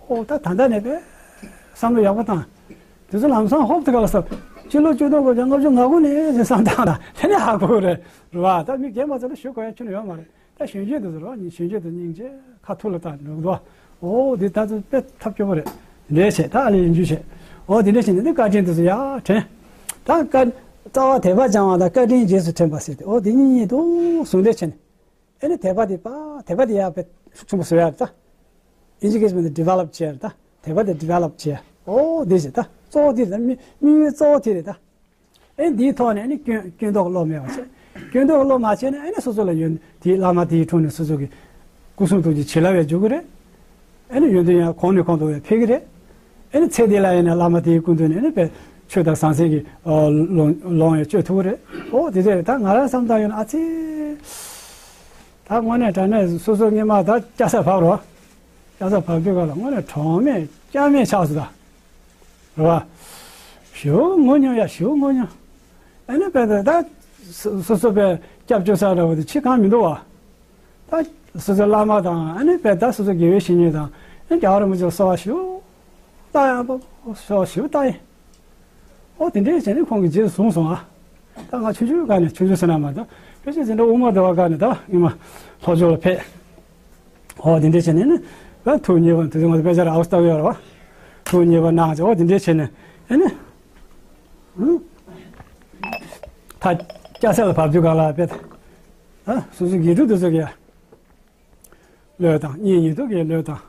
ཨོ་ད་ད་ལྟ་ནས་དཔེ་བསམ་བློ་ཡག་པོ་བཏང་། དེ་ཚོ་ལམ་སང་ཧོབ་ཏེ་ག་ལ་ས། སྤྱི་ལོ་ཆིག་སྟོང་དགུ་བརྒྱ་ལྔ་བཅུ་ང་དགུ་ནས་བསམ་བཏང་ན་དེ་ནས་ཧ་གོ་རེད། རེད་བ། ད་མི་རྒན་མ་ཚོ་ལ་ཞུ་དགོས་ཡ་ཁྱོན་ནས་ཡོད་མ་རེད། ད་གཞོན་སྐྱེས་དེ་ཚོ་རེད་བ། གཞོན་སྐྱེས་དེ་སྙིང་རྗེ་ཁ་ཐུག་ལ་བཏང་འགྲོ་གི་འདུག་བ། ཨོ་དེ་ད་ཚོ་དཔེ་ཐབས་སྐྱོ་པོ་རེད། འདྲེས་བྱས་ད་ཨ་ལས་ཡིན་རྒྱུ་བྱས། ཨོ་དེ་འདྲས་བྱས་ནས་ནི་བཀའ་དྲིན་དེ་ཚོ་ཡ་དྲན། ད་བཀའ། རྩ་བ་དད་པ་སྦྱང་བ་དང་བཀའ་དྲིན་རྗེས་སུ་དྲན་པ་ཟེར་ཏེ་ཨོ་དེ་གཉིས་གཉིས་དུ་ཟུང་འབྲེལ་བྱས་ནས། ཨེ་ནི་དད་པ་དེ་པ། དད་པ་དེ་ཡག་པའི་ཤུགས་ཆེན་པོ་བཟོ་ཡག་རེད་ད། ཨིན་ཇི་སྐད་ཆ་མིན་ན་ཌི་ཝེ་ལོབ་བྱེད་ཡག་རེད་ད། དད་པ་དེ་ཌི་ཝེ་ལོབ་བྱེད་ཡག་ཨོ་དེ་བྱེད་ད། གཙོ་བོ་དེ་རེད་ད། དམིགས་དམིགས་ཡུལ་གཙོ་བོ་དེ་རེད་ད། ཨེ་འདིའི་ཐོག་ནས་ཨེ་ནི་སྐྱོན་སྐྱོན་འདོགས་བློ་མེད་པ་བྱེད། སྐྱོན་འདོགས་བློ་མ་བྱས་ན་ཨེ་ནི་སོ་སོ་ལ་ཡོན་དེའི་བླ་མ་དེའི་དྲུང་ནས་སོ་སོ་གི་སྐུ་གསུང་ཐུགས་ཀྱི་བྱིན་རླབས་ཡང་འཇུག་གི་རེད། ཨེ་ནི་ཡོན་ཏན་ཡང་གོང་ནས་གོང་དུ་འཕེལ་གི་རེད། ཨེ་ནི་ཚེ་འདི་ལ་ཡིན་ན་བླ་མ་དེའི་སྐུ་མདུན་ནས་ཨེ་ནི་དཔེ་ཆོས་དང་ཟང་ཟིང་གི་ཨ་ལོངས་ལོངས་ཡང་སྤྱོད་ཐུབ་ཀྱི་རེད། ཨོ་དེ་འདྲ་རེད་ད། ང་རང་བསམ་བཏང་ཡོད་ན་ཨ་ཙི། ད་དངོས་གནས་དྲང་གནས་སོ་སོ་སྔོན་མ་ད་སྐྱ་སར་བབས་རོགས། སྐྱ་སར་བབས་དུས་ག་ལ་དངོས་གནས་གྲངས་མེད་སྐྱ་མེད་ཆགས་སོང་ད། རེད་བ། ཞེ་པོ་ངུ་མྱོང་ཡ། ཞེ་པོ་ངུ་མྱོང་། ཨ་ནི་དཔེ་ད་ད་སོ་སོ་དཔེ་སྐྱབས་བཅོལ་ས་འདྲ་བོ་དེ་ཕྱི་གང་མི་འདུག་བ། ད་སོ་སོའི་བླ་མ་དང་ཨ་ནི་དཔེ་ད་སོ་སོ་དགེ་བའི་བཤེས་གཉེན་དང་ཨ་ནི་རྒྱལ་བ་རིན་པོ་ཆེ་ལ་གསོལ་བ་ཞུ། ད་ཡང་པོ་གསོལ་བ་ཞུ་ད་ཡིན། ཨོ་དེ་འདྲའི་བྱས་ནས་ཁོང་གིས་རྗེས་སུ་བཟུང་སོང་ཨ། ད་ང་ཆུང་ཆུང་སྒང་ནས་ཆུང་ཆུང་ཟེར་ན་མ་གཏོགས་ཕལ་ཆེར་འཛིན་གྲྭ་དབུ་མ་འདྲ་བ་སྒང་ནས་ད་ངས་མ་ལྷོ་ཕྱོགས་ལ་ཕེབས། ཨོ་དེ་འདྲའི་བྱས་ནས་ནི་ད་ཐུགས་མཉེས་པ་དེ་ཚོ་ང་ཚོ་དཔེ་ཆ་ར་ཨའུ་སྟག་ཡོད་ར་བ། ཐུགས་མཉེས་པ་གནང་བྱས་ཨོ་དེ་འདྲའི་བྱས་ནས་ཨེ་ནི། ད་སྐྱ་སར་ལ་བབས་དུས་ག་ལ་དཔེ་ད། སོ་སོའི་དགེ་ཕྲུག་དེ་ཚོ་གིས་བློས་བཏང་། གཉེན་ཉེ་དུ་གིས་བློས་བཏང་།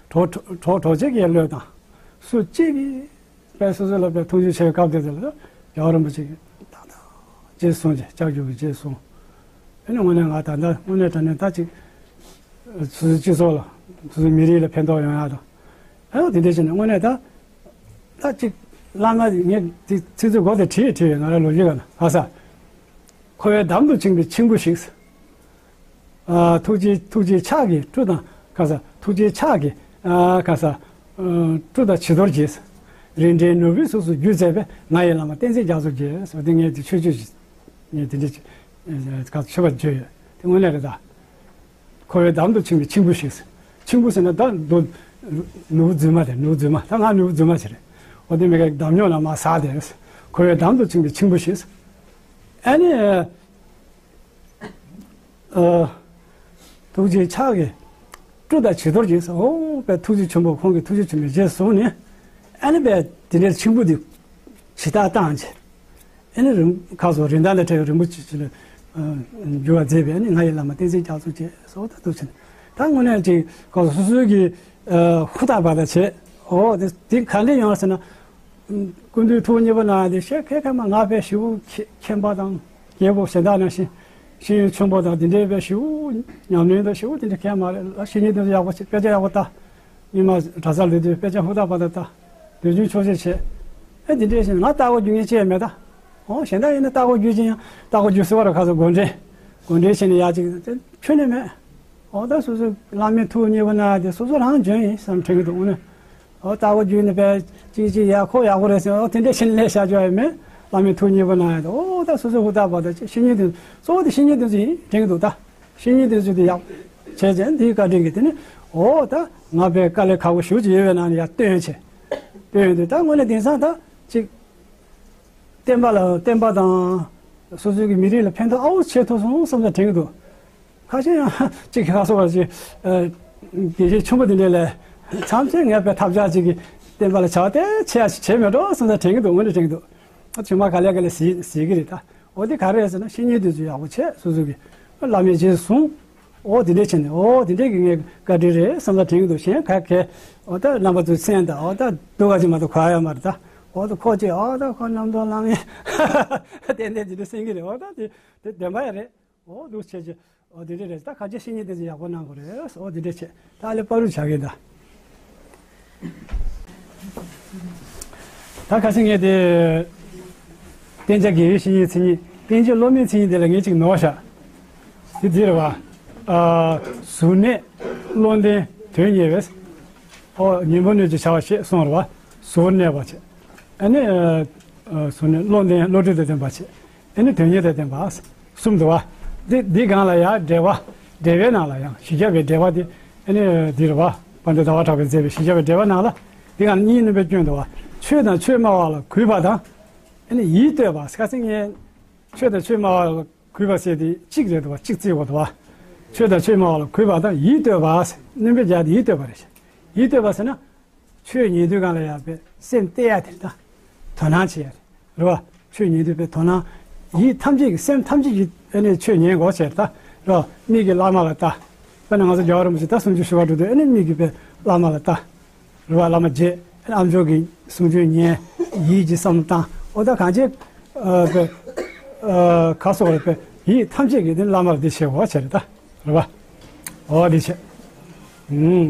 གྲོགས་གྲོགས་གྲོགས་མཆེད་ཀྱིས་བློས་བཏང་། སུ་གཅིག་གིས་དཔེ་སོ་སོ་ལ་དཔེ་མཐོང་ཆུང་བྱེད་པའི་སྐབས་དེ་དེ་ལ་རྒྱལ་བ་རིན་པོ་ཆེ་གིས་ཏག་ཏག་རྗེས་སུ་བཟུང་བྱས་ལྕགས་ཀྱུ་གིས་རྗེས་སུ་བཟུང་། ཨེ་ནི་དངོས་གནས་ང་ད་ལྟ་དངོས་གནས་དྲང་གནས་ད་ཅིག་སོ་སོའི་སྤྱི་ཚོགས་ལ་སོ་སོའི་མི་རིགས་ལ་ཕན་ཐོགས་ཡོང་ཡག་དང་། ཨེ་ནི་དེ་འདྲ་བྱས་ནས་དངོས་གནས་ད་ད་ཅིག་བླ་མ་ངས་དེ་ཚིག་མཛོད་སྒོ་དེ་བྲིས་བྲིས་ང་རང་ལོ་རྒྱུས་ག་ན་ཧ་ས། འཁོར་བའི་འདམ་དུ་བཅིངས་པའི་མཆིང་བུ་ཞིག། ཨ་ཐུགས་རྗེའི་ཐུགས་རྗེའི་ཕྱག་གིས་སྤྲུལ་དང་ག་ས། ཐུགས་རྗེའི་ཕྱག་གིས་ཨ་ག་ས། ཨ་སྤྲུལ་དང་བྱི་དོར་གྱིས། རིན་བྲལ་ནོར་བུའི་གཟུགས་སུ་བསྒྱུར་མཛད་པའི་ང་ཡི་བླ་མ་བསྟན་འཛིན་རྒྱ་མཚོ་རྒྱལ། ཟེར་བ་དེ་ངས་དེ་མཆོད་བརྗོད་ཅིག་ངས་དེ་འདྲ་ཅིག་ག་མཆོད་པ་བརྗོད་ཡོད། དེ་དངོས་གནས་རེད་ད། འཁོར་བའི་འདམ་དུ་བཅིངས་པའི་མཆིང་བུ་ཞིག། མཆིང་བུ་ཟེར་ན་ད་རྡོ། ནོར་བུ་རྫུན་མ་དེ་ནོར་བུ་རྫུན་མ་ད་ང་ནོར་བུ་རྫུན་མ་ཞིག་རེད། འོ་དེ་མི་ག་འདམ་ཉོག་ན་མ་ཟག་དེ། འཁོར་བའི་འདམ་དུ་བཅིངས་པའི་མཆིང་བུ་ཞིག། ཨ་ནི། ཨ། ཐུགས་རྗེའི་ཕྱག་གིས་སྤྲུལ་དང་བྱི་དོར་གྱིས། འོ་དཔེ་ཐུགས་རྗེ་ཆེན་པོ་ཁོང་གི་ཐུགས་རྗེ་ཆེན་པོའི་རྗེས་སུ་བཟུང་ནས་ཨ་ནི་དཔེ་དེ་འདྲའི་མཆིང་བུ་དེ་ཇི་ལྟར་བཏང་བྱས། ཨ་ནི་རིམ་ཁ་སོགས་རིན་ཐང་དང་བྲལ་བའི་རིན་པོ་ཆེ་ཆེ་ལ་འགྱུར་བ་མཛད་པའི་ཨ་ནི་ང་ཡི་བླ་མ་བསྟན་འཛིན་རྒྱ་མཚོ་རྒྱལ་སོགས་ད་འདུག་ཕྱིན། ད་དངོས་གནས་ཅིག་ཁོ་སོ་སོའི་གི་ཧུར་ཐག་པ་དང་བྱས། འོ་དེ་དེ་ག་འདྲ་ཡོང་ཟེར་ན། སྐུ་མདུན་ཐུགས་མཉེས་པ་གནང་དེ་ཤེས་མཁན་ཁ་མ་ང་དཔེ་ཞེ་པོ་མཁྱེན་པ་དང་རྒྱལ་པོ་གཞན་དག་ནང་བཞིན་ཤེས་ཡོན་ཆེན་པོ་དང་དེ་འདྲའི་དཔེ་ཞེ་པོ་ཉམས་ལེན་དང་ཞེ་པོ་དེ་འདྲ་མཁན་མ་རེད་ལ། བཤེས་གཉེན་དེ་ཚོ་ཡག་པོ་བྱེད་དཔེ་ཆ་ཡག་པོ་ལྟ། ཉི་མ་གྲྭ་སར་སླེབས་དུས་དཔེ་ཆ་ཧུར་ཐག་པ་དང་ལྟ། དུས་རྒྱུན་ཆོག་ཤེས་བྱེད། ཨེ་འདི་འདྲས་བྱས་ནས་ང་ལྟ་སྐོར་རྒྱུག་མཁན་ཅིག་ཡང་མེད་ད། ཨོ་གཞན་དག་ཡིན་ན་ལྟ་སྐོར་རྒྱུག་ཀྱི་ཡང་ལྟ་སྐོར་རྒྱུག་སྲིད་པ་ར་ཁ་སང་སྒོ་འདྲེན། སྒོ་འདྲེན་བྱས་ནས་ཡག་ཅིག་དེ་ཁྱོན་ནས་མེད། ཨོ་ད་སོ་སོའི་བླ་མའི་ཐུགས་མཉེས་པོ་གནང་ཡ་དེ་སོ་སོ་རང་འཇོན་ཡིན་བསམ་དྲན་གྱི་འདུག་དངོས་གནས། ཨོ་ལྟ་སྐོར་རྒྱུག་ནས་པས་ཅིག་ཅིག་ཡག་ཁོ་ཡག་པོ་རེད་ཟེར་ཨོ་དེ་འདྲས་བྱས་ནས་ལས་བྱ་རྒྱུ་ཡ་མེད། བླ་མའི་ཐུགས་མཉེས་པོ་གནང་ཡ་དེ་ཨོ་ད་སོ་སོའི་ཧུར་ཐག་པ་ད་བཤེས་གཉེན་དེ་གཙོ་བོ་དེ་བཤེས་གཉེན་དེ་ཚོ་ཡིན་དྲན་གྱི་འདུག་ད། བཤེས་གཉེན་དེ་ཚོ་དེ་ཡག་བྱས་ཙང་དེའི་བཀའ་དྲིན་གྱིས་དེ་ནི་ཨོ་ད་ང་པའི་དཀའ་ལས་ཁག་པོ་ཞེ་པོ་ཅིག་ཡོད་པའི་ནང་ནས་ཡར་བཏོན་བྱས། བཏོན་དུས་ད་དངོས་གནས་དེང་སང་ད་ཅིག་བསྟན་པ་ལ་བསྟན་པ་དང་སོ་སོའི་གི་མི་རིགས་ལ་ཕན་ཐོགས་ཨ་འུ་བྱེད་ཐུབ་སོང་བསམ་ས་དྲན་གྱི་འདུག་ཁ་ཤས་ཡང་ཅིག་ཁ་སོ་བར་ཅིག་དགེ་བཤེས་ཆུང་པོ་དེ་འདྲས་ལས་མཚམས་ཆད་ངས་པའི་ཐབས་ཆག་ཅིག་གི་བསྟན་པ་ལ་བྱ་བ་དེ་བྱེད་ཡ་ཞིག་བྱེད་མེད་འགྲོ་བསམ་ས་དྲན་གྱི་འདུག་དངོས་གནས་དྲན་གྱི་འདུག་ཨ་ཚུལ་མ་ག་ལེ་ག་ལེ་ཟེར་ཟེར་གྱི་རེད་ད། འོ་དེ་ག་རེ་རེད་ཟེར་ན་བཤེས་གཉེན་དེ་ཚོ་ཡག་པོ་བྱས་སོ་སོ་གི་བླ་མའི་རྗེས་སུ་བཟུང་། འོ་དེ་འདྲས་བྱས་ནས་འོ་དེ་འདྲས་ཀྱི་ངས་བཀའ་དྲིན་རེད་བསམ་ས་དྲན་གྱི་འདུག་གཞན་ག་གེ་འོ་ད་རྣམ་པ་ཚོའི་མཚན་དང་འོ་ད་སྡུག་ག་ཅིག་མ་གཏོགས་གོ་ཡ་མ་རེད་ད། འོ་ད་ཁོ་ཅིག་འོ་ད་ཁོ་རྣམ་རྟོག་ལངས་ངེ་ཏན་ཏན་དེ་འདྲས་སེང་གི་རེད། འོ་ད་དེ་དེ་བདེན་པ་ཡ་རེད། འོ་འདུག་བྱས་ཀྱི་འོ་དེ་འདྲས་རེད། ད་ག་ཅི་བཤེས་གཉེན་དེ་ཚོ་ཡག་པོ་གནང་དགོས་རེད། འོ་དེ་འདྲས་བྱས་ད་ཨ་ལེ་པ་རུ་བྱ་གི་ད། ད་ཁ་སང་ངས་དེ། བསྟེན་བྱ་དགེ་བའི་བཤེས་གཉེན་མཚན་ཉིད། བསྟེན་བྱ་སློབ་མའི་མཚན་ཉིད་དེ་ལ་ངས་ཅིག་ནོར་བཞག་དེ་འདི་རེད་བ། ཨ། གཟུར་གནས། བློ་ལྡན། དོན་གཉེར་བས། ཨོ་གཉེན་པོ་སྣོད་ཀྱི་བྱ་བ་ཞེས་གསུངས་རེད་བ། གཟུར་གནས་པ་བྱས། ཨ་ནི། ཨ། གཟུར་གནས་བློ་ལྡན་བློ་གྲོས་དང་ལྡན་པ་བྱས། ཨ་ནི་དོན་གཉེར་དང་ལྡན་པ། གསུམ་འདུག་བ། འདི་འདི་སྒང་ལ་ཡང་འགྲེལ་བ། འགྲེལ་པའི་ནང་ལ་ཡང་བཞི་བརྒྱ་པའི་འགྲེལ་བ་འདི། ཨ་ནི་འདི་རེད་བ། དཔལ་ལྡན་ཟླ་བ་གྲགས་པས་མཛད་པའི་བཞི་བརྒྱ་པའི་འགྲེལ་པ་ནང་ལ། འདི་སྒང་ལ་གཉིས་སྣོན་པའི་སྐྱོན་འདུག་བ། ཆོས་དང་ཆོས་སྨྲ་བ་ལ་གུས་པ་དང་། ཨ་ནི་ཡིད་གཏོད་པ་ཁ་སང་ངས། ཆོས་དང་ཆོས་སྨྲ་བ་ལ་གུས་པ་ཟེར་དེ་གཅིག་རེད་འདུག་བ། གཅིག་བརྩི་དགོས་འདུག་བ། ཆོས་དང་ཆོས་སྨྲ་བ་ལ་གུས་པ་དང་ཡིད་གཏོད་པ། སྣོན་པའི་རྒྱ་དེ་ཡིད་གཏོད་པ་རེད། ཡིད་གཏོད་པ་ཟེར་ན། ཆོས་ཉན་དུས་སྒང་ལ་ཡང་པའི་སེམས་གཏད་ཡ་དེ་རེད་ད། དོ་སྣང་བྱེད་ཡ་རེད། རེད་བ། ཆོས་ཉན་དུས་པའི་དོ་སྣང་། ཡིད་ཐམས་ཅད་ཀྱི་སེམས་ཐམས་ཅད་ཀྱིས་ཨ་ནི་ཆོས་ཉན་དགོས་ཟེར་ད། རེད་བ། མིག་གིས་བླ་མ་ལ་ལྟ། དཔེར་ན་ང་ཚོ་རྒྱལ་བ་རིན་པོ་ཆེ་ད་གསུང་ཆོས་ཞུ་བར་འགྲོ་དུས་ཨ་ནི་མིག་གིས་པའི་བླ་མ་ལ་ལྟ། རེད་བ། བླ་མ་མཇལ། ཨ་ནི་ཨ་མཆོག་གི་གསུང་ཆོས་ཉན། ཡིད་ཀྱིས་བསམ་བློ་བཏང་། འོ་ད་གང་ཅི། ཨ་པའི། ཨ་ཁ་སོགས་རེད་པའི་ཡིད་ཐམས་ཅད་ཀྱིས་དེ་བླ་མར་འདི་བྱེད་དགོས་བྱས་རེད་ད། རེད་བ། འོ་འདི་བྱས། ཨུམ།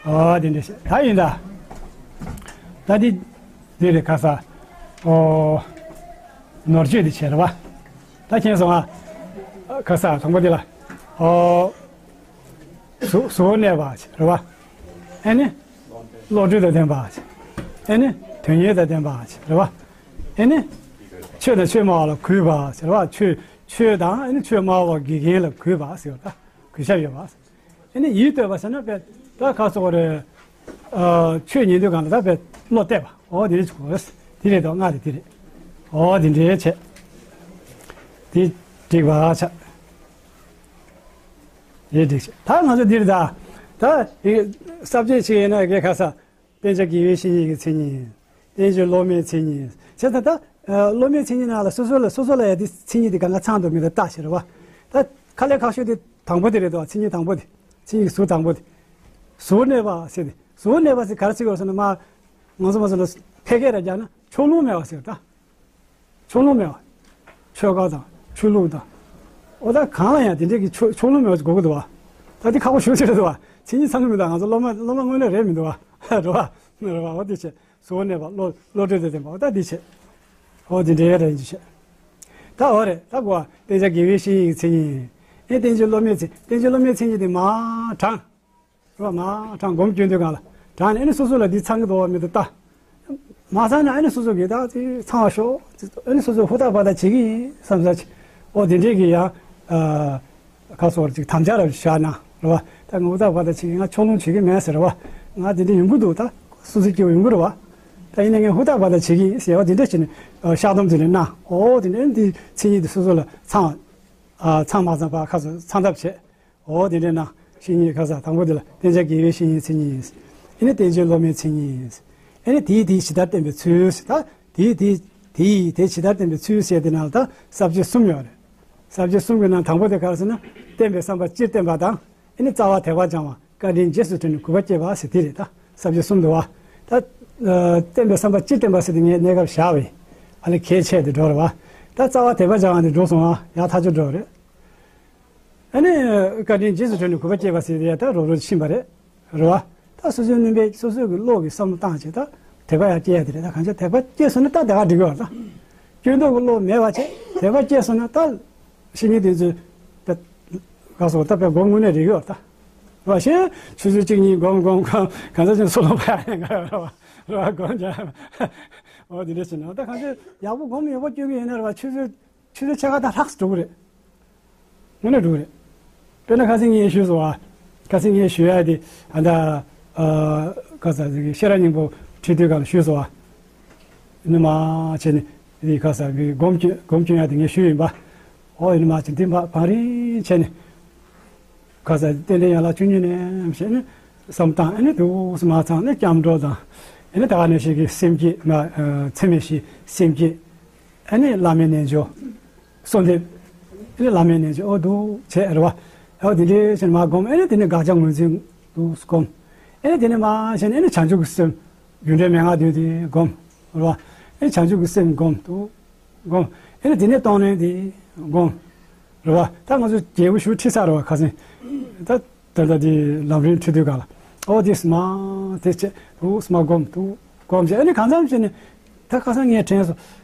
ཨོ་དེ་འདྲ་ཞིག་ད་ཡིན་ད། ད་འདི་འདི་རེད་ཁ་ས། ཨོ། ནོར་བཅོས་འདི་བྱས་རེད་བ། ད་མཁྱེན་སོང་ཨ། ཁ་ས་དང་པོ་འདི་ལ། ཨོ། གཟུ་གཟུ་བོར་གནས་པ་རེད་བ། ཨེ་ནི། བློ་གྲོས་དང་ལྡན་པ། ཨེ་ནི། དོན་གཉེར་དང་ལྡན་པ་རེད་བ། ཨེ་ནི། ཆོས་དང་ཆོས་སྨྲ་བ་ལ་གུས་པ་རེད་བ། ཆོས་ཆོས་དང་ཨེ་ནི་ཆོས་སྨྲ་བ་དགེ་རྒན་ལ་གུས་པ་ཟེར་བ་ད། གུས་ཞབས་ཡོད་པ། ཨེ་ནི་ཡིད་གཏོད་པ་ཟེར་ན་པས་ད་ག་སོགས་རེད། ཨ་ཆོས་ཉན་དུས་གང་ལ་ད་པས་བློ་གཏད་པ། འོ་དེ་རེད་ཅིག་གོ། དེ་རེད་དོ། ལྔ་རེད། དེ་རེད། འོ་དེ་འདྲའི་བྱས། དེ་འགྲིག་པ་ཆགས། དེ་འགྲིག་བྱས། ད་ང་ཚོ་འདིར་ད། ད་ཡི་ས་བཅད་ཅིག་ཡིན་ན་དགེ་ཁ་ས། བསྟེན་བྱ་དགེ་བའི་བཤེས་གཉེན་གྱི་མཚན་ཉིད། བསྟེན་བྱ་སློབ་མའི་མཚན་ཉིད། བྱས་ཙང་ད། ཨ་སློབ་མའི་མཚན་ཉིད་ནང་ལ་སོ་སོ་ལ་སོ་སོ་ལ་ཡ་དེ་མཚན་ཉིད་དེ་གང་ག་ཚང་འདུག་མི་འདུག་ལྟ་ཞེས་རེད་བ། ད་དཀའ་ལས་ཁག་ཤོས་དེ་དང་པོ་དེ་རེད་དོ། མཚན་ཉིད་དང་པོ་དེ། མཚན་ཉིད་ཀྱི་ཟུར་དང་པོ་དེ། གཟུར་གནས་པ་ཟེར་ཏེ། གཟུར་གནས་པ་ཟེར་ག་རེ་ཟེར་དགོས་ཟེར་ན་མ། ང་ཚོ་མ་ཟེར་ན་ཕལ་སྐད་ལ་སྦྱར་ན་ཕྱོགས་ལྷུང་མེད་པ་ཟེར་ད། ཕྱོགས་ལྷུང་མེད་པ། ཆོས་བཀའ་དང་ཆོས་ལུགས་དང་། འོ་ད་གང་ལ་ཡང་དེ་འདྲའི་གི་ཕྱོགས་ཕྱོགས་ལྷུང་མེད་པ་ཞིག་དགོས་ཀྱི་འདུག་བ། ད་དེ་ཁག་པོ་ཞེ་པོ་ཅིག་རེད་འདུག་བ། མཚན་ཉིད་ཚང་གི་མི་འདུག་ང་ཚོ་སློབ་མ་སློབ་མ་དངོས་གནས་རེད་མི་འདུག་བ། རེད་བ། རེད་བ། འོ་དེ་བྱས་གཟུར་གནས་པ་བློ་བློ་གྲོས་དང་ལྡན་པ། འོ་ད་དེ་བྱས། འོ་དེ་འདྲའི་རེད་ཅེས་བྱས། ད་འོ་རེད། ད་གོ་བ་བསྟེན་བྱ་དགེ་བའི་བཤེས་གཉེན་གྱི་མཚན་ཉིད། ཨེ་བསྟེན་བྱ་སློབ་མའི་མཚན། བསྟེན་བྱ་སློབ་མའི་མཚན་ཉིད་དེ་མར་དྲངས། རོ་མ་དྲང་སྒོམ་སྐྱོན་དུས་གང་ལ་དྲང་ནས་ཨ་ནི་སོ་སོ་ལ་འདི་ཚང་གི་འདུག་བ་མི་འདུག་ལྟ། མ་ཚང་ན་ཨ་ནི་སོ་སོ་གིས་ད་དེ་ཚང་བ་ཤོག་ཨ་ནི་སོ་སོ་ཧུར་ཐག་པ་ད་བྱེད་ཀྱི་ཡིན་བསམ་ས་ཅིག་ཨོ་དེ་འདྲས་ཀྱི་ཡང་ཁ་སོར་ཅིག་དམ་བཅའ་ར་བཞག་ན་རེད་བ། ད་ང་ཧུར་ཐག་པ་ད་བྱེད་ཀྱི་ང་ཕྱོགས་ལྷུང་བྱེད་ཀྱི་མེད་ཟེར་རེད་བ། ང་དེ་འདྲས་ཡོང་གི་འདུག་ད་སོ་སོ་སྐྱེ་བོ་ཡོང་གི་རེད་བ། ད་ཡིན་ན་ངས་ཧུར་ཐག་པ་ད་བྱེད་ཀྱི་ཡིན་ཟེར་བ་དེ་འདྲས་བྱས་ནས་བཤགས་སྡོམ་དེ་འདྲས་གནང་། ཨོ་དེ་འདྲས་འདི་མཚན་ཉིད་དེ་སོ་སོ་ལ་ཚང་ཚང་མ་ཚང་པ་ཁ་སོ་ཚང་ཐབས་བྱེད། འོ་དེ་འདྲས་ན་བཤེས་གཉེན་ཁ་ས་དང་པོ་དེ་ལ་བསྟེན་བྱ་དགེ་བའི་བཤེས་གཉེན་མཚན་ཉིད། ཨེ་ནི་བསྟེན་བྱ་སློབ་མའི་མཚན་ཉིད། ཨེ་ནི་དེས་དེ་ཇི་ལྟར་བསྟན་པའི་ཚུལ། ད་དེས་དེ་དེས་དེ་ཇི་ལྟར་བསྟན་པའི་ཚུལ་ཟེར་དེ་ནང་ལ་ད་ས་བཅད་གསུམ་ཡོད་རེད། ས་བཅད་གསུམ་གྱི་ནང་དང་པོ་དེ་ག་རེ་ཟེར་ན་བསྟན་པའི་བསམ་པ་སྤྱིར་བསྟན་པ་དང་། ཨེ་ནི་རྩ་བ་དད་པ་སྦྱང་བ་བཀའ་དྲིན་རྗེས་སུ་དྲན་ནས་གུས་པ་བསྐྱེད་པ་ཟེར་དེ་རེད་ད། ས་བཅད་གསུམ་འདུག་བ། ད་བསྟན་པའི་བསམ་པ་སྤྱིར་བསྟན་པ་ཟེར་དེ་ངས་གནས་སྐབས་བཞག་པ་ཡིན། ཨ་ལས་གལ་ཆེ་དེ་འགྲོ་རེད་བ། ད་རྩ་བ་དད་པ་སྦྱང་བ་དེ་འགྲོ་སོང་བ་ཡག་ཐག་ཆོད་འགྲོ་རེད། ཨ་ནི་བཀའ་དྲིན་རྗེས་སུ་དྲན་ནས་གུས་པ་སྐྱེས་པ་ཟེར་དེ་ཡང་ད་རོབ་རོབ་ཕྱིན་པ་རེད། རེད་བ། ད་སོ་སོའི་སྣོན་པས་སོ་སོའི་གི་བློ་གི་བསམ་བློ་བཏང་བྱས་ད་དད་པ་ཡང་སྐྱེ་ཡ་དེ་རེད། ད་གང་ཅི་དད་པ་སྐྱེས་སོང་ན་ད་དེ་ག་འགྲིག་གི་ཡོད་རེད་ད། སྐྱོན་འདོགས་ཀྱི་བློ་མེད་པ་བྱས་དད་པ་སྐྱེས་སོང་ན་ད་བཤེས་གཉེན་དེ་ཚོས་ད་ག་སོགས་ད་དཔེ་སྒོམ་དངོས་གནས་རེད་གི་ཡོད་རེད་ད། རེད་བ། ཤེས་ཆུ་ཚོད་གཅིག་གཉིས་སྒོམ་སྒོམ་སྒོམ་གང་ཟག་ཅིག་སོ་ལོ་བ་ཡ་ཡང་ག་རེད་བ། རེད་བ། སྒོམ་བྱ། འོ་དེ་འདྲ་བྱས་ན་ད་གང་ཅི་ཡག་པོ་སྒོམ་ཡག་པོ་སྐྱོན་གི་ཡིན་ན་རེད་བ། ཆུ་ཚོད་ཆུ་ཚོད་ཕྱེད་ཀ་ད་ཧྲག་སེ་འགྲོ་གི་རེད། དངོས་གནས་འགྲོ་གི་རེད། དཔེར་ན་ཁ་སང་ངས་ཞུས་སོང་བ། ཁ་སང་ངས་ཞུ་ཡ་དེ་ཨ་ད་ཨ་ཁ་ས་ཟིག་ཤེས་རབ་སྙིང་པོ་ཁྲིད་དུས་སྒང་ལ་ཞུས་སོང་བ། ཨ་ནི་མ་བྱས་ནས་དེ་ཁ་ས་གི་སྒོམ་སྐྱོན་སྒོམ་སྐྱོན་ཡ་དེ་ངས་ཞུས་ཡིན་པ། ཨོ་ཨ་ནི་མ་བྱས་དེ་མ་བང་རིང་བྱས་ནས། ཁ་ས་རྟེན་འབྲེལ་ཡན་ལག་བཅུ་གཉིས་ནས་བྱས་ནས་བསམ་བཏང་། ཨ་ནི་འདུག་སེ་མ་ཚང་ནས་སྐྱབས་འགྲོ་དང་། ཨ་ནི་ད་ག་ནང་བཞིན་གྱི་སེམས་བསྐྱེད་མ་ཚད་མེད་བཞི་སེམས་བསྐྱེད། ཨ་ནི་བླ་མའི་རྣལ་འབྱོར། གསོལ་འདེབས། ཨ་ནི་བླ་མའི་རྣལ་འབྱོར་ཨོ་འདུག་བྱས་རེད་བ། ཨོ་དེ་འདྲའི་བྱས་ནས་མ་བསྒོམ། ཨ་ནི་དེ་ནས་དགག་བྱ་ངོས་འཛིན་འདུག་སེ་བསྒོམ། ཨ་ནི་དེ་ནས་མ་བྱས་ནས་ཨ་ནི་བྱང་ཆུབ་ཀྱི་སེམས་རྒྱུ་འབྲས་མན་ངག་བདུན་དེ་བསྒོམ། རེད་བ། ཨ་ནི་བྱང་ཆུབ་ཀྱི་སེམས་བསྒོམ་འདུག་སྒོམ། ཨེ་ནི་དེ་ནས་གཏོང་ལེན་དེ་སྒོམ། རེད་བ། ད་ང་ཚོ་རྒྱལ་པོ་ཞུ་ཁྲིད་ས་རེད་བ་ཁ་སང་། ད་ད་ལྟ་དེ་ལམ་རིམ་ཁྲིད་དུས་ག་ལ། ཨོ་དེ་སྨ་དེ་བྱེད་དུ་སྨ་སྒོམ་དུ་སྒོམ་བྱེད། ཨེ་ནི་གང་འཚམ་བྱེད་ནས་ད་ཁ་སང་ངས་དྲན་སོང་།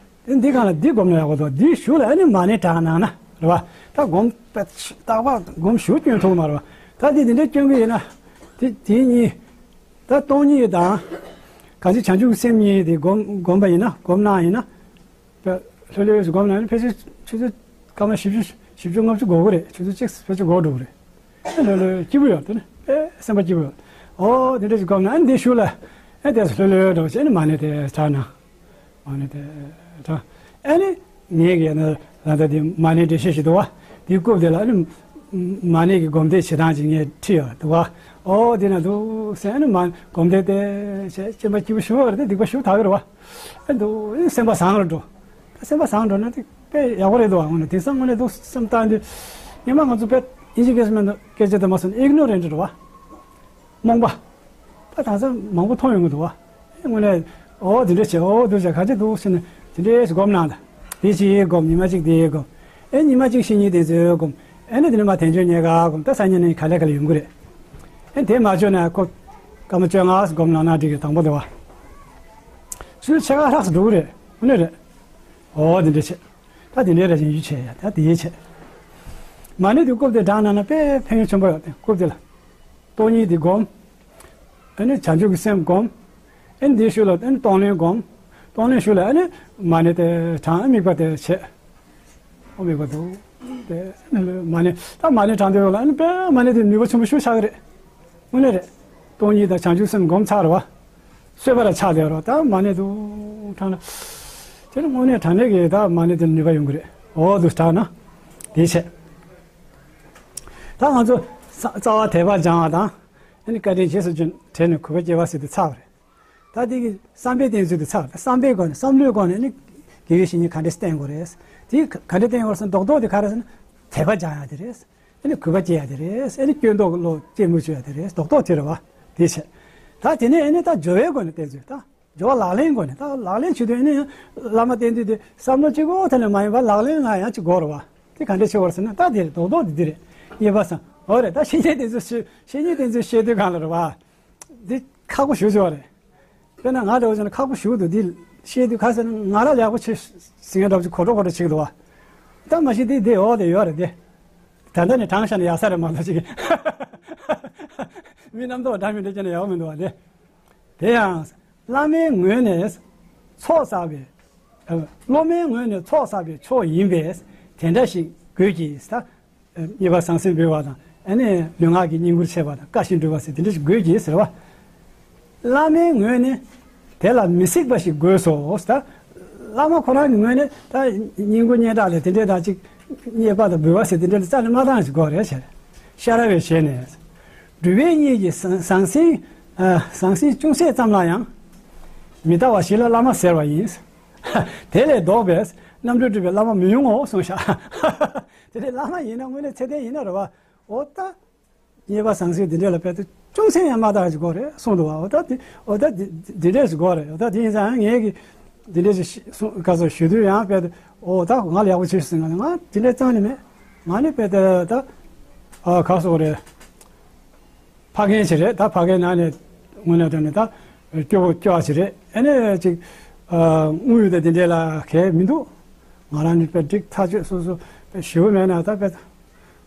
དེ་འདི་གང་ལ་འདི་སྒོམ་ན་ཡག་པོ་འདུག་འདི་ཞུ་ལ་ཨེ་ནི་མ་ཎི་བགྲང་གནང་ན་རེད་བ། ད་སྒོམ་པ་ད་བ་སྒོམ་ཞུ་སྐྱོན་ཐུབ་མ་རེད་བ། ད་དེ་དེ་འདྲའི་སྐྱོན་གི་ཡིན་ན། དེ་དེ་གཉིས། ད་སྟོང་ཉིད་དང་། གང་ཅི་བྱང་ཆུབ་སེམས་གཉིས་དེ་སྒོམ་སྒོམ་པ་ཡིན་ན་སྒོམ་གནང་ཡིན་ན། ལྷོད་ལྷོད་སུ་སྒོམ་ན་ནི་ཕལ་ཆེར་ཆུ་ཚོད་སྐར་མ་བཞི་བཅུ་བཞི་བཅུ་ལྔ་བཅུ་འགོར་གི་རེད། ཆུ་ཚོད་གཅིག་ཕལ་ཆེར་འགོར་འགྲོ་གི་རེད། ལྷོད་ལྷོད་སྐྱིད་པོ་ཡོད་དེ་ནི་དཔེ་སེམས་པ་སྐྱིད་པོ་ཡོད། ཨོ་དེ་འདྲ་ཞིག་སྒོམ་ན་ཨ་ནི་འདི་ཤུགས་ལ་ཨེ་དེ་ལྷོད་ལྷོད་འགྲོ་བྱས་ནི་མ་ཎི་དེ་དྲག་ན་མ་ཎི་དེ་དྲག་ཨ་ནི་ངས་གི་ན་ལ་ད་དེ་མ་ཎི་འགྲེལ་བཤད་ཞིག་འདུག་བ། དེའི་སྐབས་དེ་ལ་ཨ་ནི་མ་ཎི་གི་སྒོམ་བཟླས་བྱེད་སྟངས་ཅིག་ངས་ཁྲིད་ཡོད་འདུག་བ། ཨོ་དེ་ན་འདུག་སེ་ཨ་ནི་མ་སྒོམ་བཟླས་དེ་བྱས་སེམས་པ་སྐྱིད་པོ་ཞུ་བ་རེད་དེ་སྡིག་པ་ཞུ་དག་གི་རེད་བ། ཨ་འདུག་སེམས་པ་བཟང་རུ་འགྲོ། ད་སེམས་པ་བཟང་འགྲོ་ན་དེ་དཔེ་ཡག་པོ་རེད་འདུག་ཨ། དངོས་གནས་དེང་སང་དངོས་གནས་འདུག་སེམས་བཏང་དུས་སྔོན་མ་ང་ཚོ་དཔེ་ཨིན་ཇི་སྐད་ཆ་མེད་འདུག་སྐད་ཆ་དེ་མ་སོང་ཨིག་ནོ་རེན་ཊི་རེད་བ། རྨོངས་པ། ད་དེང་སང་མང་པོ་མཐོང་ཡོང་གི་འདུག་བ། དངོས་གནས་ཨོ་དེ་འདྲ་བྱས་ཨོ་འདུག་བྱས་ག་ཅི་འདུག་ཟེར་ནས་དེ་འདྲས་སྒོམ་གནང་ད། དེ་ཅིག་སྒོམ་ཉི་མ་གཅིག་དེ་སྒོམ། ཨེ་ཉི་མ་གཅིག་ཕྱི་ཉིན་དེ་ཚོ་སྒོམ། ཨེ་ནི་དེ་ནས་མ་དལ་འབྱོར་རྙེད་དཀའ་སྒོམ། ད་སང་ཉིན་ནས་ག་ལེ་ག་ལེ་ཡོང་གི་རེད། ཨེ་དེ་མ་བྱོས་ན་ཁོ་སྐར་མ་བཅོ་ལྔ་སྒོམ་གནང་ན་འགྲིག་གི་དང་པོ་དེ་བ། ཆུ་ཚོད་ཕྱེད་ཀ་ལྷག་ཙམ་འགྲོ་གི་རེད། དངོས་གནས་རེད། ཨོ་དེ་འདྲ་བྱས། ད་དེ་འདྲའི་ར་བཞིན་ཡུལ་བྱས་ཡ་ད་དེ་ཡེ་བྱས། མ་ཎི་དེ་རྐུབ་དེ་བགྲངས་ན་ན་དཔེ་ཕན་ཡོན་ཆེན་པོ་ཡོད་དེ་རྐུབ་དེ་ལ། སྟོང་ཉིད་དེ་སྒོམ། ཨ་ནི་བྱང་ཆུབ་ཀྱི་སེམས་སྒོམ། ཨ་ནི་དེའི་ཤུལ་ལ་ཨ་ནི་གཏོང་ལེན་སྒོམ། གཏོང་ལེན་ཤུལ་ལ་ཨ་ནི་མ་ཎི་དེ་བགྲང་ཨ་དམིགས་པ་དེ་བྱས། ཨོ་དམིགས་པ་འདུག་དེ་ཨ་ནི་མ་ཎི་ད་མ་ཎི་བགྲང་དུས་ལ་ཨ་ནི་དཔེ་མ་ཎི་དེ་ནུས་པ་ཆེན་པོ་ཞིག་ཆགས་ཀྱི་རེད། དངོས་གནས་རེད། སྟོང་ཉིད་དང་བྱང་ཆུབ་སེམས་སྒོམ་ཚར་བ། གསོལ་བ་ལ་ཆགས་བསྡད་རོགས་ད་མ་ཎི་དུ་བགྲང་ན། དེ་ནི་དངོས་གནས་དྲང་གནས་ཀྱི་ད་མ་ཎི་དེ་ནུས་པ་ཡོང་གི་རེད། འོ་དུ་དྲག་ན། དེ་བྱས། ད་ང་ཚོ་རྩ་བ་དད་པ་སྦྱང་བ་དང་། ཨ་ནི་བཀའ་དྲིན་རྗེས་སུ་དྲན་ནས་གུས་པ་སྐྱེ་བ་ཟེར་དུ་ཚར་བ་རེད། ད་དེ་གི་བསམ་པའི་གཏན་ཚིགས་དུ་ཚར་བ་རེད། བསམ་པའི་སྒོ་ནས་བསམ་བློའི་སྒོ་ནས་ནི་དགེ་བའི་བཤེས་གཉེན་ག་འདྲས་བསྟེན་དགོས་རེད། དེ་ག་འདྲས་བསྟེན་དགོས་རེད་ཟེར་ན་རྡོག་རྡོག་དེ་ག་རེ་ཟེར་ན་དད་པ་སྦྱང་ཡ་དེ་རེད། ཨ་ནི་གུས་པ་སྐྱེ་ཡ་དེ་རེད། ཨ་ནི་སྐྱོན་འདོགས་བློ་སྐྱེ་མུས་བྱེད་ཡ་དེ་རེད། རྡོག་རྡོག་དེ་རེད་བ། དེ་བྱས། ད་དེ་ནས་ཨ་ནི་ད་སྦྱོར་བའི་སྒོ་ནས་བསྟེན་ཚུལ་ད། སྦྱོར་བ་ལག་ལེན་སྒོ་ནས་ད་ལག་ལེན་བྱེད་དུས་ཨ་ནི་བླ་མ་བསྟེན་དུས་དེ་བསམ་བློ་གཅིག་པོ་ཐད་ནས་མ་ཡིན་པར་ལག་ལེན་ལ་ཡང་གཅིག་དགོས་རེད་བ། དེ་ག་འདྲས་བྱེད་དགོས་རེད་ཟེར་ན་ད་དེ་རེད། རྡོག་རྡོག་དེ་འདི་རེད། རྙེད་པ་སང་འོ་རེད། ད་བཤེས་གཉེན་དེ་ཚོ་བཤེས་བཤེས་གཉེན་དེ་ཚོ་བཤད་དུས་གང་ལ་རེད་བ། འདི་ཁག་པོ་ཞེ་པོ་ཅིག་ཡོད་རེད། དཔེར་ན་ང་འདྲ་བོ་བྱས་ན་ཁག་པོ་ཞེ་པོ་འདུག་འདི་བཤད་དུས་ཁ་ཟེར་ན་ང་རང་ལེགས་པོ་བྱེད་ཟིན་ཡ་འདྲ་བོ་ཅིག་གོ་འགྲོ་གོ་འགྲོ་བྱེད་ཀྱི་འདུག་བ། ད་མ་གཞི་འདི་འདི་འོ་དེ་ཡོད་རེད་དེ། ད་ལྟ་ནས་དྲང་བཞག་ན་ཡག་ས་རེད་མ་གཏོགས་ཅིག་མི་རྣམ་རྟོག་འདྲ་མི་འདྲ་བྱས་ན་ཡག་པོ་མི་འདུག་བ་དེ། དེ་ཡང་། བླ་མའི་ངོས་ནས་ཚོགས་བསགས་པའི། ཨ། སློབ་མའི་ངོས་ནས་ཚོགས་བསགས་པའི་མཆོག་ཡིན་པས་དེ་འདྲ་ཞིག་དགོས་ཀྱི་ཟེར། ཨ། རྙེད་པ་ཟང་ཟིང་འབུལ་བ་དང་ཨ་ནི་ལུས་ངག་གི་བསྙེན་བཀུར་བྱེད་པ་དང་བཀའ་བཞིན་སྒྲུབ་པ་ཟེར་དེ་འདྲ་ཞིག་དགོས་ཀྱི་ཟེར་བ། བླ་མའི་ངོས་ནས་དེ་ལ་མི་སྲིད་པ་ཞིག་དགོས་སོ་ཟེར། བླ་མ་ཁོ་རང་གི་ངོས་ནས་ད་བསྙེན་བཀུར་སྙན་གྲགས་ལས་དེ་འདྲའི་དང་ཅིག་རྙེད་པ་དང་འབུལ་བ་ཟེར་དེ་འདྲ་ལ་རྩ་ནས་མ་བཏང་ཞིག་དགོས་རེད་ཟེར། ཤ་ར་བའི་ཞལ་ནས། སྒྲུབ་པའི་གཉིས་ཀྱི་ཟང་ཟང་ཟིང་། ཨ། ཟང་ཟིང་ཅུང་ཟད་ཙམ་ལ་ཡང་། མི་ལྟ་བ་ཞིག་ལ་བླ་མ་ཟེར་བ་ཡིན། དེ་ལས་ལྡོག་པའི་རྣམ་གྲོལ་སྒྲུབ་པའི་བླ་མ་མི་ཡོང་ངོ་གསུངས་ཤག་དེ་ནས་བླ་མ་ཡིན་ན་དངོས་གནས་ཚད་ལྡན་ཡིན་ན་རེད་བ། འོ་ད། རྙེད་པ་ཟང་ཟིང་འདི་འདྲ་ལ་དཔེ་དེ་ཅུང་ཟད་ཡང་མ་བལྟ་ཞིག་དགོས་རེད་གསུངས་འདུག་བ། འོ་ད་དེ་འོ་ད་དེ་འདི་འདྲས་ཞིག་དགོས་རེད། འོ་ད་དེ་ཡིན་ཙང་ངས་ཀྱི་འདི་འདྲས་ཞིག་གསུངས་ག་ཚོད་ཞུ་དུས་ཡང་དཔེ་དེ་འོ་ད་ང་ལ་ཡག་པོ་བྱེད་ཤིག་ཟེར་ང་ང་འདི་འདྲས་རྩ་ནས་མེད། ང་ནི་དཔེ་དེ་ད་ ཨ་ག་སོགས་རེད། ཕ་རྒན་ཞིག་རེད། ད་ཕ་རྒན་ནང་ནས་དངོས་གནས་དྲང་གནས་ད་སྐྱོ་པོ་སྐྱོ་བ་ཞིག་རེད། ཨ་ནི་ཅིག་ཨ་དངུལ་ཡོད་དང་དེ་འདྲས་ལ་གལ་མི་འདུག་ང་རང་ནི་དཔེ་འགྲིག་ཐག་ཆོད། སོ་སོ་དཔེ་ཞེ་པོ་མེད་ན་ད་དཔེ་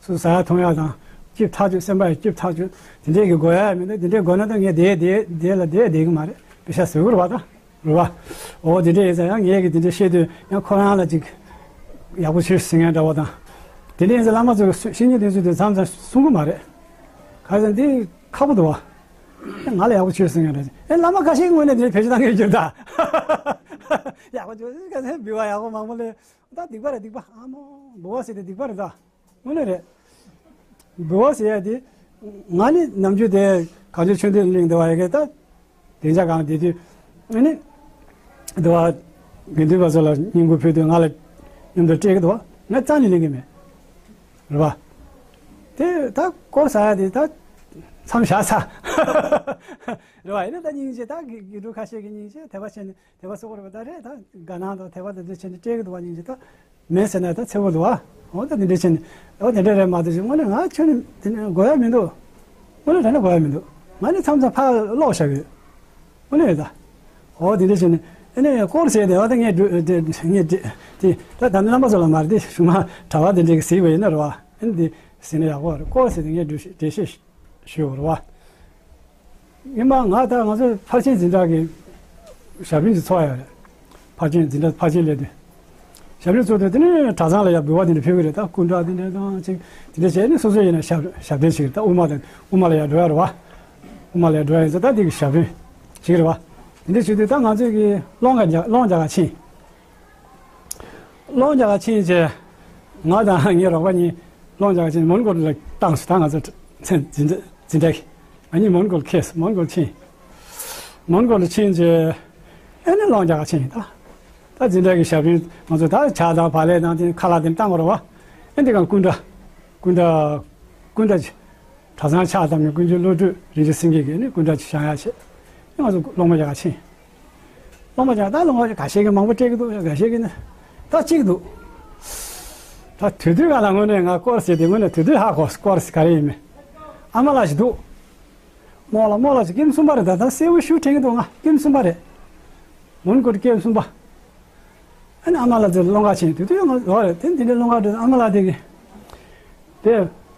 སོ་སོ་ཟ་ཡ་འཐུང་ཡ་དང་སྐྱིད་ཐག་ཆོད། སེམས་པ་ཡང་སྐྱིད་ཐག་ཆོད། དེ་འདྲས་ཀྱི་དགོས་ཡ་མི་འདུག་དེ་འདྲས་དགོས་ན་ད་ངས་དེ་དེ་དེ་ལ་དེ་བསྡད་གི་མ་རེད། པེ་ཤ་ཟེར་གི་རེད་པ་ད། རེད་པ། འོ་དེ་འདྲ་ཡིན་ཙང་ཡང་ངས་ཀྱི་དེ་འདྲ་བཤད་དུས་ཡང་ཁོ་རང་ལ་ཅིག་ཡག་པོ་བྱོས་ཟེར་མཁན་འདྲ་བོ་དང་། དེ་འདྲ་ཡིན་ཙང་བླ་མ་ཚོས་བཤེས་གཉེན་དེ་ཚོས་དེ་མཚམས་མཚམས་གསུང་གི་མ་རེད། ག་ཚོད་འདི་ཁག་པོ་འདུག་བ། ང་ལ་ཡག་པོ་བྱོས་ཟེར་མཁན་འདྲ་ཅིག་ཨེ་བླ་མ་ཁ་ཤས་ངོས་ནས་དེ་འདྲ་བེད་སྤྱོད་བཏང་གི་ཡོད་ད། ཡག་པོ་བྱོས་ཟེར་ག་ཚོད་འབུལ་བ་ཡག་པོ་མང་པོ་སླེབས། ད་སྡིག་པ་རེད་སྡིག་པ། ཨ་མོ་འབུལ་བ་ཟེར་དེ་སྡིག་པ་རེད་ད། དངོས་གནས་རེད། འབུལ་བ་ཟེར་ཡ་དེ། ང་ནི་ནམ་རྒྱུན་དེ་གངས་ལྗོངས་ཆོས་ལྡན་གླིང་དེ་བ་ཡ་གི་ད། བདེ་འཇགས་སྒང་དེ་དུས། ཨ་ནི། དེ་བ། དགེ་འདུན་པ་ཚོ་ལ་བསྙེན་བཀུར་ཕུལ་དུས་ང་ལ་མཉམ་དུ་སྤྲད་ཀྱི་འདུག་བ། ང་རྩ་ནས་ལེན་གྱི་མེད། རེད་པ། དེ་ད་དཀོར་ཟ་ཡ་དེ་ད། མཚམས་བཞག་ཚར། རེད་པ། ཡིན་ན་ད་སྙིང་རྗེ་ད་དགེ་དགེ་ཕྲུག་ཁ་ཤས་ཀྱི་སྙིང་རྗེ་དད་པ་བྱས་ནས། དད་པ་སོགས་རེད་པ། ད་རེད་ད་དགའ་སྣང་དང་དད་པ་དེ་ཚོ་བྱས་ནས་སྤྲད་ཀྱི་འདུག་བ་སྙིང་རྗེ་ད། མེད་ཟེར་ན་ད་འཚེར་པོ་འདུག་ཨ། འོ་ད་དེ་འདྲ་བྱས་ནས། འོ་དེ་འདྲ་རེད་མ་གཏོགས་ཅིག་དངོས་གནས་ང་ཁྱོད་ནི་དེ་ནི་དགོས་ཡ་མི་འདུག་དངོས་གནས་དྲང་གནས་དགོས་ཡ་མི་འདུག་ང་ནི་མཚམས་མཚམས་ཕར་ལོག་བཞག་གི་ཡོད། དངོས་གནས་ཡོད་ད། འོ་དེ་འདྲ་བྱས་ནས་ཨ་ནི་དཀོར་ཟེར་དེ་བ་ད་ངས་འགྲུ་དེ་ངས་དེ་དེ་ད་ད་ནི་རྣམ་པ་ཚོ་ལ་མ་རེད་དེ། གཞུག་མ་གྲྭ་པ་དེ་འདྲས་ཀྱིས་གཟིགས་པ་ཡིན་ན་རེད་བ། ཨ་ནི་དེ་གཟིགས་ན་ཡག་པོ་རེད། དཀོར་ཟེར་དེ་ངས་འགྲེལ་བཤད་ཞུ་བ་རེད་བ། ངས་མ་ང་ད་ང་ཚོ་ཕར་ཕྱིན་འཛིན་གྲྭ་གི་ཞབས་དྲུང་ཅིག་ཚོགས་ཡོད་རེད། ཕར་ཕྱིན་འཛིན་གྲྭ་ཕར་ཕྱིན་སླེབས་དུས། ཞབས་དྲུང་ཚོགས་དུས་དེ་ནས་གྲྭ་ཚང་ལ་ཡར་འབུལ་བ་དེ་འདྲ་ཕུལ་གི་རེད། ད་སྐུ་འདྲ་དེ་འདྲ་དང་ཅིག་དེ་འདྲ་བྱས་ནས་སོ་སོ་ཡིན་ན་ཞབས་ཞབས་བརྟན་ཞིག་རེད། ད་དབུ་མ་དང་དབུ་མ་ལ་ཡར་འགྲོ་ཡ་རེད་བ། དབུ་མ་ལ་ཡར་འགྲོ་ཡ་ཡིན་ཙང་ད་དེ་གི་ཞབས་དྲུང་ཞིག་རེད་བ། དེ་འདྲ་བྱེད་དུས་ད་ང་ཚོས་ཀྱི་སློང་ག་རྒྱ་སློང་རྒྱག་ག་ཕྱིན། སློང་རྒྱག་ག་ཕྱིན་བྱས། ང་དང་ངའི་རོགས་པ་གཉིས་སློང་རྒྱག་ག་ཕྱིན། མོན་གྷོ་ལ་བཏང་སོང་། ད་ང་ཚོ་མཚན་འཛིན་གྲྭ་འཛིན་གྲྭ་གི། ང་གཉིས་མོན་གྷོ་ལ་ཁེལ་སོང་། མོན་གྷོ་ལ་ཕྱིན། མོན་གྷོ་ལ་ཕྱིན་བྱས། ཨེ་ནས་སློང་རྒྱག་ག་ཕྱིན་ད། ད་འཛིན་གྲྭ་གི་ཞབས་དྲུང་ང་ཚོ་ད་ཇ་དང་བག་ལེབ་དང་དེ་ཁ་ལག་དེ་བཏང་བ་རེད་བ། ཨེ་འདི་གང་སྐུ་འདྲ། སྐུ་འདྲ། སྐུ་འདྲ་ཅིག་གྲྭ་ཚང་ཕྱག་བཏབ་ནས་དཀོན་མཆོག་བློ་གྲོས་རིན་ཆེན་སེང་གེ་གིས་ནི་སྐུ་འདྲ་ཅིག་བཞེངས་ཡ་བྱས། ཨེ་ང་ཚོ་སློང་མོ་རྒྱག་ག་ཕྱིན། སློང་མོ་རྒྱག་ད་སློང་མོ་ཁ་ཤས་ཀྱིས་མང་པོ་སྤྲད་ཀྱི་འདུག་ཁ་ཤས་ཀྱིས་ནི་ད་གཅིག་འདུག་ད་དེ་དུས་ག་ལ་དངོས་གནས་ང་དཀོར་ཟེར་དེ་དངོས་གནས་དེ་དུས་ཧ་གོ། དཀོར་ཟེར་ག་རེ་ཡིན་མིན། ཨ་མ་ལགས་ཤིག་འདུག་རྨོ་ལགས་རྨོ་ལགས་ཤིག་ཀེམ་གསུམ་པ་རེད། ད་ད་གསལ་པོ་ཞེ་པོ་དྲན་གྱི་འདུག་ང་ཀེམ་གསུམ་པ་རེད། མོན་གྷོ་ཀེམ་གསུམ་པ། ཨ་ནི་ཨ་མ་ལགས་དེ་སློང་ག་ཕྱིན། དེ་དུས་ང་ལོ་རེད་དེ་འདི་འདྲའི་སློང་ག་འགྲོ། ཨ་མ་ལགས་དེ་གིས་དེ་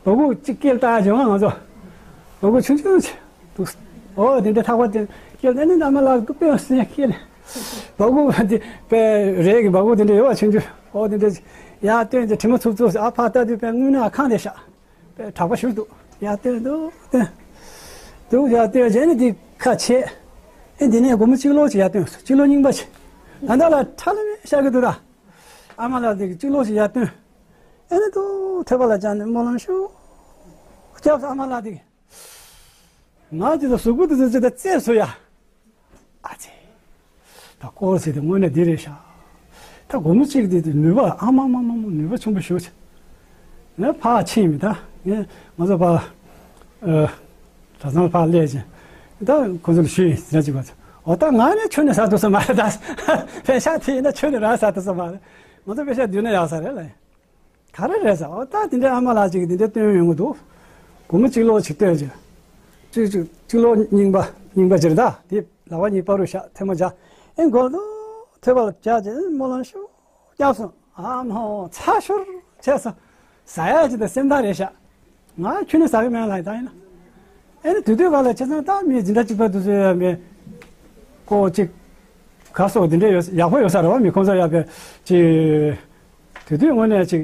སྦ་ཁུག་གཅིག་སྐེ་ལ་བཏགས་བྱུང་ང་ང་ཚོ་སྦ་ཁུག་ཆུང་ཆུང་ཅིག་འདུག་ཨོ་དེ་འདྲ་ཐག་པ་དེ་སྐེ་ལ་ཨ་ནི་ཨ་མ་ལགས་སྐུ་དཔེ་སྲིད་སྐེ་ལ་སྦ་ཁུག་དེ་དཔེ་རས་ཀྱི་སྦ་ཁུག་དེ་འདྲ་ཡོད་པ་ཆུང་ཆུང་། ཨོ་དེ་འདྲ་ཅིག་ཡར་བཏོན་ཏེ་དྲི་མ་འཚུབ་འཚུབ་ཟེར། ཨ་ཕར་ལྟ་དུས་དཔེ་དངུལ་ནག་ཁང་དེ་ཤག་པའི་གྲགས་པ་ཞུ་འདུག་ཡར་བཏོན་འདུག་བཏོན། འདུག་ཡར་བཏོན་བྱས་ནས་འདི་ཁ་ཕྱེ། ཨེ་འདི་ནས་སྒོར་མོ་གཅིག་ལོ་ཅིག་ཡར་བཏོན་སོང་། གཅིག་ལོ་རྙིང་པ་ཅིག་ད་ལྟ་ལ་ཁྲ་ལམ་མེ་ཤར་གྱི་འདུག་ད། ཨ་མ་ལགས་འདི་གིས་གཅིག་ལོ་ཅིག་ཡར་བཏོན། ཨེ་ནས་འདུག་ཐོད་པ་ལ་བཅག་ནས་སྨོན་ལམ་ཤུགས་རྒྱབ་སོང་། ཨ་མ་ལགས་འདི་གིས། ང་ཅིག་ད་གཟུགས་པོ་དེ་ཚོ་ཅིག་ད་རྩེབ་སོང་ཡ། ཨ་ཙི། ད་དཀོར་ཟེར་དེ་དངོས་གནས་འདི་རེད་ཤག་ད་སྒོར་མོ་གཅིག་དེ་དེ་ནུས་པ་ཨ་མ་མ་མ་མ་ནུས་པ་ཆེན་པོ་ཞེ་པོ་ཅིག་ངས་ཕར་ཕྱིན་མི་ད། ངས་ང་ཚོ་ཕར། ཨ། གྲྭ་ཚང་ཕར་སླེབས་ཅིང་། ད་ཁོ་ཚོ་ལ་ཞུས་ཡིན་ཟེར་ཅིག་པ་ཚོ། འོ་ད་ང་ནི་ཁྱོན་ནས་ཟ་ཐུབ་ས་མ་རེད་ད། པེ་ཤག་དེ་ཡིན་ན་ཁྱོན་ནས་རང་ཟ་ཐུབ་ས་མ་རེད། ང་ཚོ་པེ་ཤག་བསྡུས་ན་ཡག་ས་རེད་ལ། ག་རེ་རེད་ཟེར། འོ་ད་དེ་འདྲའི་ཨ་མ་ལགས་ཅིག་གིས་དེ་འདྲ་བཏོན་ཡོང་གི་འདུག་སྒོར་མོ་གཅིག་ལོ་ཅིག་བཏོན་ཅིག་གཅིག་གཅིག་གཅིག་ལོ་རྙིང་པ་རྙིང་པ་ཅིག་རེད་ད། དེ་ལག་པ་གཉིས་པ་རུ་བཞག་ཐལ་མོ་སྦྱར། ཨེ་མགོ་ལོག་ཐོད་པ་ལ་བཅག་ཅིག་ཨེ་སྨོན་ལམ་ཤུགས་རྒྱབ་སོང་། ཨ་མ་ཧོ་ཚ་ཤོར་བྱས་སོང་། ཟ་ཡ་ཅིག་དང་སེམས་ཐག་རེད་ཤག་ང་ཁྱོན་ནས་ཟ་གི་མེད་ལ་ད་ཡིན་ན། ཨེ་ནི་དེ་དུས་ག་ལ་བྱས་ཙང་ད་མི་འཛིན་གྲྭ་གཅིག་པ་དེ་ཚོ་ཡ་མི་ཀོ་གཅིག་ག་སོགས་དེ་འདྲ་ཡོད་ཡག་པོ་ཡོད་ས་རེད་བ། མི་ཁོང་ཚོ་ཡ་པའི་ཅིག་དེ་དུས་དངོས་གནས་ཅིག་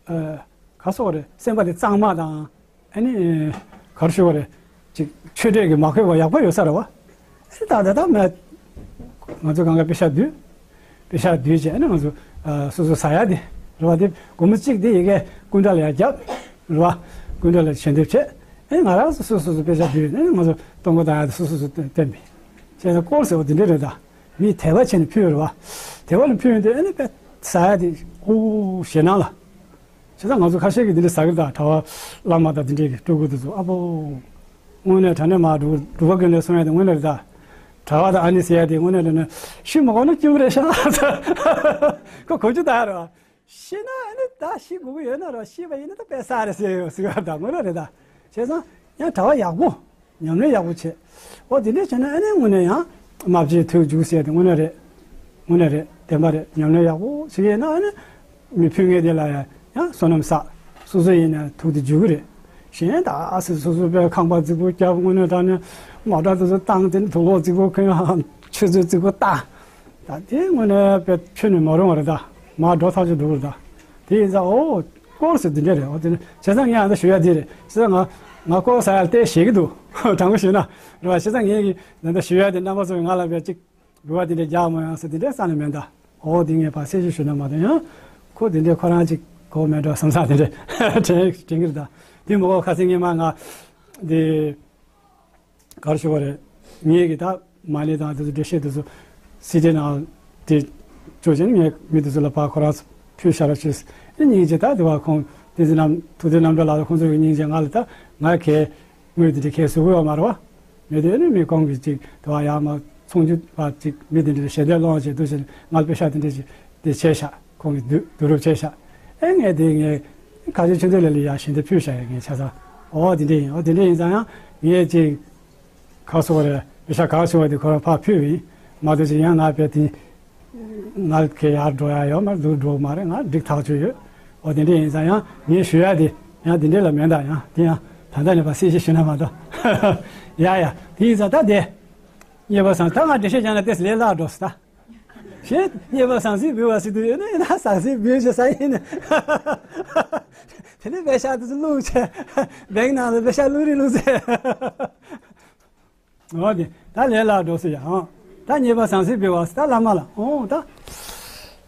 ཨ། ག་སོགས་རེད། སེམས་པ་དེ་གཙང་མ་དང་། ཨ་ནི། ག་རེ་ཞུ་བ་རེད། ཅིག་ཆོས་དད་ཀྱི་མ་འཁོད་པ་ཡག་པོ་ཡོད་ས་རེད་བ། ཨ་ནི་ད་ད་ད་མ། ང་ཚོ་གང་ག་པེ་ཤག་བསྡུས། པེ་ཤག་བསྡུས་བྱས་ཨ་ནི་ང་ཚོ། ཨ། སོ་སོ་ཟ་ཡ་དེ་རེད་བ། དེ་སྒོར་མོ་གཅིག་དེ་ཡ་གིའི་སྐུ་འདྲ་ལ་ཡར་བརྒྱབ། རེད་བ། སྐུ་འདྲ་ལ་ཞལ་འདེབས་བྱས། ཨ་ནི་ང་རང་སོ་སོ་སོ་སོ་པེ་ཤག་བསྡུས་ཨ་ནི་ང་ཚོ་གཏོང་སྒོ་བཏང་ཡ་དེ་སོ་སོ་སོ་བཏོན་པས། བྱས་ན་དཀོར་ཟེར་བ་དེ་འདྲ་རེད་ད། མིས་དད་པ་བྱས་ནས་ཕུལ་རེད་བ། དད་པ་ལ་ཕུལ་ཡོང་དུས་ཨ་ནི་དཔེ་ཟ་ཡ་དེ་ཨོ་ཞེད་སྣང་ལ། བྱས་ཙང་ང་ཚོ་ཁ་ཤས་ཀྱིས་འདི་འདྲ་ཟ་གི་རེད་ད། གྲྭ་པ་བླ་མ་དང་འདི་འདྲས་ཀྱི་སྤྲུལ་སྐུ་དེ་ཚོ་ཨ་ཕོ། དངོས་གནས་དྲང་གནས་མ་འགྲོ་འགྲོ་བ་ཀུན་ལས་གསུང་ཡ་དེ་དངོས་གནས་རེད་ད། གྲྭ་པ་དང་ཨ་ནི་ཟེར་ཡ་དེ་དངོས་གནས་དྲང་གནས་ཤི་མ་གོ་ན་སྐྱིད་པོ་རེད་ཤག་ཁོ་གོ་རྒྱུ་ད་ཡ་རེད་བ། ཤི་ན་ཨ་ནི་ད་ཤི་དགོས་ཀྱི་ཡོད་ན་ར། ཤི་བ་ཡིན་ན་ད་དཔེ་བསགས་རེད་ཟེར་ཡོད་ཟེར་བ་ད་དངོས་གནས་རེད་ད། བྱས་ཙང་ཡང་གྲྭ་པ་ཡག་པོ། ཉམས་ལེན་ཡག་པོ་བྱས། འོ་དེ་འདྲས་བྱས་ན་ཨ་ནི་དངོས་གནས་ཡང་མ་བྱས་ཐུགས་རྒྱུགས་ཟེར་དེ་དངོས་གནས་རེད། དངོས་གནས་རེད། བདེན་པ་རེད། ཉམས་ལེན་ཡག་པོ་བྱེད་ཀྱི་ཡིན་ན་ཨ་ནི་མི་ཕུད་མཁན་དེ་ལ་ཡང་ཡང་བསོད་ནམས་བསགས། སོ་སོ་ཡིན་ན་ཐུགས་དེ་རྒྱུག་གི་རེད། གཞན་ད་ཨ་སི་སོ་སོ་པའི་ཁང་པ་རྫིག་པོ་རྒྱབ། དངོས་གནས་དྲང་གནས་མོ་ཊ་དེ་ཚོ་བཏང་དེ་དུག་ལོག་རྫིག་པོ་གོན། ཆུ་ཚོད་རྫིག་པོ་བཏང་། ད་དེ་དངོས་གནས་དཔེ་ཁྱོན་ནས་མ་རུང་བ་རེད་ད། མར་འགྲོ་ཐག་ཆོད་འདུག་རེད་ད། དེ་ཡིན་ཙང་འོ་སྐོར་ཟེར་དེ་འདྲས་རེད། འོ་དེ་ནས་བྱས་ཙང་ངས་ཨ་ད་ཞུ་ཡ་དེ་རེད། བྱས་ཙང་ང་ང་སྐོར་ཟ་ཡ་ལ་བལྟས་ཞེད་ཀྱི་འདུག་དྲང་པོ་ཞུས་ན་རེད་བ། བྱས་ཙང་ངས་ཀྱི་ད་ལྟ་ཞུ་ཡ་དེ་རྣམ་པ་ཚོས་ང་ལ་བས་ཅིག་འབུལ་བ་དེ་འདྲས་རྒྱག་མ་ཡོང་ཟེར་དེ་འདྲས་རྩ་ནས་མེད་ད། འོ་དེ་ངས་ཕར་གསལ་བཤད་ཞུས་ན་མ་གཏོགས་ཡང་ཁོ་དེ་འདྲས་ཁོ་རང་ཅིག་གོ་མེད་འགྲོ་བསམ་ས་དེ་འདྲས་དྲན་དྲན་གྱི་རེད་ད། དེ་མ་གཏོགས་ཁ་སང་ཉི་མ་ང་དེ། ག་རེ་ཞུ་བ་རེད། ངས་ཀྱི་ད་མ་ཎི་དང་དེ་ཚོ་འགྲེལ་བཤད་དེ་ཚོ་སི་ཌི་ནང་དེ་སྤྲོད་བྱས་ནས་ངས་མི་དེ་ཚོ་ལ་ཕར་ཁོ་རང་ཚོ་ཕུལ་བཞག་རོགས་བྱས། ཨེ་སྙིང་རྗེ་ད་དེ་བ་ཁོང་དེ་ཚོ་རྣམས་ཐུགས་རྗེ་རྣམ་གྲོལ་ལགས་ཁོང་ཚོ་གི་སྙིང་རྗེ་ང་ལ་ད་ང་གས་དངུལ་དེ་འདྲ་གས་བཟོ་དགོས་ཡོད་མ་རེད་བ། མི་དེ་ནི་མི་ཁོང་གི་ཅིག་དེ་བ་ཡར་མར་ཚོང་རྒྱུ་བ་ཅིག་མི་དེ་འདྲ་ཞལ་འདེབས་སློང་བྱས་འདུག་བྱས་ང་ལ་པེ་ཤག་དེ་འདྲ་ཅིག་དེ་བྱས་ཤག་ཁོང་གིས་བསྡུ་བསྡུ་རུབ་བྱས་ཤག་ཨེ་ངས་དེ་ངས་ཁ་ཆེ་ཆུ་འདོད་ལ་ལི་ཡ་ཞིང་དེ་ཕུལ་བཞག་ཡ་ངས་ཆ་ཚང་འོ་དེ་འདྲ་ཡིན། འོ་དེ་འདྲ་ཡིན་ཙང་ཡང་ངས་ཅིག་ག་སོ་རེད། པེ་ཤག་ག་སོ་བ་དེ་ཁོ་རང་ཕར་ཕུལ་བ་ཡིན་མ་གཏོགས་ཅིག་ཡང་ང་དཔེ་དེ་ང་གས་ཡར་འགྲོ་ཡ་ཡོད་མ་རེད། འདུག་འགྲོ་མ་རེད། ང་འགྲིག་ཐག་ཆོད་ཡོད། འོ་དེ་འདྲ་ཡིན་ཙང་ཡང་ངས་ཞུ་ཡ་དེ་ཡང་དེ་འདྲ་ལ་མེད་ད། ཡང་དེ་ཡང་ད་ལྟ་ནས་ཕར་གསལ་བཤད་ཞུས་ན་མ་གཏོགས་ཡ་ཡ་དེ་ཡིན་ཙང་ད་དེ་གཉེར་པ་སངས་ད་ང་འགྲེལ་བཤད་རྒྱག་ན་ཏེས་ལས་སླ་འགྲོ་སི་ད། ཞེས་གཉེར་པ་ཟང་ཟིང་འབུལ་བ་ཟེར་དུས་ཡོད་ན་ཡིན་ན་ཟང་ཟིང་འབུལ་ཞེས་ས་ཡིན། དེ་ནས་པེ་ཤག་དེ་ཚོ་བླུགས་བྱས་བེང་ནང་ལ་པེ་ཤག་བླུགས་རིགས་བླུགས་ཟེར། འོ་དེ་ད་ལས་སླ་འགྲོ་སི་ཡ། ཨང་། ད་གཉེར་པ་ཟང་ཟིང་འབུལ་བ་ཟེར་ད་བླ་མ་ལ་ཨོ་ད།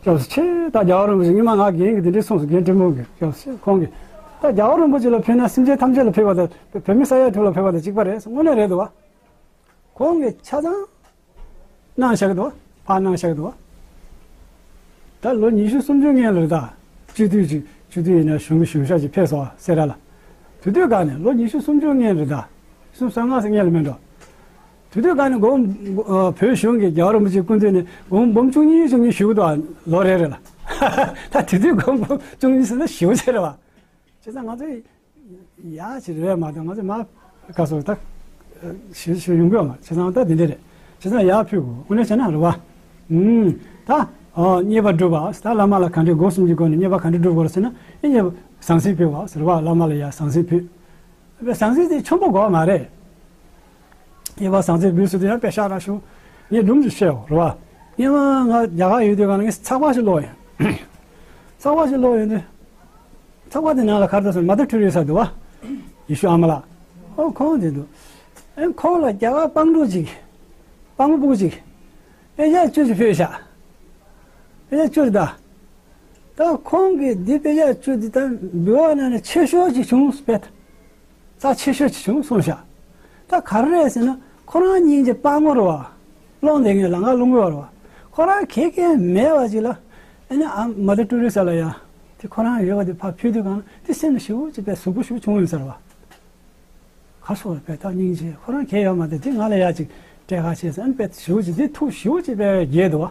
སྐྱབས་སུ་མཆི། ད་རྒྱལ་བ་རིན་པོ་ཆེ་སྔོན་མ་ང་རྒན་གྱིས་དེ་འདྲས་གསུངས་སོང་། རྒན་བཀྲས་མོལ་གྱིས། སྐྱབས་སུ་མཆི། ཁོང་གིས་ད་རྒྱལ་བ་རིན་པོ་ཆེ་ལ་ཕུལ་ན་སེམས་ཅན་ཐམས་ཅད་ལ་ཕུལ་བ་དང་བོད་མི་ས་ཡ་དྲུག་ལ་ཕུལ་བ་དང་གཅིག་པ་རེད། དངོས་གནས་རེད་འདུག་བ། ཁོང་གིས་ཆ་ཚང་གནང་བཞག་གི་འདུག་ཕར་གནང་བཞག་གི་འདུག་ད་ལོ་ཉི་ཤུ་སུམ་ཅུ་སྔོན་ལ་རེད་ད། སྤྱི་འཐུས་ཅིག་སྤྱི་འཐུས་ཡིན་ན་གཞུང་གི་གཞུང་ཞབས་ཅིག་ཕེབས་སོང་བ་སེ་ར་ལ། དེ་དུས་སྒང་ནས་ལོ་ཉི་ཤུ་སུམ་ཅུ་སྔོན་རེད་ད། སུམ་ཅུ་སོ་ལྔ་ཙམ་སྔོན་ལ་མིན་འགྲོ། དེ་དུས་སྒང་ནས་མགོན་ཨ་བོད་གཞུང་གི་རྒྱལ་བ་རིན་པོ་ཆེའི་སྐུ་མདུན་ནས་མགོན་འབུམ་བཅུ་གཉིས་བཅུ་གཉིས་ཞུ་གི་འདུག་ལོ་རེ་རེ་ལ། ད་དེ་དུས་མགོན་འབུམ་བཅུ་གཉིས་ཟེར་ན་ཞེ་པོ་ཅིག་རེད་བ། བྱས་ཙང་ང་ཚོས་ཡག་ཅིག་རེད་མ་གཏོགས་ང་ཚོ་མ་ག་སོ་ད་ཞུ་ཞུ་ཡོང་གི་ཡོད་མ་རེད། བྱས་ཙང་ད་དེ་འདྲ་རེད། བྱས་ཙང་ཡར་ཕུལ་དགོས། དངོས་གནས་བྱས་ན་རེད་བ། ཨུམ། ད་ཨོ་གཉེར་པ་སྒྲུབ་པ་ད་བླ་མ་ལ་ག་འདྲའི་སྒོ་གསུམ་གྱི་སྒོ་ནས་གཉེར་པ་ག་འདྲ་སྒྲུབ་དགོས་རེད་ཟེར་ན། ཨེ་གཉེར་པ་ཟང་ཟིང་ཕུལ་བ་ཟེར་བ། བླ་མ་ལ་ཡར་ཟང་ཟིང་ཕུལ། ཟང་ཟིང་དེ་ཆེན་པོ་དགོས་མ་རེད། གཉེར་པ་ཟང་ཟིང་འབུལ་ཟེར་དུས་ཡང་པེ་ཤག་རག་ཤོག་ངས་སྒྲུང་ཅིག་བཤད་འོ་རེད་བ། སྔོན་མ་ང་རྒྱ་གར་ཡོད་དུས་སྒང་ལ་ངས་ཚགས་པར་ཞིག་ཀློག་ཡིན། ཚགས་པར་ཞིག་ཀློག་ཡོང་དུས། ཚགས་པར་དེ་ནང་ལ་ག་རེ་འདུག་ཟེར་ན་མ་དར་ཊེ་རེ་ས་འདུག་བ། ཡེ་ཤུ་ཨ་མ་ལགས། ཨོ་ཁོང་དེ་འདུག་ཨེ་ཁོང་ལ་རྒྱ་གར་སྤང་ཕྲུག་ཅིག་སྤང་ཕྲུག་ཅིག་དཔེ་ཆ་བཅུ་ཅིག་ཕུལ་བཞག་དཔེ་ཆ་བཅུ་རེད་ད། ད་ཁོང་གིས་འདི་དཔེ་ཆ་བཅུ་འདི་ད་འབུལ་བ་ནང་ནས་ཆེ་ཤོས་ཅིག་བྱུང་བས། རྩ་ཆེ་ཤོས་ཅིག་བྱུང་གསུངས་ཤག་ད་ག་རེ་རེད་ཟེར་ན་ཁོ་རང་སྙིང་རྗེ་སྤྲང་པོ་རེད་བ། སློང་བསྡད་མཁན་ལ་ང་སློང་གི་ཡོད་རེད་བ། ཁོ་རང་ག་གེ་མེད་པ་ཅིག་ལ་ཨ་ནི་ཨ་མ་དར་ཊེ་རེ་ས་ལ་ཡ་དེ་ཁོ་རང་ཡོད་པ་དེ་ཕར་ཕུལ་དུས་གང་དེ་སེམས་ལ་ཞེ་པོ་ཅིག་དཔེ་ཟུག་པོ་ཞེ་པོ་བྱུང་ཡོད་ས་རེད་བ། ག་སོ་བས་ད་སྙིང་རྗེ་ཁོ་རང་ག་གེ་ཡོད་མ་རེད། དེ་ང་ལ་ཡ་ཅིག་སྤྲད་ཁ་བྱས་ཟེར་ཨ་ནི་དཔེ་ཞེ་པོ་ཅིག་དེ་ཐུགས་ཞེ་པོ་ཅིག་དཔེ་དགྱེས་འདུག་བ།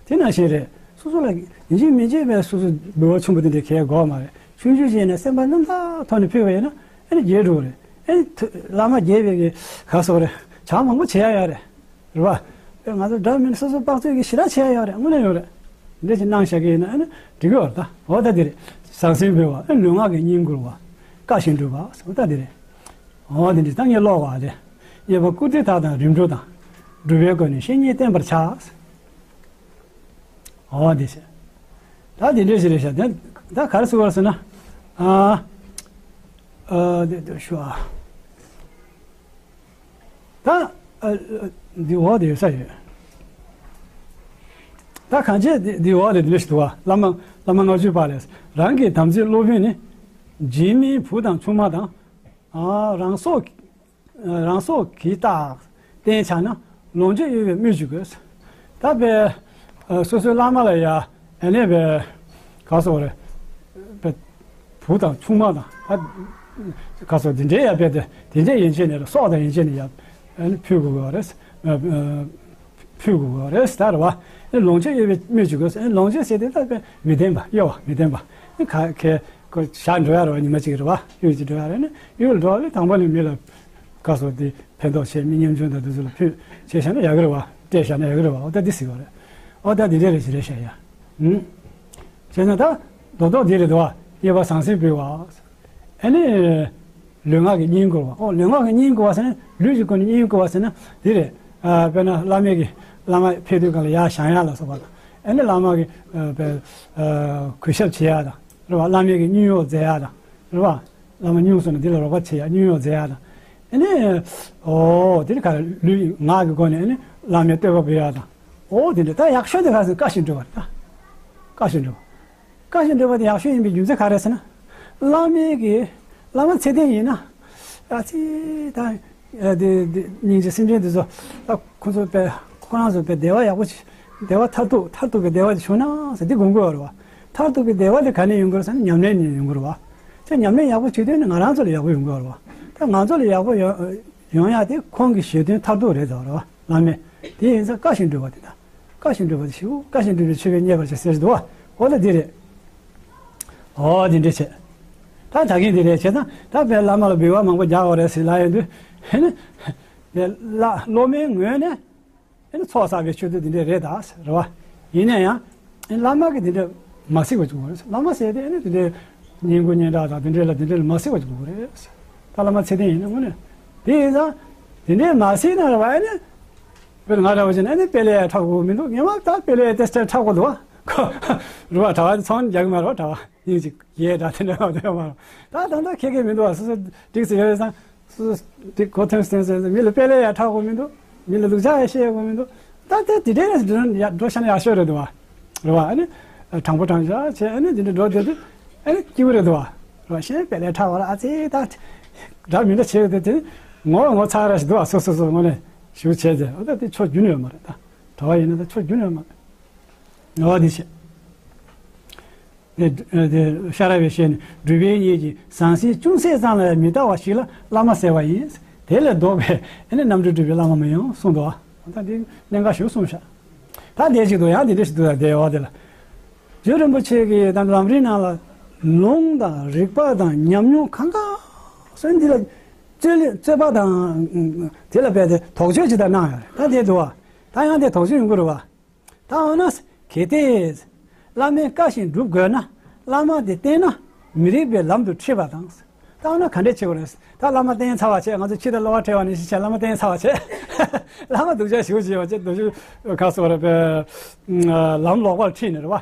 དེ་ནང་བཞིན་རེད། སོ་སོ་ལ་ཡིན་གཅིག་མིན་གཅིག་དཔེ་སོ་སོ་འབུལ་བ་ཆེན་པོ་དེ་འདྲ་ག་གེ་དགོས་མ་རེད། ཆུང་ཆུང་ཅིག་ཡིན་ན་སེམས་པ་རྣམ་དག་ཐོག་ནས་ཕུལ་བ་ཡིན་ན་ཨ་ནི་དགྱེས་འགྲོ་གི་རེད། ཨ་ནི་ཐུ་བླ་མ་དགྱེས་པའི་གི་ག་སོ་རེད། བྱ་བ་མང་པོ་བྱེད་ཡ་ཡོད་རེད། རེད་བ། ཨེ་ང་ཚོ་འདྲ་མིན་སོ་སོ་དཔག་ཚོད་ཀྱི་ཞེ་དྲག་བྱེད་ཡ་ཡོད་རེད། དངོས་གནས་ཡོད་རེད། འདི་ཞིག་གནང་བཞག་གི་ཡིན་ན་ཨ་ནི་འགྲིག་གི་ཡོད་རེད་ད། འོ་ད་འདི་རེད། ཟང་ཟིང་འབུལ་བ་ཨ་ལུས་ངག་གི་བསྙེན་བཀུར་བ། བཀའ་བཞིན་སྒྲུབ་པ་འོ་ད་འདི་རེད། འོ་འདི་འདྲ་ད་ངས་ཀློག་པ་རེད། གཉེར་པ་བཀུར་སྟི་དག་དང་རིམ་གྲོ་དང་། སྒྲུབ་པའི་སྒོ་ནས་བཤེས་གཉེན་བསྟེན་པར་བྱ། འོ་འདི་བྱས། ད་འདི་འདྲ་ཞིག་རེད་ཤག་དེ་ད་ག་རེ་ཟེར་བ་ཟེར་ན། ཨ། ཨ་འདི་འདི་ཞུ་ཨ། ད་ཨ་འདི་འོག་དེ་ཡོད་ས་ཡོད། ད་གང་བྱས་འདི་འདི་འོག་དེ་འདི་འདྲ་ཞིག་འདུག་བ། བླ་མ་བླ་མ་ལྔ་བཅུ་པ་ལས། རང་གི་དམ་ཚིག་སློབ་དཔོན་ནི། རྗེས་མིན་བུ་དང་ཆུང་མ་དང་། ཨ་རང་སྲོག་རང་སྲོག་གི་རྟགས་བསྟན་བྱ་ན་ལོངས་སྤྱོད་གཡོ་བའི་སྨོས་ཅི་དགོས། ད་དཔེ་སོ་སོའི་བླ་མ་ལ་ཡ་ཨ་ནི་དཔེ་ག་སོགས་རེད། དཔེ་བུ་དང་ཆུང་མ་དང་ད་ག་སོགས་འདི་འདྲའི་ཡ་དཔེ་དེ་དེ་འདྲའི་ཡན་ཆད་ནས་རེད། སྲོག་དང་ཡན་ཆད་ནས་ཡ་ཨ་ནི་ཕུལ་དགོས་པ་རེད། ཕུལ་དགོས་རེད་ཟེར་རེད་བ། ཨེ་ལོངས་སྤྱོད་གཡོ་བའི་སྨོས་ཅི་དགོས་ཟེར། ཨེ་ལོངས་སྤྱོད་ཟེར་དེ་ད་དཔེ་མི་ལྡན་པ། གཡོ་བ་མི་ལྡན་པ། ཨེ་ག་གེ་ཁོ་ཞག་འགྲོ་ཡ་རེད་བ། ཉི་མ་གཅིག་རེད་བ། གཡུལ་ཅིག་འགྲོ་ཡ་རེད། ནི་གཡུལ་འགྲོ་བ་ལས་དང་པོ་ནས་མི་ལ་ག་སོ་དེ་ཕན་ཐོགས་བྱས། མི་ཉམ་ཆུང་དང་དེ་ཚོ་ལ་ཕུལ་བྱས་བཞག་ན་ཡག་གི་རེད་བ། སྤྲད་བཞག་ན་ཡག་གི་རེད་བ། འོ་ད་འདི་ཟེར་བ་རེད། འོ་ད་འདི་འདྲ་རེད་ཞེས་རེད་བཤད་ཡ། ཨུམ། བྱས་ན་ད་རྡོག་རྡོག་འདི་རེད་འདུག་བ། མཉེས་པ་ཟང་ཟིང་འབུལ་བ། ཨ་ནི། ལུས་ངག་གི་བསྙེན་བཀུར་བ། ཨོ་ལུས་ངག་གི་བསྙེན་བཀུར་བ་ཟེར་ན། ལུས་ཀྱི་སྒོ་ནས་བསྙེན་བཀུར་བ་ཟེར་ན་འདི་རེད། ཨ་དཔེར་ན་བླ་མའི་གི་བླ་མ་ཕེབས་དུས་སྒང་ལ་ཡར་བཞེངས་ཡ་ལ་སོགས་པ་དང་། ཨ་ནི་བླ་མ་གི་ཨ་དཔེ་ཨ་གུས་ཞབས་བྱེད་ཡ་དང་རེད་བ། བླ་མའི་གི་བསྙེན་གཡོག་མཛད་ཡ་དང་རེད་བ། བླ་མ་བསྙུང་སོང་ན་འདི་ལ་རོགས་པ་བྱེད་ཡ། བསྙེན་གཡོག་མཛད་ཡ་དང་། ཨ་ནི། ཨོ་དེ་ནི་ག་རེ། ལུས་ངག་གི་སྒོ་ནས་ཨ་ནི་བླ་མའི་བསྟོད་པ་འབུལ་ཡ་དང་། ཨོ་དེ་འདྲ། ད་ཡག་ཤོས་དེ་ག་རེ་ཟེར་ན་བཀའ་བཞིན་སྒྲུབ་པ་རེད་ད། བཀའ་བཞིན་སྒྲུབ་པ། བཀའ་བཞིན་སྒྲུབ་པ་དེ་ཡག་ཤོས་ཡིན་པའི་རྒྱུ་མཚན་ག་རེ་ཟེར་ན། བླ་མའི་གི་བླ་མ་ཚད་ལྡན་ཡིན་ན། ཨ་ཙི་ད། ཨ་དེ་དེ་སྙིང་རྗེ་སེམས་ཅན་དེ་ཚོ་ད་ཁོ་ཚོ་དཔེ་ཁོ་རང་ཚོ་དཔེ་བདེ་བ་ཡག་པོ་ཅིག་བདེ་བ་མཐར་ཐུག་མཐར་ཐུག་གི་བདེ་བ་ཅིག་བྱུང་ན་ཟེར་དེ་དགོངས་དགོས་རེད་བ། མཐར་ཐུག་གི་བདེ་བ་དེ་ག་ནས་ཡོང་གི་རེད་ཟེར་ན་ཉམས་ལེན་ནས་ཡོང་གི་རེད་བ། དེ་ཉམས་ལེན་ཡག་པོ་བྱེད་དུས་ནི་ང་རང་ཚོ་ལ་ཡག་པོ་ཡོང་གི་རེད་བ། ད་ང་ཚོ་ལ་ཡག་པོ་ཡོང་ཡོང་ཡག་དེ་ཁོང་གི་བཞེད་དོན་མཐར་ཐུག་རེད་ཟེར་བ་རེད་བ། བླ་མས། དེ་ཡིན་ཙང་བཀའ་བཞིན་སྒྲུབ་པ་དེ་དང་། བཀའ་བཞིན་སྒྲུབ་པ་དེ་ཞུ། བཀའ་བཞིན་སྒྲུབ་པའི་མཆོད་པས་མཉེས་པར་བྱ་ཟེར་གྱི་འདུག་བ། འོ་ད་འདི་རེད། འོ་འདི་འདྲ་བྱས། ད་ད་གིན་འདི་རེད། བྱས་ཙང་ད་དཔེ་བླ་མ་ལ་འབུལ་བ་མང་པོ་རྒྱག་དགོས་རེད་ཟེར་ལབ་ཡོང་དུས། ཨེ་ནི། དེ་བླ་སློབ་མའི་ངོས་ནས་ཨེ་ནི་ཚོགས་བསགས་པའི་ཆོས་དུས་འདི་འདྲ་རེད་ད་ཟེར་བ། ཡིན་ན་ཡང་། ཨེ་བླ་མ་གིས་འདི་འདྲ་མ་གཟིགས་པ་ཅིག་དགོས་རེད། བླ་མ་ཟེར་དེ་ཨེ་ནི་འདི་འདྲའི་བསྙེན་བཀུར་སྙན་གྲགས་དང་དེ་འདྲ་ལ་དེ་འདྲ་ལ་མ་གཟིགས་པ་ཅིག་དགོས་རེད། ད་བླ་མ་ཚད་ལྡན་ཡིན་ན་དངོས་གནས། དེ་ཡིན་ཙང་། དེ་འདྲའི་མ་གཟིགས་ན་རེད་བ། ཨེ་ནི། དཔེར་ང་འདྲ་བ་བྱས་ན་ཨེ་ནི་དཔལ་ལེ་ཡ་འཁྲབ་དགོས་མི་འདུག་ངས་མ་ད་དཔལ་ལེ་ཡ་དེ་ཚོ་འཁྲབ་དགོས་འདུག་བ། ཁོ། རེད་བ། གྲྭ་པ་ཚོང་རྒྱག་གི་མ་རེད་བ། གྲྭ་པ་ཡིན་ཅིག་ཡས་འདྲ་དེ་འདྲ་བ་དེ་མ་རེད། ད་ད་ལྟ་ཁེ་ཁེ་མི་འདུག་བ། སོ་སོ་འགྲིག་ཟེར་ཡོད་ཙང་། སོ་སོ་འགྲིག་གོ་ཐོན་སོང་ཟེར་ཟེར། མི་ལ་དཔལ་ལེ་ཡ་འཁྲབ་དགོས་མི་འདུག་མི་ལ་སྡུག་ཅག་ཡ་བཤད་དགོས་མི་འདུག་ད་ལྟ་དེ་འདྲའི་འགྲོ་ཡ་ན་ཡག་ཤོས་རེད་འདུག་བ། རེད་བ། ཨ་ནི། དྲང་པོ་དྲང་བཞག་བྱས། ཨ་ནི་དེ་འདྲ་འགྲོ་བསྡད་དུས་ཨ་ནི་སྐྱིད་པོ་རེད་འདུག་བ། རེད་བ། གཞན་དཔལ་ལེ་འཁྲབ་པ་ལ་ཨ་ཙི་ད། འདྲ་མི་འདྲ་བྱས་ཡོད་དེ་དེ། ངོ་ངོ་ཚ་ར་ཞིག་འདུག་བ། སོ་སོ་སོ་ངོ་ནས་ཞུ་བྱས་ཏེ། འོ་ད་དེ་ཆོ་རྒྱུན་ཡོད་མ་རེད་ད། གྲྭ་པ་ཡིན་ན་ད་ཆོ་རྒྱུན་ཡོད་མ་རེད། འོ་དེ་བྱས། དེ་དེ་ཤ་ར་བའི་ཞལ་ནས། སྒྲུབ་པའི་གཉེན་གྱི་ཟང་ཟིང་ཅུང་ཟད་ཙམ་ལ་ཡང་མི་ལྟ་བ་ཞིག་ལ་བླ་མ་ཟེར་བ་ཡིན། དེ་ལས་ལྡོག་པའི་ཨ་ནི་རྣམ་གྲོལ་སྒྲུབ་པའི་བླ་མ་མི་ཡོང་གསུངས་འདུག་བ། ད་འདི་གནད་འགག་ཞིག་གསུངས་ཤག་ད་འདི་ཞིག་འདུག་ཡང་འདི་འདྲ་ཞིག་འདུག་ད་འདི་འོ་དེ་ལ། རྗེ་རིན་པོ་ཆེ་གིས་ད་ལམ་རིམ་ནང་ལ་ལུང་དང་རིགས་པ་དང་ཉམས་མྱོང་གང་ག་སོ་འདི་ལ་རྩོད་ལེ་རྩོད་པ་དང་དེ་ལ་རྦད་དེ་དོགས་གཅོད་ཅིག་ད་གནང་ཡོད་རེད། ད་འདི་འདུག་བ། ད་ཡང་འདི་དོགས་གཅོད་ཡོང་གི་རེད་བ། ད་འོ་ན། གལ་ཏེ། བླ་མའི་བཀའ་བཞིན་སྒྲུབ་དགོས་ན། བླ་མ་དེ་བསྟེན་ན་མི་རིགས་པའི་ལམ་དུ་ཁྲིད་པ་དང་། ད་འོ་ན་ག་འདྲས་བྱེད་དགོས་རེད། ད་བླ་མ་བསྟེན་ཚར་བ་བྱས། ང་ཚོ་ཁྱི་དང་གློ་བ་འཕྲད་པ་ནས་བྱས་བླ་མ་བསྟེན་ཚར་བ་བྱས། བླ་མ་སྡུག་ཅག་ཞེ་པོ་བྱས་པ་བྱས། སྡུག་ཅག་ག་སོ་རེད་པས། ལམ་ལོག་པར་ཁྲིད་ནས་རེད་བ།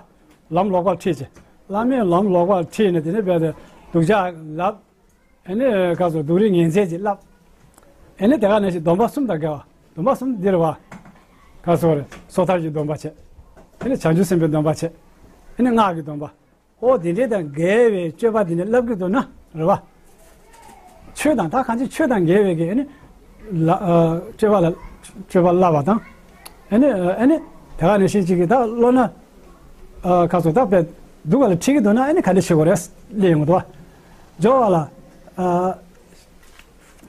ལམ་ལོག་པར་ཁྲིད་བྱས། བླ་མས་ལམ་ལོག་པར་ཁྲིད་ནས་དེ་ནས་རྦད་དེ་སྡུག་ཅག་ལབ། ཨ་ནི་ག་ཚོད་སྡུག་རུས་ངན་ཚད་ཅིག་བསླབ། ཨ་ནི་དེ་ག་ནང་བཞིན་སྡོམ་པ་གསུམ་དང་འགལ་བ། སྡོམ་པ་གསུམ་འདི་རེད་བ། ག་ཚོད་རེད། སོ་ཐར་གྱི་སྡོམ་པ་བྱས། ཨ་ནི་བྱང་ཆུབ་སེམས་དཔའི་སྡོམ་པ་བྱས། ཨ་ནི་སྔགས་ཀྱི་སྡོམ་པ། ཨོ་དེ་འདྲས་དང་འགལ་བའི་སྤྱོད་པ་དེ་འདྲས་བསླབ་ཀྱི་འདུག་ན་རེད་བ། ཆོས་དང་ད་གང་ཅི་ཆོས་དང་འགལ་བའི་གི་ཨ་ནི། ལ་ཨ་སྤྱོད་པ་ལ་སྤྱོད་པ་བསླབ་པ་དང་། ཨ་ནི་ཨ་ནི་དེ་ག་ནང་བཞིན་ཅིག་གི་ད་བློ་སྣ། ཨ་ག་ཚོད་ད་དཔེ་སྡུག་ག་ལ་ཁྲིད་ཀྱི་འདུག་ན་ཨ་ནི་ག་འདྲས་བྱེད་དགོས་རེད་ལབ་ཡོང་གི་འདུག་བ། སྦྱོར་བ་ལ། ཨ་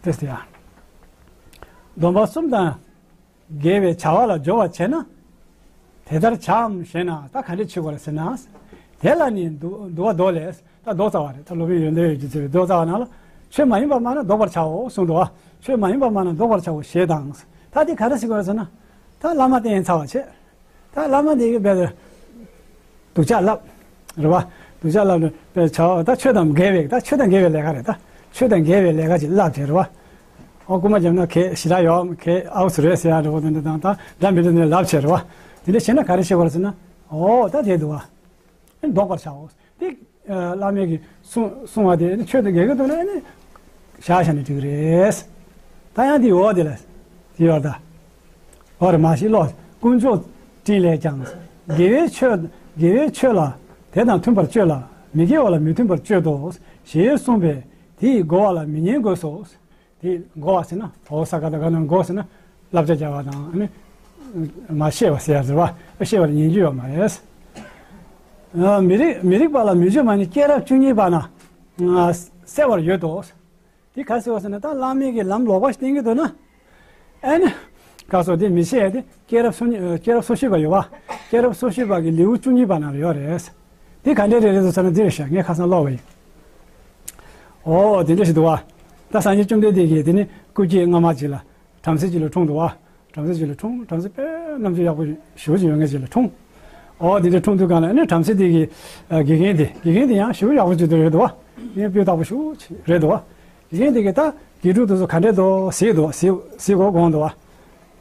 དེ་སྟེ་ཡ། སྡོམ་པ་གསུམ་དང་འགལ་བའི་བྱ་བ་ལ་སྦྱོར་བ་བྱས་ན། དེ་ལྟར་བྱའམ་ཞེ་ན། ད་ག་འདྲས་བྱེད་དགོས་རེད་ཟེར་ན། དེ་ལ་ནི་འདུ་འདུ་བ་ལྡོག་ལས། ད་ལྡོག་ཚར་བ་རེད། ད་སློབ་དཔོན་ཡོན་ཏན་འོད་ཀྱིས་མཛད་པའི་ལྡོག་ཚར་བ་ནང་ལ། ཆོས་མ་ཡིན་པ་སྨྲ་ན་ལྡོག་པར་བྱའོ་གསུངས་འདུག་བ། ཆོས་མ་ཡིན་པ་སྨྲ་ན་ལྡོག་པར་བྱའོ་ཞེས་དང་། ད་དེ་ག་རེ་ཟེར་དགོས་རེད་ཟེར་ན། ད་བླ་མ་བསྟེན་ཚར་བ་བྱས། ད་བླ་མ་དེ་གིས་རྦད་དེ་སྡུག་ཅག་བསླབ། རེད་བ། སྡུག་ཅག་བསླབ་ནས་དཔེ་བྱ་བ་ད་ཆོས་དང་འགལ་བའི་ད་ཆོས་དང་འགལ་བའི་ལས་ཀ་རེད། ད་ཆོས་དང་འགལ་བའི་ལས་ཀ་ཅིག་བསླབ་བྱས་རེད་བ། ཨོ་རྐུན་མ་བརྒྱབ་ན་གས་ཞེ་དྲག་ཡོད་གས་ཨའུ་ཚུ་རེད་ཟེར་ཡ་འདྲ་བོ་དེ་འདྲ་དང་ད་འདྲ་མི་འདྲ་དེ་འདྲ་ལབ་བྱས་རེད་བ། དེ་འདྲ་བྱས་ན་ག་རེ་བྱེད་དགོས་རེད་ཟེར་ན། ཨོ་ད་དེ་འདུག་བ། ལྡོག་པར་བྱའོ། དེ་བླ་མས་ཀྱིས་གསུང་གསུང་བ་དེ་ནི་ཆོས་དང་འགལ་གྱི་འདུག་ན་ནི་བཞག་བཞག་ནས་འགྲིག་གི་རེད། ད་ཡང་དེའི་འོག་དེ་ལ་དེ་ཡོད་ད། འོ་རེ་མ་ཤི་ལོ། དཀོན་མཆོག་སྤྲིན་ལས་ཀྱང་། དགེ་བའི་ཆོས་དགེ་བའི་ཆོས་ལ་དེ་དང་མཐུན་པར་སྤྱོད་ལ་མི་དགེ་བ་ལ་མི་མཐུན་པར་སྤྱོད་དོ། ཞེས་གསུངས་པས་དེ་ཡི་རྒོལ་བ་ལ་མི་ཉན་དགོས་སོ། དེ་རྒོལ་བ་ཟེར་ན་ཨོ་ས་ག་ད་ག་ན་རྒོལ་ཟེར་ན་བསླབ་བྱ་རྒྱག་པ་དང་ཨ་ནི་མ་ཤེས་པ་ཟེར་ཡ་ཟེར་བ། ཤེས་པར་ཉན་རྒྱུ་ཡོད་མ་རེད། ཨ་མི་རིགས་མི་རིགས་པ་ལ་མི་སྤྱོད་མ་ཉེས་སྐྱེས་རབས་བཅུ་གཉིས་པ་ན་ཨ་གསལ་བར་ཡོད་དོ། དེ་ག་ཟེར་བ་ཟེར་ན་ད་བླ་མའི་གི་ལམ་ལོག་པ་ཞིག་བསྟན་གྱི་འདུག་ན། ཨ་ནི་ བཀའ་སྲོལ་དེ་མི་ཆད་དེ་སྐྱེས་རབས་སོ་གཉིས་སྐྱེས་རབས་སོ་བཞི་པ་ཡོད་པ། སྐྱེས་རབས་སོ་བཞི་པ་གི་ལེའུ་བཅུ་གཉིས་པ་ནང་ལ་ཡོད་རེད། དེ་ག་འདྲ་རེད་རེད་ཟེར་ན་འདི་རེད་ཤག་ངས་ཁ་སང་ཀློག་པ་ཡིན། ཨོ་དེ་འདྲ་ཞིག་འདུག་པ། ད་སངས་རྒྱས་བཅོམ་ལྡན་འདས་ཀྱིས་དེ་ནི་སྐུ་སྐྱེ་སྔ་མ་ཅིག་ལ་བྲམ་ཟེ་ཅིག་ལ་འཁྲུངས་འདུག་པ། བྲམ་ཟེ་ཅིག་ལ་འཁྲུངས། བྲམ་ཟེ་དཔེ་རྣམ་དཔྱོད་ཡག་པོ་ཞེ་པོ་ཅིག་ཡོད་མཁན་ཅིག་ལ་འཁྲུངས། ཨོ་དེ་འདྲ་འཁྲུངས་དུས་གང་ལ་ཨ་ནི་བྲམ་ཟེ་དེ་གི་དགེ་རྒན་དེ་དགེ་རྒན་དེ་ཡང་ཞེ་པོ་ཡག་པོ་ཅིག་འདུག་རེད་འདུག་པ། ངས་སྤུས་དག་པོ་ཞེ་པོ་ཅིག་རེད་འདུག་པ། དགེ་རྒན་དེ་གིས་ད་དགེ་ཕྲུག་དེ་ཚོ་ག་འདྲས་འདུག་གཟིགས་འདུག་གཟིགས་གཟིགས་དགོས་དགོངས་འདུག་པ།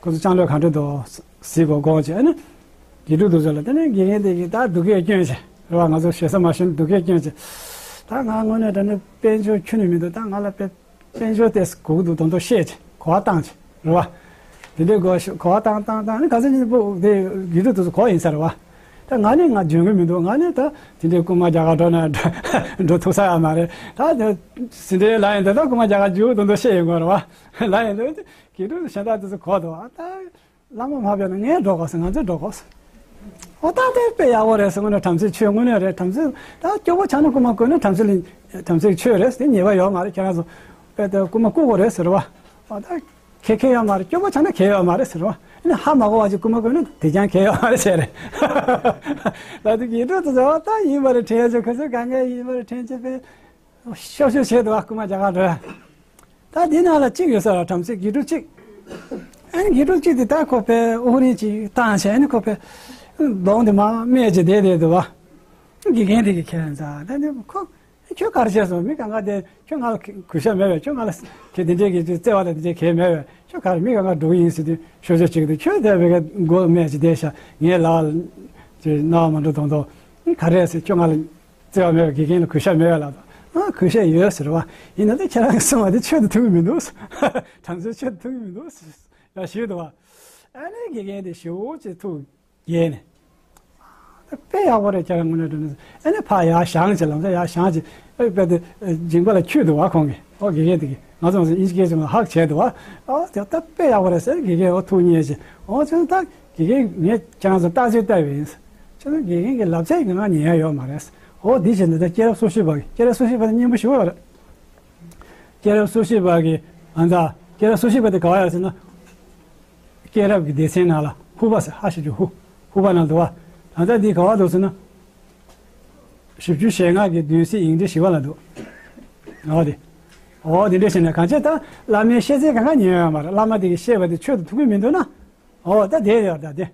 ཁོ་ཚོ་ལྕང་ལོས་ག་འདྲས་འདུག་གཟིགས་དགོས་དགོངས་བྱས་ཨ་ནི། དགེ་ཕྲུག་དེ་ཚོ་ལ་དེ་ནས་དགེ་རྒན་དེ་གིས་ད་སྡུག་སྐད་སྐྱོན་བྱས་རེད་པ། ང་ཚོ་ཞེ་ས་མ་ཤེས་ན་སྡུག་སྐད་སྐྱོན་བྱས། ད་ང་དངོས་གནས་དྲང་གནས་དཔལ་འབྱོར་ཁྱོན་ནས་མི་འདུག་ད་ང་ལ་དཔེ་དཔལ་འབྱོར་དེ་དགོས་ཀྱི་འདུག་དོན་དུ་བཤད་བྱས་གོ་བ་བཏང་བྱས་རེད་པ། དེ་འདྲས་གོ་གོ་བ་བཏང་བཏང་བཏང་ནི་ག་ཚོད་ཉིན་པོ་དེ་དགེ་ཕྲུག་དེ་ཚོ་གོ་ཡིན་ས་རེད་པ། ད་ང་ནི་ང་འཇོན་གི་མི་འདུག་ང་ནི་ད་དེ་འདྲས་རྐུན་མ་རྒྱ་གར་འགྲོ་ན་འགྲོ་ཐུབ་ས་ཡ་མ་རེད། ད་དེ་ཟིན་བྲིས་ལ་ཡིན་ད་ད་རྐུན་མ་རྒྱ་གར་འཇུག་དོན་དུ་བཤད་ཡོང་གི་རེད་པ། ལ་ཡིན་ད་དགེ་ཕྲུག་གཞན་དག་དེ་ཚོ་གོ་འདུག་ཨ་ད། བླ་མ་མ་ཕེབས་ན་ངས་འགྲོ་དགོས་ཟེར། ང་ཚོས་འགྲོ་དགོས་ཟེར། ཨོ་ད་དེ་དཔེ་ཡག་པོ་རེད་ཟེར། དངོས་གནས་བྲམ་ཟེའི་ཆོས་དངོས་གནས་རེད། བྲམ་ཟེ་ད་སྐྱོ་པོ་ཆགས་ན་རྐུན་མ་རྐུ་ན་བྲམ་ཟེ་ལ་བྲམ་ཟེའི་ཆོས་རེད་དེ་ཉེས་པ་ཡོད་མ་རེད། ཁྱེད་རང་ཚོ་དཔེ་དེ་རྐུན་མ་རྐུ་དགོས་རེད་ཟེར་བ། ཨོ་ད་གལ་གལ་ཡོད་མ་རེད། སྐྱོ་པོ་ཆགས་ན་གལ་ཡོད་མ་རེད་ཟེར་བ། ཨ་ནི་ཧ་མ་གོ་བ་ཅིག་རྐུན་མ་རྐུ་ན་དེ་ཀྱང་གལ་ཡོད་མ་རེད་ཟེར་རེད། ད་དེ་དགེ་ཕྲུག་ཚོ་ད་ཡིན་པ་རེད་དྲན་ཆོག་ཁོ་ཚོ་གང་ག་ཡིན་པ་རེད་དྲན་ཆོག་པས། ཤོག་ཤོག་བྱས་འདུག་པ། རྐུན་མ་རྒྱ་གར་འགྲོ་ཡ། ད་འདི་ནང་ལ་གཅིག་ཡོད་ས་རེད། བྲམ་ཟེ་དགེ་ཕྲུག་གཅིག་ཨ་ནི་དགེ་ཕྲུག་གཅིག་དེ་ད་ཁོ་པའི་དབུགས་རིང་གཅིག་བཏང་བྱས་ཨ་ནི་ཁོ་པའི་གདོང་དེ་མར་སྨད་བྱས་བསྡད་བསྡད་འདུག་པ། དགེ་རྒན་དེ་གིས་ཁྱེད་རང་ཚོ་ད་ནི་ཁོ་ཁྱོད་ག་རེ་བྱས་སོང་། མི་གང་ག་དེ་ཁྱོད་ང་ལ་གུས་ཞབས་མེད་པས། ཁྱོད་ང་ལ་གལ་དེ་འདྲས་ཀྱི་བརྩེ་བ་དང་དེ་འདྲས་གལ་མེད་པས། ཁྱོད་ག་རེ་མི་གང་ག་འགྲོ་གི་ཡིན་ཟེར་དུས་ཤོག་ཤོག་གཅིག་དེ་ཁྱོད་དེ་བས་མགོ་སྨད་བྱས་བསྡད་ཤག་ངས་ལག་ལ་ཅིག་རྣ་བ་མ་འགྲོ་མདོག་མདོག་ག་རེ་ཟེར། ཁྱོད་ང་ལ་བརྩེ་བ་མེད་པ། དགེ་རྒན་ལ་གུས་ཞབས་མེད་པ་ལབ་དང་། ཨ་གུས་ཞབས་ཡོད་ཟེར་བ། ཡིན་ན་ད་ཁྱེད་རང་གིས་གསུངས་པ་དེ་ཆོས་དང་མཐུན་གྱི་མི་འདུག་བྲམ་ཟེ་ཆོས་དང་མཐུན་གྱི་མི་འདུག་ཡ་ཞུས་འདུག་པ། ཨ་ནི་དགེ་རྒན་དེ་ཞེ་པོ་ཅིག་ཐུགས་དགྱེས་ནས། དཔེ་ཡག་པོ་རེད། ཁྱེད་རང་དངོས་གནས་དྲང་གནས། ཨ་ནི་ཕར་ཡར་བཞེངས་བྱས། ལམ་སང་ཡར་བཞེངས་བྱས། ཨ་དཔེ་དེ་མཇིང་པ་ལ་འཁྱུད་འདུག་པ་ཁོང་གིས། ཨོ་དགེ་རྒན་དེ་གིས་ང་ཚོ་ཨིན་ཇི་སྐད་ཚོ་ལ་ཧ་གོ་བྱས་འདུག་པ། ཨོ་དེ་ད་དཔེ་ཡག་པོ་རེད་ཟེར། དགེ་རྒན་ཨོ་ཐུགས་མཉེས་བྱས། ཨོ་བྱས་ན་ད་དགེ་རྒན་ངས་ཁྱེད་རང་ཚོ་བརྟག་དཔྱད་བལྟས་པ་ཡིན། བྱས་ན་དགེ་རྒན་གྱི་ལབ་བྱས་ངས་ང་ཉན་ཡ་ཡོད་མ་རེད། ཨོ་འདི་བྱས་ན་ད་སྐྱེས་རབས་སོ་བཞི་པ་གི། སྐྱེས་རབས་སོ་བཞི་པ་དེ་སྙན་པོ་ཞེ་པོ་ཡོད་རེད། སྐྱེས་རབས་སོ་བཞི་པ་གི། ཨ་ད་སྐྱེས་རབས་སོ་བཞི་པ་དེ་ག་པར་ཡོད་ཟེར་ན། སྐྱེས་རབས་ཀྱི་སྡེ་ཚན་ནང་ལ་ཧཱུྃ་པ་ཟེར། ཧ་ཞབས་ཀྱུ་ཧཱུྃ། ཧཱུྃ་པ་ནང་འདུག་པ། ད་ལྟ་འདི་ག་པར་འདུག་ཟེར་ན། བཞི་བཅུ་ཞེ་ལྔ་གི་བདུན་ཚིགས་ཡིག་འབྲེལ་བཞི་པ་ལ་འདུག་འོ་དེ། འོ་དེ་འདྲ་བྱས་ན་གང་བྱས་ད་བླ་མའི་བཤད་ཚིག་གང་ག་ཉན་ཡོད་མ་རེད། བླ་མ་དེ་གིས་བཤད་པ་དེ་ཆོས་དང་མཐུན་གྱི་མི་འདུག་ན། འོ་ད་དེ་ཡོད་ད་དེ།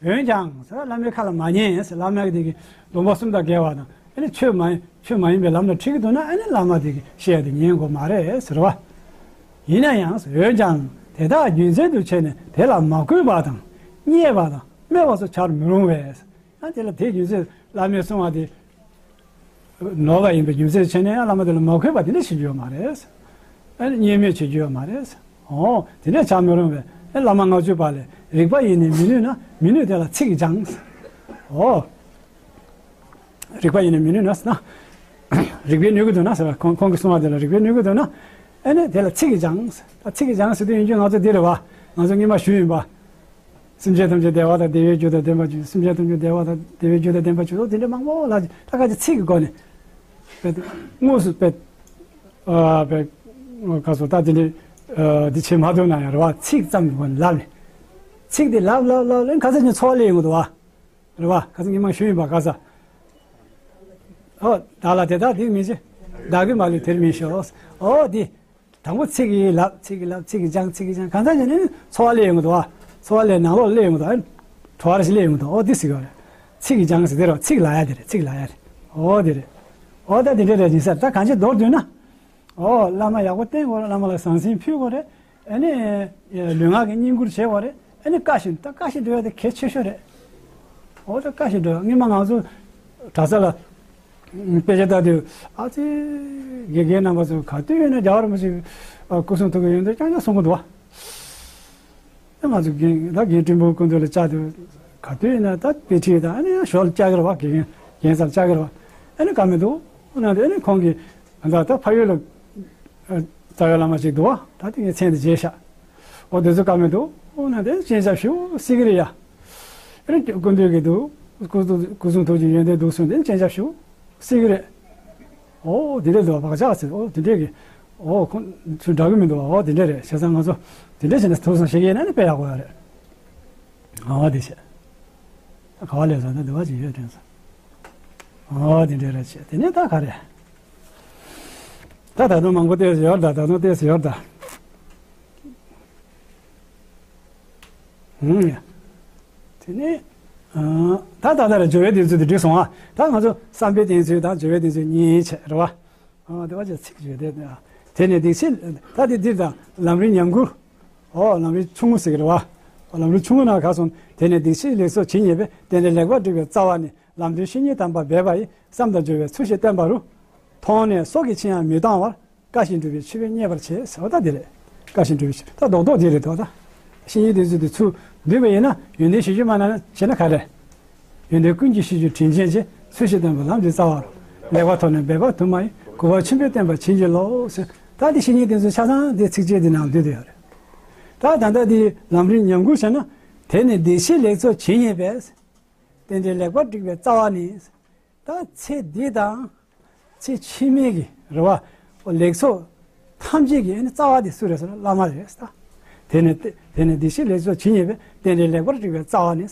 འོན་ཀྱང་ཟེར་བླ་མའི་ཁ་ལ་མ་ཉན་ཟེར། བླ་མ་དེ་གིས་སྡོམ་པ་གསུམ་དང་འགལ་བ་དང་། ཨ་ནི་ཆོས་མ་ཆོས་མ་ཡིན་པའི་ལམ་ལ་ཁྲིད་ཀྱི་འདུག་ན། ཨ་ནི་བླ་མ་དེ་གིས་བཤད་དེ་ཉན་དགོས་མ་རེད་ཟེར་བ། ཡིན་ན་ཡང་ཟེར། འོན་ཀྱང་དེ་དག་རྒྱུ་མཚན་དུ་བྱས་ནས་དེ་ལ་མ་གུས་པ་དང་། བརྙས་པ་དང་། སྨད་པ་སོགས་བྱར་མི་རུང་བས། ཨ་དེ་ལ་དེ་རྒྱུ་མཚན་བླ་མས་གསུངས་པ་དེ་ནོར་བ་ཡིན་པའི་རྒྱུ་མཚན་བྱས་ནས་བླ་མ་དེ་ལ་མ་གུས་པ་དེ་འདྲ་བྱེད་རྒྱུ་ཡོད་མ་རེད། ཨ་ནི་བརྙས་སྨད་བྱེད་རྒྱུ་ཡོད་མ་རེད། འོ་དེ་འདྲ་བྱར་མི་རུང་བས། ཨ་བླ་མ་ལྔ་བཅུ་པ་ལས། རིགས་པ་ཡིས་ནི་མི་ནུས་ན། མི་ནུས་དེ་ལ་ཚིག་གིས་སྦྱངས། འོ་རིགས་པ་ཡིས་ནི་མི་ནུས་ན་ཟེར་ན། རིགས་པས་གནོད་ཀྱི་འདུག་ན་ཟེར་བ། ཁོང་ཁོང་གིས་གསུངས་པ་དེ་ལ་རིགས་པས་གནོད་ཀྱི་འདུག་ན། ཨ་ནི་དེ་ལ་ཚིག་གིས་སྦྱངས། ད་ཚིག་གིས་སྦྱངས་ཟེར་དུས་ཡིན་རྒྱུ་ང་ཚོ་འདི་རེད་བ། ང་ཚོ་སྔོན་མ་ཞུས་ཡིན་པ། སེམས་ཅན་ཐམས་ཅད་བདེ་བ་དང་བདེ་བའི་རྒྱུ་དང་ལྡན་པ་བྱོས། སེམས་ཅན་ཐམས་ཅད་བདེ་བ་དང་བདེ་བའི་རྒྱུ་དང་ལྡན་པ་བྱོས། དེ་འདྲ་མང་པོ་ལ་ད་ག་ཅིག་ཚིག་གི་སྒོ་ནས། དཔེ་དངོས་སུ་དཔེ། ཨ་དཔེ། ག་སོ་ད་དེ་འདྲ། ཨ་འདི་བྱེད་མ་ཐུབ་ན་ཡང་རེད་བ། ཚིག་ཙམ་གྱི་སྒོ་ནས་ལབ་ནས། ཚིག་དེ་ལབ་ལབ་ལབ་ལབ་ཁ་སང་ཉིན་འཚོ་བ་ལས་ཡོང་གི་འདུག་བ། རེད་བ། ཁ་སང་ཉི་མ་ཞུས་ཡིན་པ་ག་ས། ཨོ་བདག་ལ་དེ་དག་སྡིག་མི་བྱེད། བདག་གིས་མ་ལུས་དེར་མི་སྐྱེ། ཨོ་དེ། དང་པོ་ཚིག་གིས་ལབ། ཚིག་གིས་ལབ། ཚིག་གིས་སྦྱངས། ཚིག་གིས་སྦྱངས། གང་ཟག་ཉིད་ནི་འཚོ་བ་ལས་ཡོང་གི་འདུག་བ། འཚོ་བ་ལས་ནང་ལོགས་ལས་ཡོང་གི་འདུག་ཨ་ནི་བྲོ་བ་རེ་ཞིག་ལས་ཡོང་གི་འདུག་ཨོ་དེ་ཟེར་གི་རེད། ཚིག་གིས་སྦྱངས་ཟེར་དེ་རེད་བ། ཚིག་ལབ་ཡ་དེ་རེད། ཚིག་ལབ་ཡ་རེད། ཨོ་དེ་རེད། ཨོ་ད་དེ་འདྲ་རེད་ཡིན་ས་རེད། ད་གང་ཅི་མདོར་བསྡུས་ན། ཨོ་བླ་མ་ཡག་པོ་བསྟེན་དགོས་རེད། བླ་མ་ལ་ཟང་ཟིང་ཕུལ་དགོས་རེད། ཨ་ནི་ལུས་ངག་གི་བསྙེན་བཀུར་བྱེད་དགོས་རེད། ཨ་ནི་བཀའ་བཞིན། ད་བཀའ་བཞིན་སྒྲུབ་ཡ་དེ་གལ་ཆེ་ཤོས་རེད། འོ་ད་བཀའ་བཞིན་སྒྲུབ་ཡ། སྔོན་མ་ང་ཚོ་གྲྭ་ས་ལ་དཔེ་ཆ་ལྟ་དུས་ཨ་ཙི་དགེ་རྒན་རྣམ་པ་ཚོ་ག་དུས་ཡིན་ན་རྒྱལ་བ་རིན་པོ་ཆེ་སྐུ་གསུང་ཐུགས་ཀྱི་ཡོན་ཏན་རྐྱང་རྐྱང་གསུང་གི་འདུག་བ། ད་ང་ཚོ་རྒན་ད་རྒན་སྤྲིན་ཕུང་སྐུ་མདུན་ལ་བཅར་དུས་ག་དུས་ཡིན་ན་ད་དཔེ་ཁྲིད་དང་ཨ་ནི་ཡང་ཞོར་ལ་བཅར་གི་རེད་བ། དགེ་རྒན་རྒན་ས་ལ་བཅར་གི་རེད་བ། ཨ་ནི་ཀ་མེད་འདུག་ན་དེ་ཨ་ནི་ཁོང་གིས་ད་ད་ཕ་ཡུལ་ལ་རྩ་བའི་བླ་མ་ཅིག་འདུག་བ། ད་དེ་ངས་མཚན་དེ་བརྗེད་ཤག་འོ་དེ་ཚོ་ཀ་མེད་འདུག་ན་དེ་སྤྱན་ཆབ་ཞུ་སྲིད་ཀྱི་རེད་ཡ། ཨ་ནི་སྐུ་མདུན་གྱི་འདུག་སྐུ་སྐུ་གསུང་ཐུགས་ཀྱི་ཡོན་ཏན་འདུག་གསུངས་ཏེ་སྤྱན་ཆབ་ཞུ་སྲིད་ཀྱི་རེད། ཨོ་དེ་འདྲ་འདུག་བ། བག་ཆགས་ཟེར། ཨོ་དེ་འདྲས་ཀྱི་ ཨོ་ཁོང་ཚོས་འདྲ་གི་མི་འདུག་ཨོ་དེ་འདྲ་རེད། བྱས་ཙང་ང་ཚོ་དེ་འདྲ་བྱས་ནས་ཐུགས་བསམ་བཞེས་ཀྱི་ཡིན་ན་ནི་དཔེ་ཡག་པོ་ཡོད་རེད། ཨོ་དེ་བྱས། ད་ག་བ་ལས་ཟ་ན་འདི་བ་ཅིག་ཡོད་དྲན་སོང་། ཨོ་དེ་འདྲ་རེད་བྱས། དེ་ནས་ད་ག་རེད། ད་ད་དུང་མང་པོ་ཏོག་ཙམ་ཡོད་ད། ད་དུང་ཏོག་ཙམ་ཡོད་ད། ཧུམ། དེ་ནས་ཨ་ད་ད་ད་རེད། སྦྱོར་བའི་གདེང་ཚོད་དེ་འགྲིག་སོང་ཨ། ད་ང་ཚོ་བསམ་པའི་གདེང་ཚོད་དང་སྦྱོར་བའི་གདེང་ཚོད་གཉིས་བྱས་རེད་བ། ཨ་དེ་བ་ཅིག་ཚིག་བརྗོད་དེ། དེ་ནས་སྡིག་ཆེན། ད་དེ་འདིར་དང་ལམ་རིམ་ཉམས་མགུར། ཨོ་ལམ་རིམ་ཆུང་ངུ་ཟེར་གི་རེད་བ། ལམ་རིམ་ཆུང་ངུ་ནང་ག་སོང་། དེ་ནས་སྡིག་ཆེན་ལེགས་ཚོགས་ཇི་སྙེད་པའི། རྟེན་འབྲེལ་ལེགས་པར་བསྒྲིགས་པའི་རྩ་བ་ནི། ལམ་སྟོན་བཤེས་གཉེན་དམ་པ་འབད་པ་ཡིས། བསམ་དང་སྦྱོར་བའི་ཚུལ་བཞིན་བསྟན་པ་རུ། མཐོང་ནས་སྲོག་གི་ཕྱིར་ཡང་མི་གཏོང་བར། བཀའ་བཞིན་སྒྲུབ་པའི་མཆོད་པས་མཉེས་པར་བྱས་ཟེར་བ་ད་འདི་རེད། བཀའ་བཞིན་སྒྲུབ་པའི་མཆོད། ད་རྡོག་རྡོག་འདི་རེད་དོ་ད། བཤེས་གཉེན་དེ་ཚོ་དེ་ཚུར་བསྡུས་པ་ཡིན་ན། ཡོན་ཏན་བཞི་བཅུ་མ་ན་བྱས་ན་ག་རེ། ཡོན་ཏན་ཀུན་གྱི་གཞིར་གྱུར་དྲིན་ཅན་གྱི། ཚུལ་བཞིན་བསྟན་པ་ལམ་གྱི་རྩ་བ་རུ། ལེགས་པར་མཐོང་ནས་འབད་པ་དུ་མ་ཡིས། གུས་པས་མཆོད་འབུལ་བསྟན་པ་བྱིན་གྱིས་རློབས་ཟེར། ད་འདི་བཤེས་གཉེན་དེ་ཚོ་ཆ་ཚང་དེ་ཚིགས་བཅད་འདི་ནང་བསྡུས་ཏེ་ཡོད་རེད། ད་ད་ལྟ་འདི་ལམ་རིམ་ཉམས་མགུར་བྱས་ན། དེ་ནི་སྡིག་ཆེན་ལེགས་ཚོགས་ཇི་སྙེད་པའི། རྟེན་འབྲེལ་ལེགས་པར་བསྒྲིགས་པའི་རྩ་བ་ནི། ད་ཚེ་འདི་དང་ཚེ་ཕྱི་མའི་གི་རེད་བ། ལེགས་ཚོགས་ཐམས་ཅད་ཀྱི་ཨ་ནི་རྩ་བ་དེ་སུ་རེད་ཟེར་ན་བླ་མ་རེད་ད། དེ་ནི་དེ་ནི་སྡིག་ཆེན་ལེགས་ཚོགས་ཇི་སྙེད་པའི། རྟེན་འབྲེལ་ལེགས་པར་བསྒྲིགས་པའི་རྩ་བ་ནི།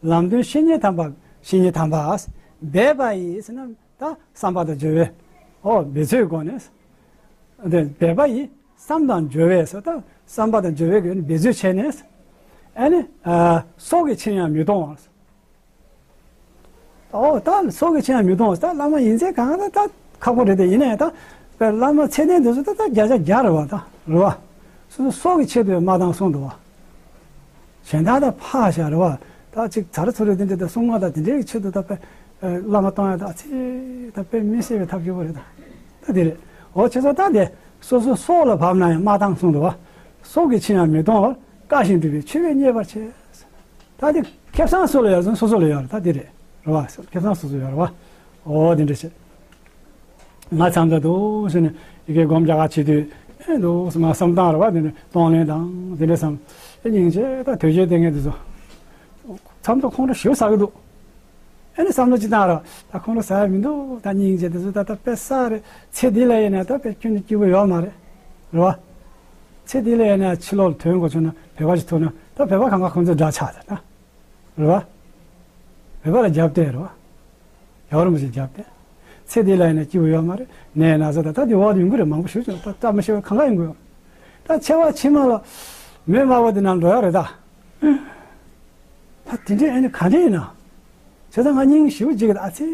ལམ་སྟོན་བཤེས་གཉེན་དམ་པ། བཤེས་གཉེན་དམ་པ། འབད་པ་ཡིས་ཟེར་ན་ད་བསམ་པ་དང་སྦྱོར་བའི། ཨོ་འབད་རྩོལ་སྒོ་ནས། འབད་པ་ཡིས་བསམ་དང་སྦྱོར་བས་ཟེར། ད་བསམ་པ་དང་སྦྱོར་བའི་གི་འབད་རྩོལ་བྱས་ནས། ཨ་ནི་སྲོག་གི་ཕྱིར་ཡང་མི་གཏོང་བར། ཨོ་ད་སྲོག་གི་ཕྱིར་ཡང་མི་གཏོང་བར། ད་བླ་མ་ཡིན་ཚད་གང་ད་ད་ཁག་པོ་རེད་དེ། ཡིན་ནའི་ད་བླ་མ་ཚད་ལྡན་དེ་ཚོ་ད་ད་བརྒྱ་ཆ་བརྒྱ་རེད་བ། ད་རེད་བ། སོ་སོ་སྲོག་གི་ཆེད་དུ་མ་བཏང་གསུངས་འདུག་བ། གཞན་དག་ད་ཕར་བཞག་རེད་བ། ད་ཅིག་ཚར་ཚུར་རེ་དེ་འདྲ་ད་སྲུང་མ་ད་དེ་འདྲའི་ཆེད་དུ་ད་དཔེ་བླ་མ་གཏོང་ཡ་ད་ཚེ་ད་དཔེ་མི་སྲིད་པའི་ཐབས་སྐྱོ་པོ་རེད་ད། ད་དེ་རེད། འོ་བྱས་ཙང་ད་དེ་སོ་སོ་སྲོག་ལ་བབ་ན་ཡང་མ་བཏང་གསུངས་འདུག་བ། སྲོག་གི་ཕྱིར་ཡང་མི་གཏོང་བར། བཀའ་བཞིན་སྒྲུབ་པའི་མཆོད་པས་མཉེས་པར་བྱས། ད་དེ་ཁེ་བཟང་སུ་ལ་ཡོད་ཟེར་ན་སོ་སོ་ལ་ཡོད་རེད། ད་དེ་རེད་རེད་བ། ཁེ་བཟང་སོ་སོ་ཡོད་རེད་བ། འོ་དེ་འདྲ་བྱས། ང་མཚམས་འདྲ་འདུག་ཟེར་ནས་ཡི་གེ་སྒོམ་རྒྱག་ག་བྱེད་དུས་ཨེ་འདུག་ང་བསམ་སྟངས་རེད་བ། དེ་ནས་གཏོང་ལེན་དང་དེ་འདྲ་བསམ། ཨེ་སྙིང་རྗེ་ད་དོལ་རྒྱལ་བསྟེན་མཁན་དེ་ཚོ་མཚམས་འདྲ་ཁོང་ཁྲོ་ཞེ་པོ་ཟ་གི་འདུག་ཨེ་ནས་བསམ་བློ་ཅིག་བཏང་ར། ད་ཁོང་ཁྲོ་ཟ་ཡ་མི་འདུག་ད་སྙིང་རྗེ་དེ་ཚོ་ད་ད་དཔེ་བསགས་རེད། ཚེ་འདི་ལ་ཡིན་ན་ད་དཔེ་ཁྱོན་ནས་སྐྱིད་པོ་ཡོད་མ་རེད། རེད་བ། ཚེ་འདི་ལ་ཡིན་ན་ཕྱི་ལོགས་ལ་ཐོན་དགོས་བྱུང་ན་བོད་པ་ཞིག་ཐུག་ན་ད་བོད་པ་གང་ག་ཁོང་ཚོའི་དགྲ་ཆགས་ཟེར་ད། རེད་བ། བོད་པ་ལ་རྒྱབ་གཏད་རེད་བ། རྒྱལ་བ་རིན་པོ་ཆེ་རྒྱབ་གཏད། ཚེ་འདི་ལ་ཡིན་ན་སྐྱིད་པོ་ཡོད་མ་རེད། ནད་ན་ཚ་དང་ད་འདི་འོག་ཏུ་ཡོང་གི་རེད། མང་པོ་ཞིག་ཅིག་ད་ད་མི་ཤེས་པ་གང་ག་ཡོང་གི་ཡོད་རེད། ད་ཚེ་བ་ཕྱི་མ་ལ་མོས་མ་བ་འདི་ནང་འགྲོ་ཡ་རེད་ད། ད་དེ་འདྲའི་ཨ་ནི་ག་འདྲ་ཡིན་ན། བྱས་ཙང་ང་སྙིང་ཞེ་པོ་རྗེ་གི་ད། ཨ་ཙི་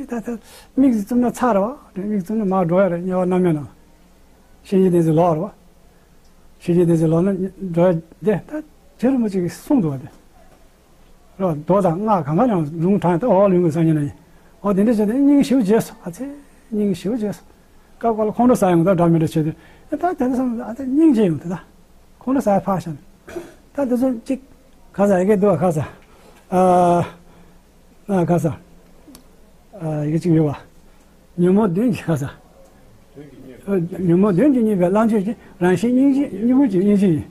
ད་ད་མིག་ཙི་བཙུམ་ན་ཚར་རེད་བ། མིག་བཙུམ་ན་མར་འགྲོ་ཡ་རེད། དམྱལ་བ་རྣམ་སྨིན་ནང་། བཤེས་གཉེན་བསྟེན་ཚུལ་ལོག་རེད་བ། བཤེས་གཉེན་བསྟེན་ཚུལ་ལོག་ན་འགྲོ་ཡ་དེ་ད་རྗེ་རིན་པོ་ཆེ་གིས་གསུངས་འདུག་བ་དེ། རོ་མདོ་དང་སྔགས་གང་ག་ཡང་ལུང་དྲངས་ཏེ་འོག་ལུང་གི་སང་ཉིན་ན་ཡིན། འོ་དེ་འདྲ་བྱས་ཏེ་སྙིང་ཞེ་པོ་རྗེ་སོང་། ཨ་ཙི་སྙིང་ཞེ་པོ་རྗེ་སོང་། སྐབས་འགའ་ལ་ཁོང་ཁྲོ་ཟ་ཡོང་ད་འདྲ་མི་འདྲ་བྱས་ཏེ་ཨ་ད་དེ་འདྲ་སོང་ཨ་ད་སྙིང་རྗེ་ཡོང་དེ་ད་ཁོང་ཁྲོ་ཟ་ཡ་ཕར་བཞག་ནས་ད་དེ་ཚོ་གཅིག་ག་ས་ཡ་གི་འདུག་ག་ས་ཨ་ཨ་ག་ས་ཨ་ཡ་གི་གཅིག་ཡོད་བ། ཉོན་མོངས་གདོན་གྱིས་ཁ་ས། ཉོན་མོངས་གདོན་གྱིས་བསྙེན་པའི་བླང་སྤྱོད་ཀྱི། རང་བཞིན་སྙིང་རྗེ་སྙིང་པོ་གྱི་སྙིང་རྗེ་ཡིས།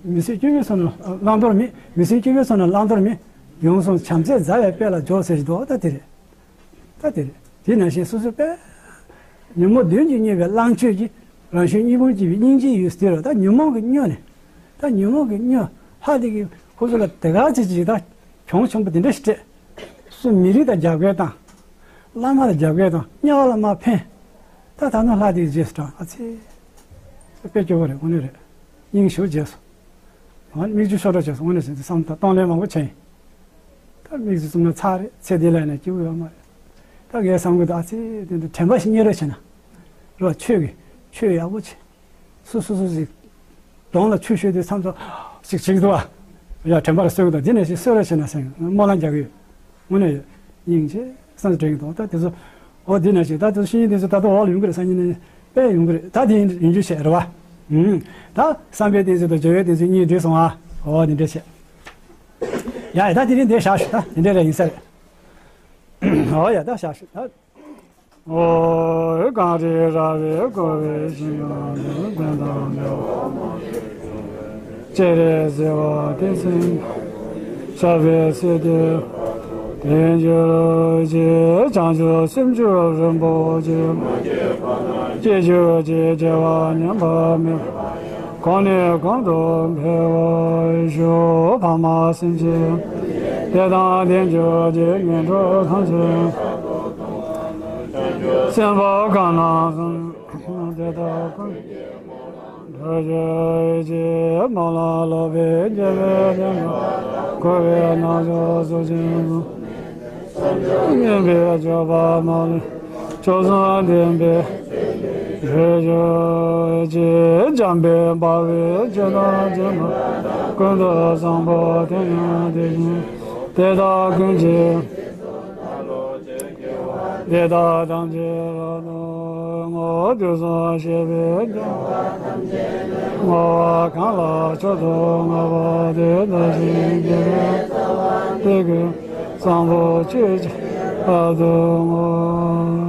མི་སྲིད་སྤྱོད་པའི་ཚོགས་རྣམས་བླང་དོར་མེད། མི་སྲིད་སྤྱོད་པའི་ཚོགས་རྣམས་བླང་དོར་མེད། ཡོངས་སུ་བྱམས་བརྩེས་མཛའ་བའི་དཔལ་ལ་འཇོག་ཟེར་གྱི་འདུག་ད་དེ་རེད། ད་དེ་རེད། དེ་ནང་བཞིན་སོ་སོའི་དཔལ། ཉོན་མོངས་གདོན་གྱིས་བསྙེན་པའི་བླང་སྤྱོད་ཀྱི། རང་བཞིན་སྙིང་པོ་གྱི་སྙིང་རྗེ་ཡིས་ཟེར་རོ། ད་ཉོན་མོངས་ཀྱི་སྨྱོ་ནས། ད་ཉོན་མོངས་ཀྱི་སྨྱོ། ལྷ་དེ་གི་ཁོ་ཚོ་ལ་དེ་ག་ཅིག་ཅིག་ད་གྱོང་ཆེན་པོ་དེ་འདྲ་ཞིག་སྤྲད། སུ་མི་རིགས་དང་རྒྱབ་འགལ་བཏང་། བླ་མ་ལ་རྒྱབ་འགལ་བཏང་། དམྱལ་བ་ལ་མར་འཕེན། ད་ད་ནི་ལྷ་དེའི་རྗེས་སུ་འབྲངས། ཨ་ཙི། དཔེ་སྐྱོ་བོ་རེད། དངོས་གནས་རེད། སྙིང་ཞེ་པོ་རྗེ་སོང་། ང་མིག་ཆུ་ཤོར་འགྲོ་བྱས་སོང་། དངོས་གནས་བྱས་ཏེ་བསམ་བློ་གཏོང་ལེན་མང་པོ་བྱས་ཡིན། ད་མིག་ཆུ་བཙུམ་ན་ཚར་རེད། ཚེ་འདི་ལ་ཡིན་ན་སྐྱིད་པོ་ཡོད་མ་རེད། ད་ངས་བསམ་གི་འདུག་ཨ་ཙི་དེ་འདྲ་དྲན་པ་ཞིག་རྙེད་རོགས་བྱས་ན། རོགས་ཆོས་ཀྱི་ཆོས་ཡག་པོ་བྱས། སུ་སུ་སུ་ཞིག་གདོང་ལ་ཆུ་ཤོད་དུས་མཚམས་སུ་ཞིག་བྱེད་ཀྱི་འདུག་བ། ཡ་དྲན་པ་ལ་གསོད་ཀྱི་འདུག་འདི་ནས་ཞིག་གསོད་རོགས་བྱས་ན་ཟེར་སྨོན་ལམ་རྒྱག་གི་ཡོད། དངོས་གནས་ཡོད། སྙིང་རྗེ་བསམ་དྲན་གྱི་འདུག་ད་དེ་ཚོ་འོ་འདི་ནས་ཞིག་ད་དེ་ཚོ་བཤེས་གཉེན་དེ་ཚོ་ད་ལྟ་འོག་ལ་ཡོང་གི་རེད། སང་ཉིན་ནས་དཔེ་ཡོང་གི་རེད། ད་དེ་ཡིན་ཡིན་རྒྱུ་བཤད་རེད་བ། ཨུམ། ད་བསམ་པའི་གཏིང་ཚུལ་དང་སྦྱོར་བའི་གཏིང་ཚུལ་གཉིས་འགྲིག་སོང་ཨ། འོ་འདི་འདྲ་བྱས། ཡ་ཡ་ད་དེ་རིང་འདིར་བཞག་ཞུ། ད་འདི་འདྲ་རེད་ཡིན་ས་རེད། འོ་ཡ་ད་བཞག་ཞུ་ད། ཨོ། གངས་རི་ར་བས་བསྐོར་བའི་ཞིང་ཁམས་དང་། ལྡན་དང་ལྡན་པ། སྤྱན་རས་གཟིགས་དབང་ཏིང་འཛིན། ཞབས་པད་སྲིད་མཐའི། ལྷུན་གྱུར་ཅིག་བྱང་ཆུབ་སེམས་མཆོག་རིན་པོ་ཆེ། སྐྱེ་གྱུར་ཅིག་སྐྱེ་བ་ཉམས་པ་མེད། གོང་ནས་གོང་དུ་འཕེལ་བར་ཤོག་ཕ་མ་སེམས་ཅན་དེ་དང་ལྡན་གྱུར་ཅིག་ངན་འགྲོ་ཐམས་ཅད། སེམས་པ་གང་ན་བཟུང་དེ་དག་ཀུན། འགྲོ་གྱུར་ཅིག་སྨོན་ལམ་ལོག་པའི་དགེ་བའི་ལས་འགྲོ་འཁོར་བའི་རྣམ་གཞག་སོགས་ཀྱི་གཟུང་། སྙན་པའི་སྤྱོད་པ་མ་ལུས་མཆོག་གསུམ་ལྡན་པའི། འགྲོ་གྱུར་ཅིག་འཇམ་དཔལ་འབར་བའི་སྤྱན་དང་མཛེས་མ་ཀུན་ཏུ་བཟང་པོ་དེ་ཡང་དེ་བཞིན་དེ་དག་ཀུན་གྱི། དེ་དག་ཐམས་ཅད་རབ་ཏུ་བསྔོ། དུས་གསུམ་གཤེགས་པའི་བསྔོ་བ་གང་ལ་མཆོག་ཏུ་བསྔགས་པ་དེ་བདག་གཞན་དགེ་བའི་རྩ་བ་དེ་ཀུན་བཟང་པོ་སྤྱོད་ཕྱིར་རབ་ཏུ་བསྔོ།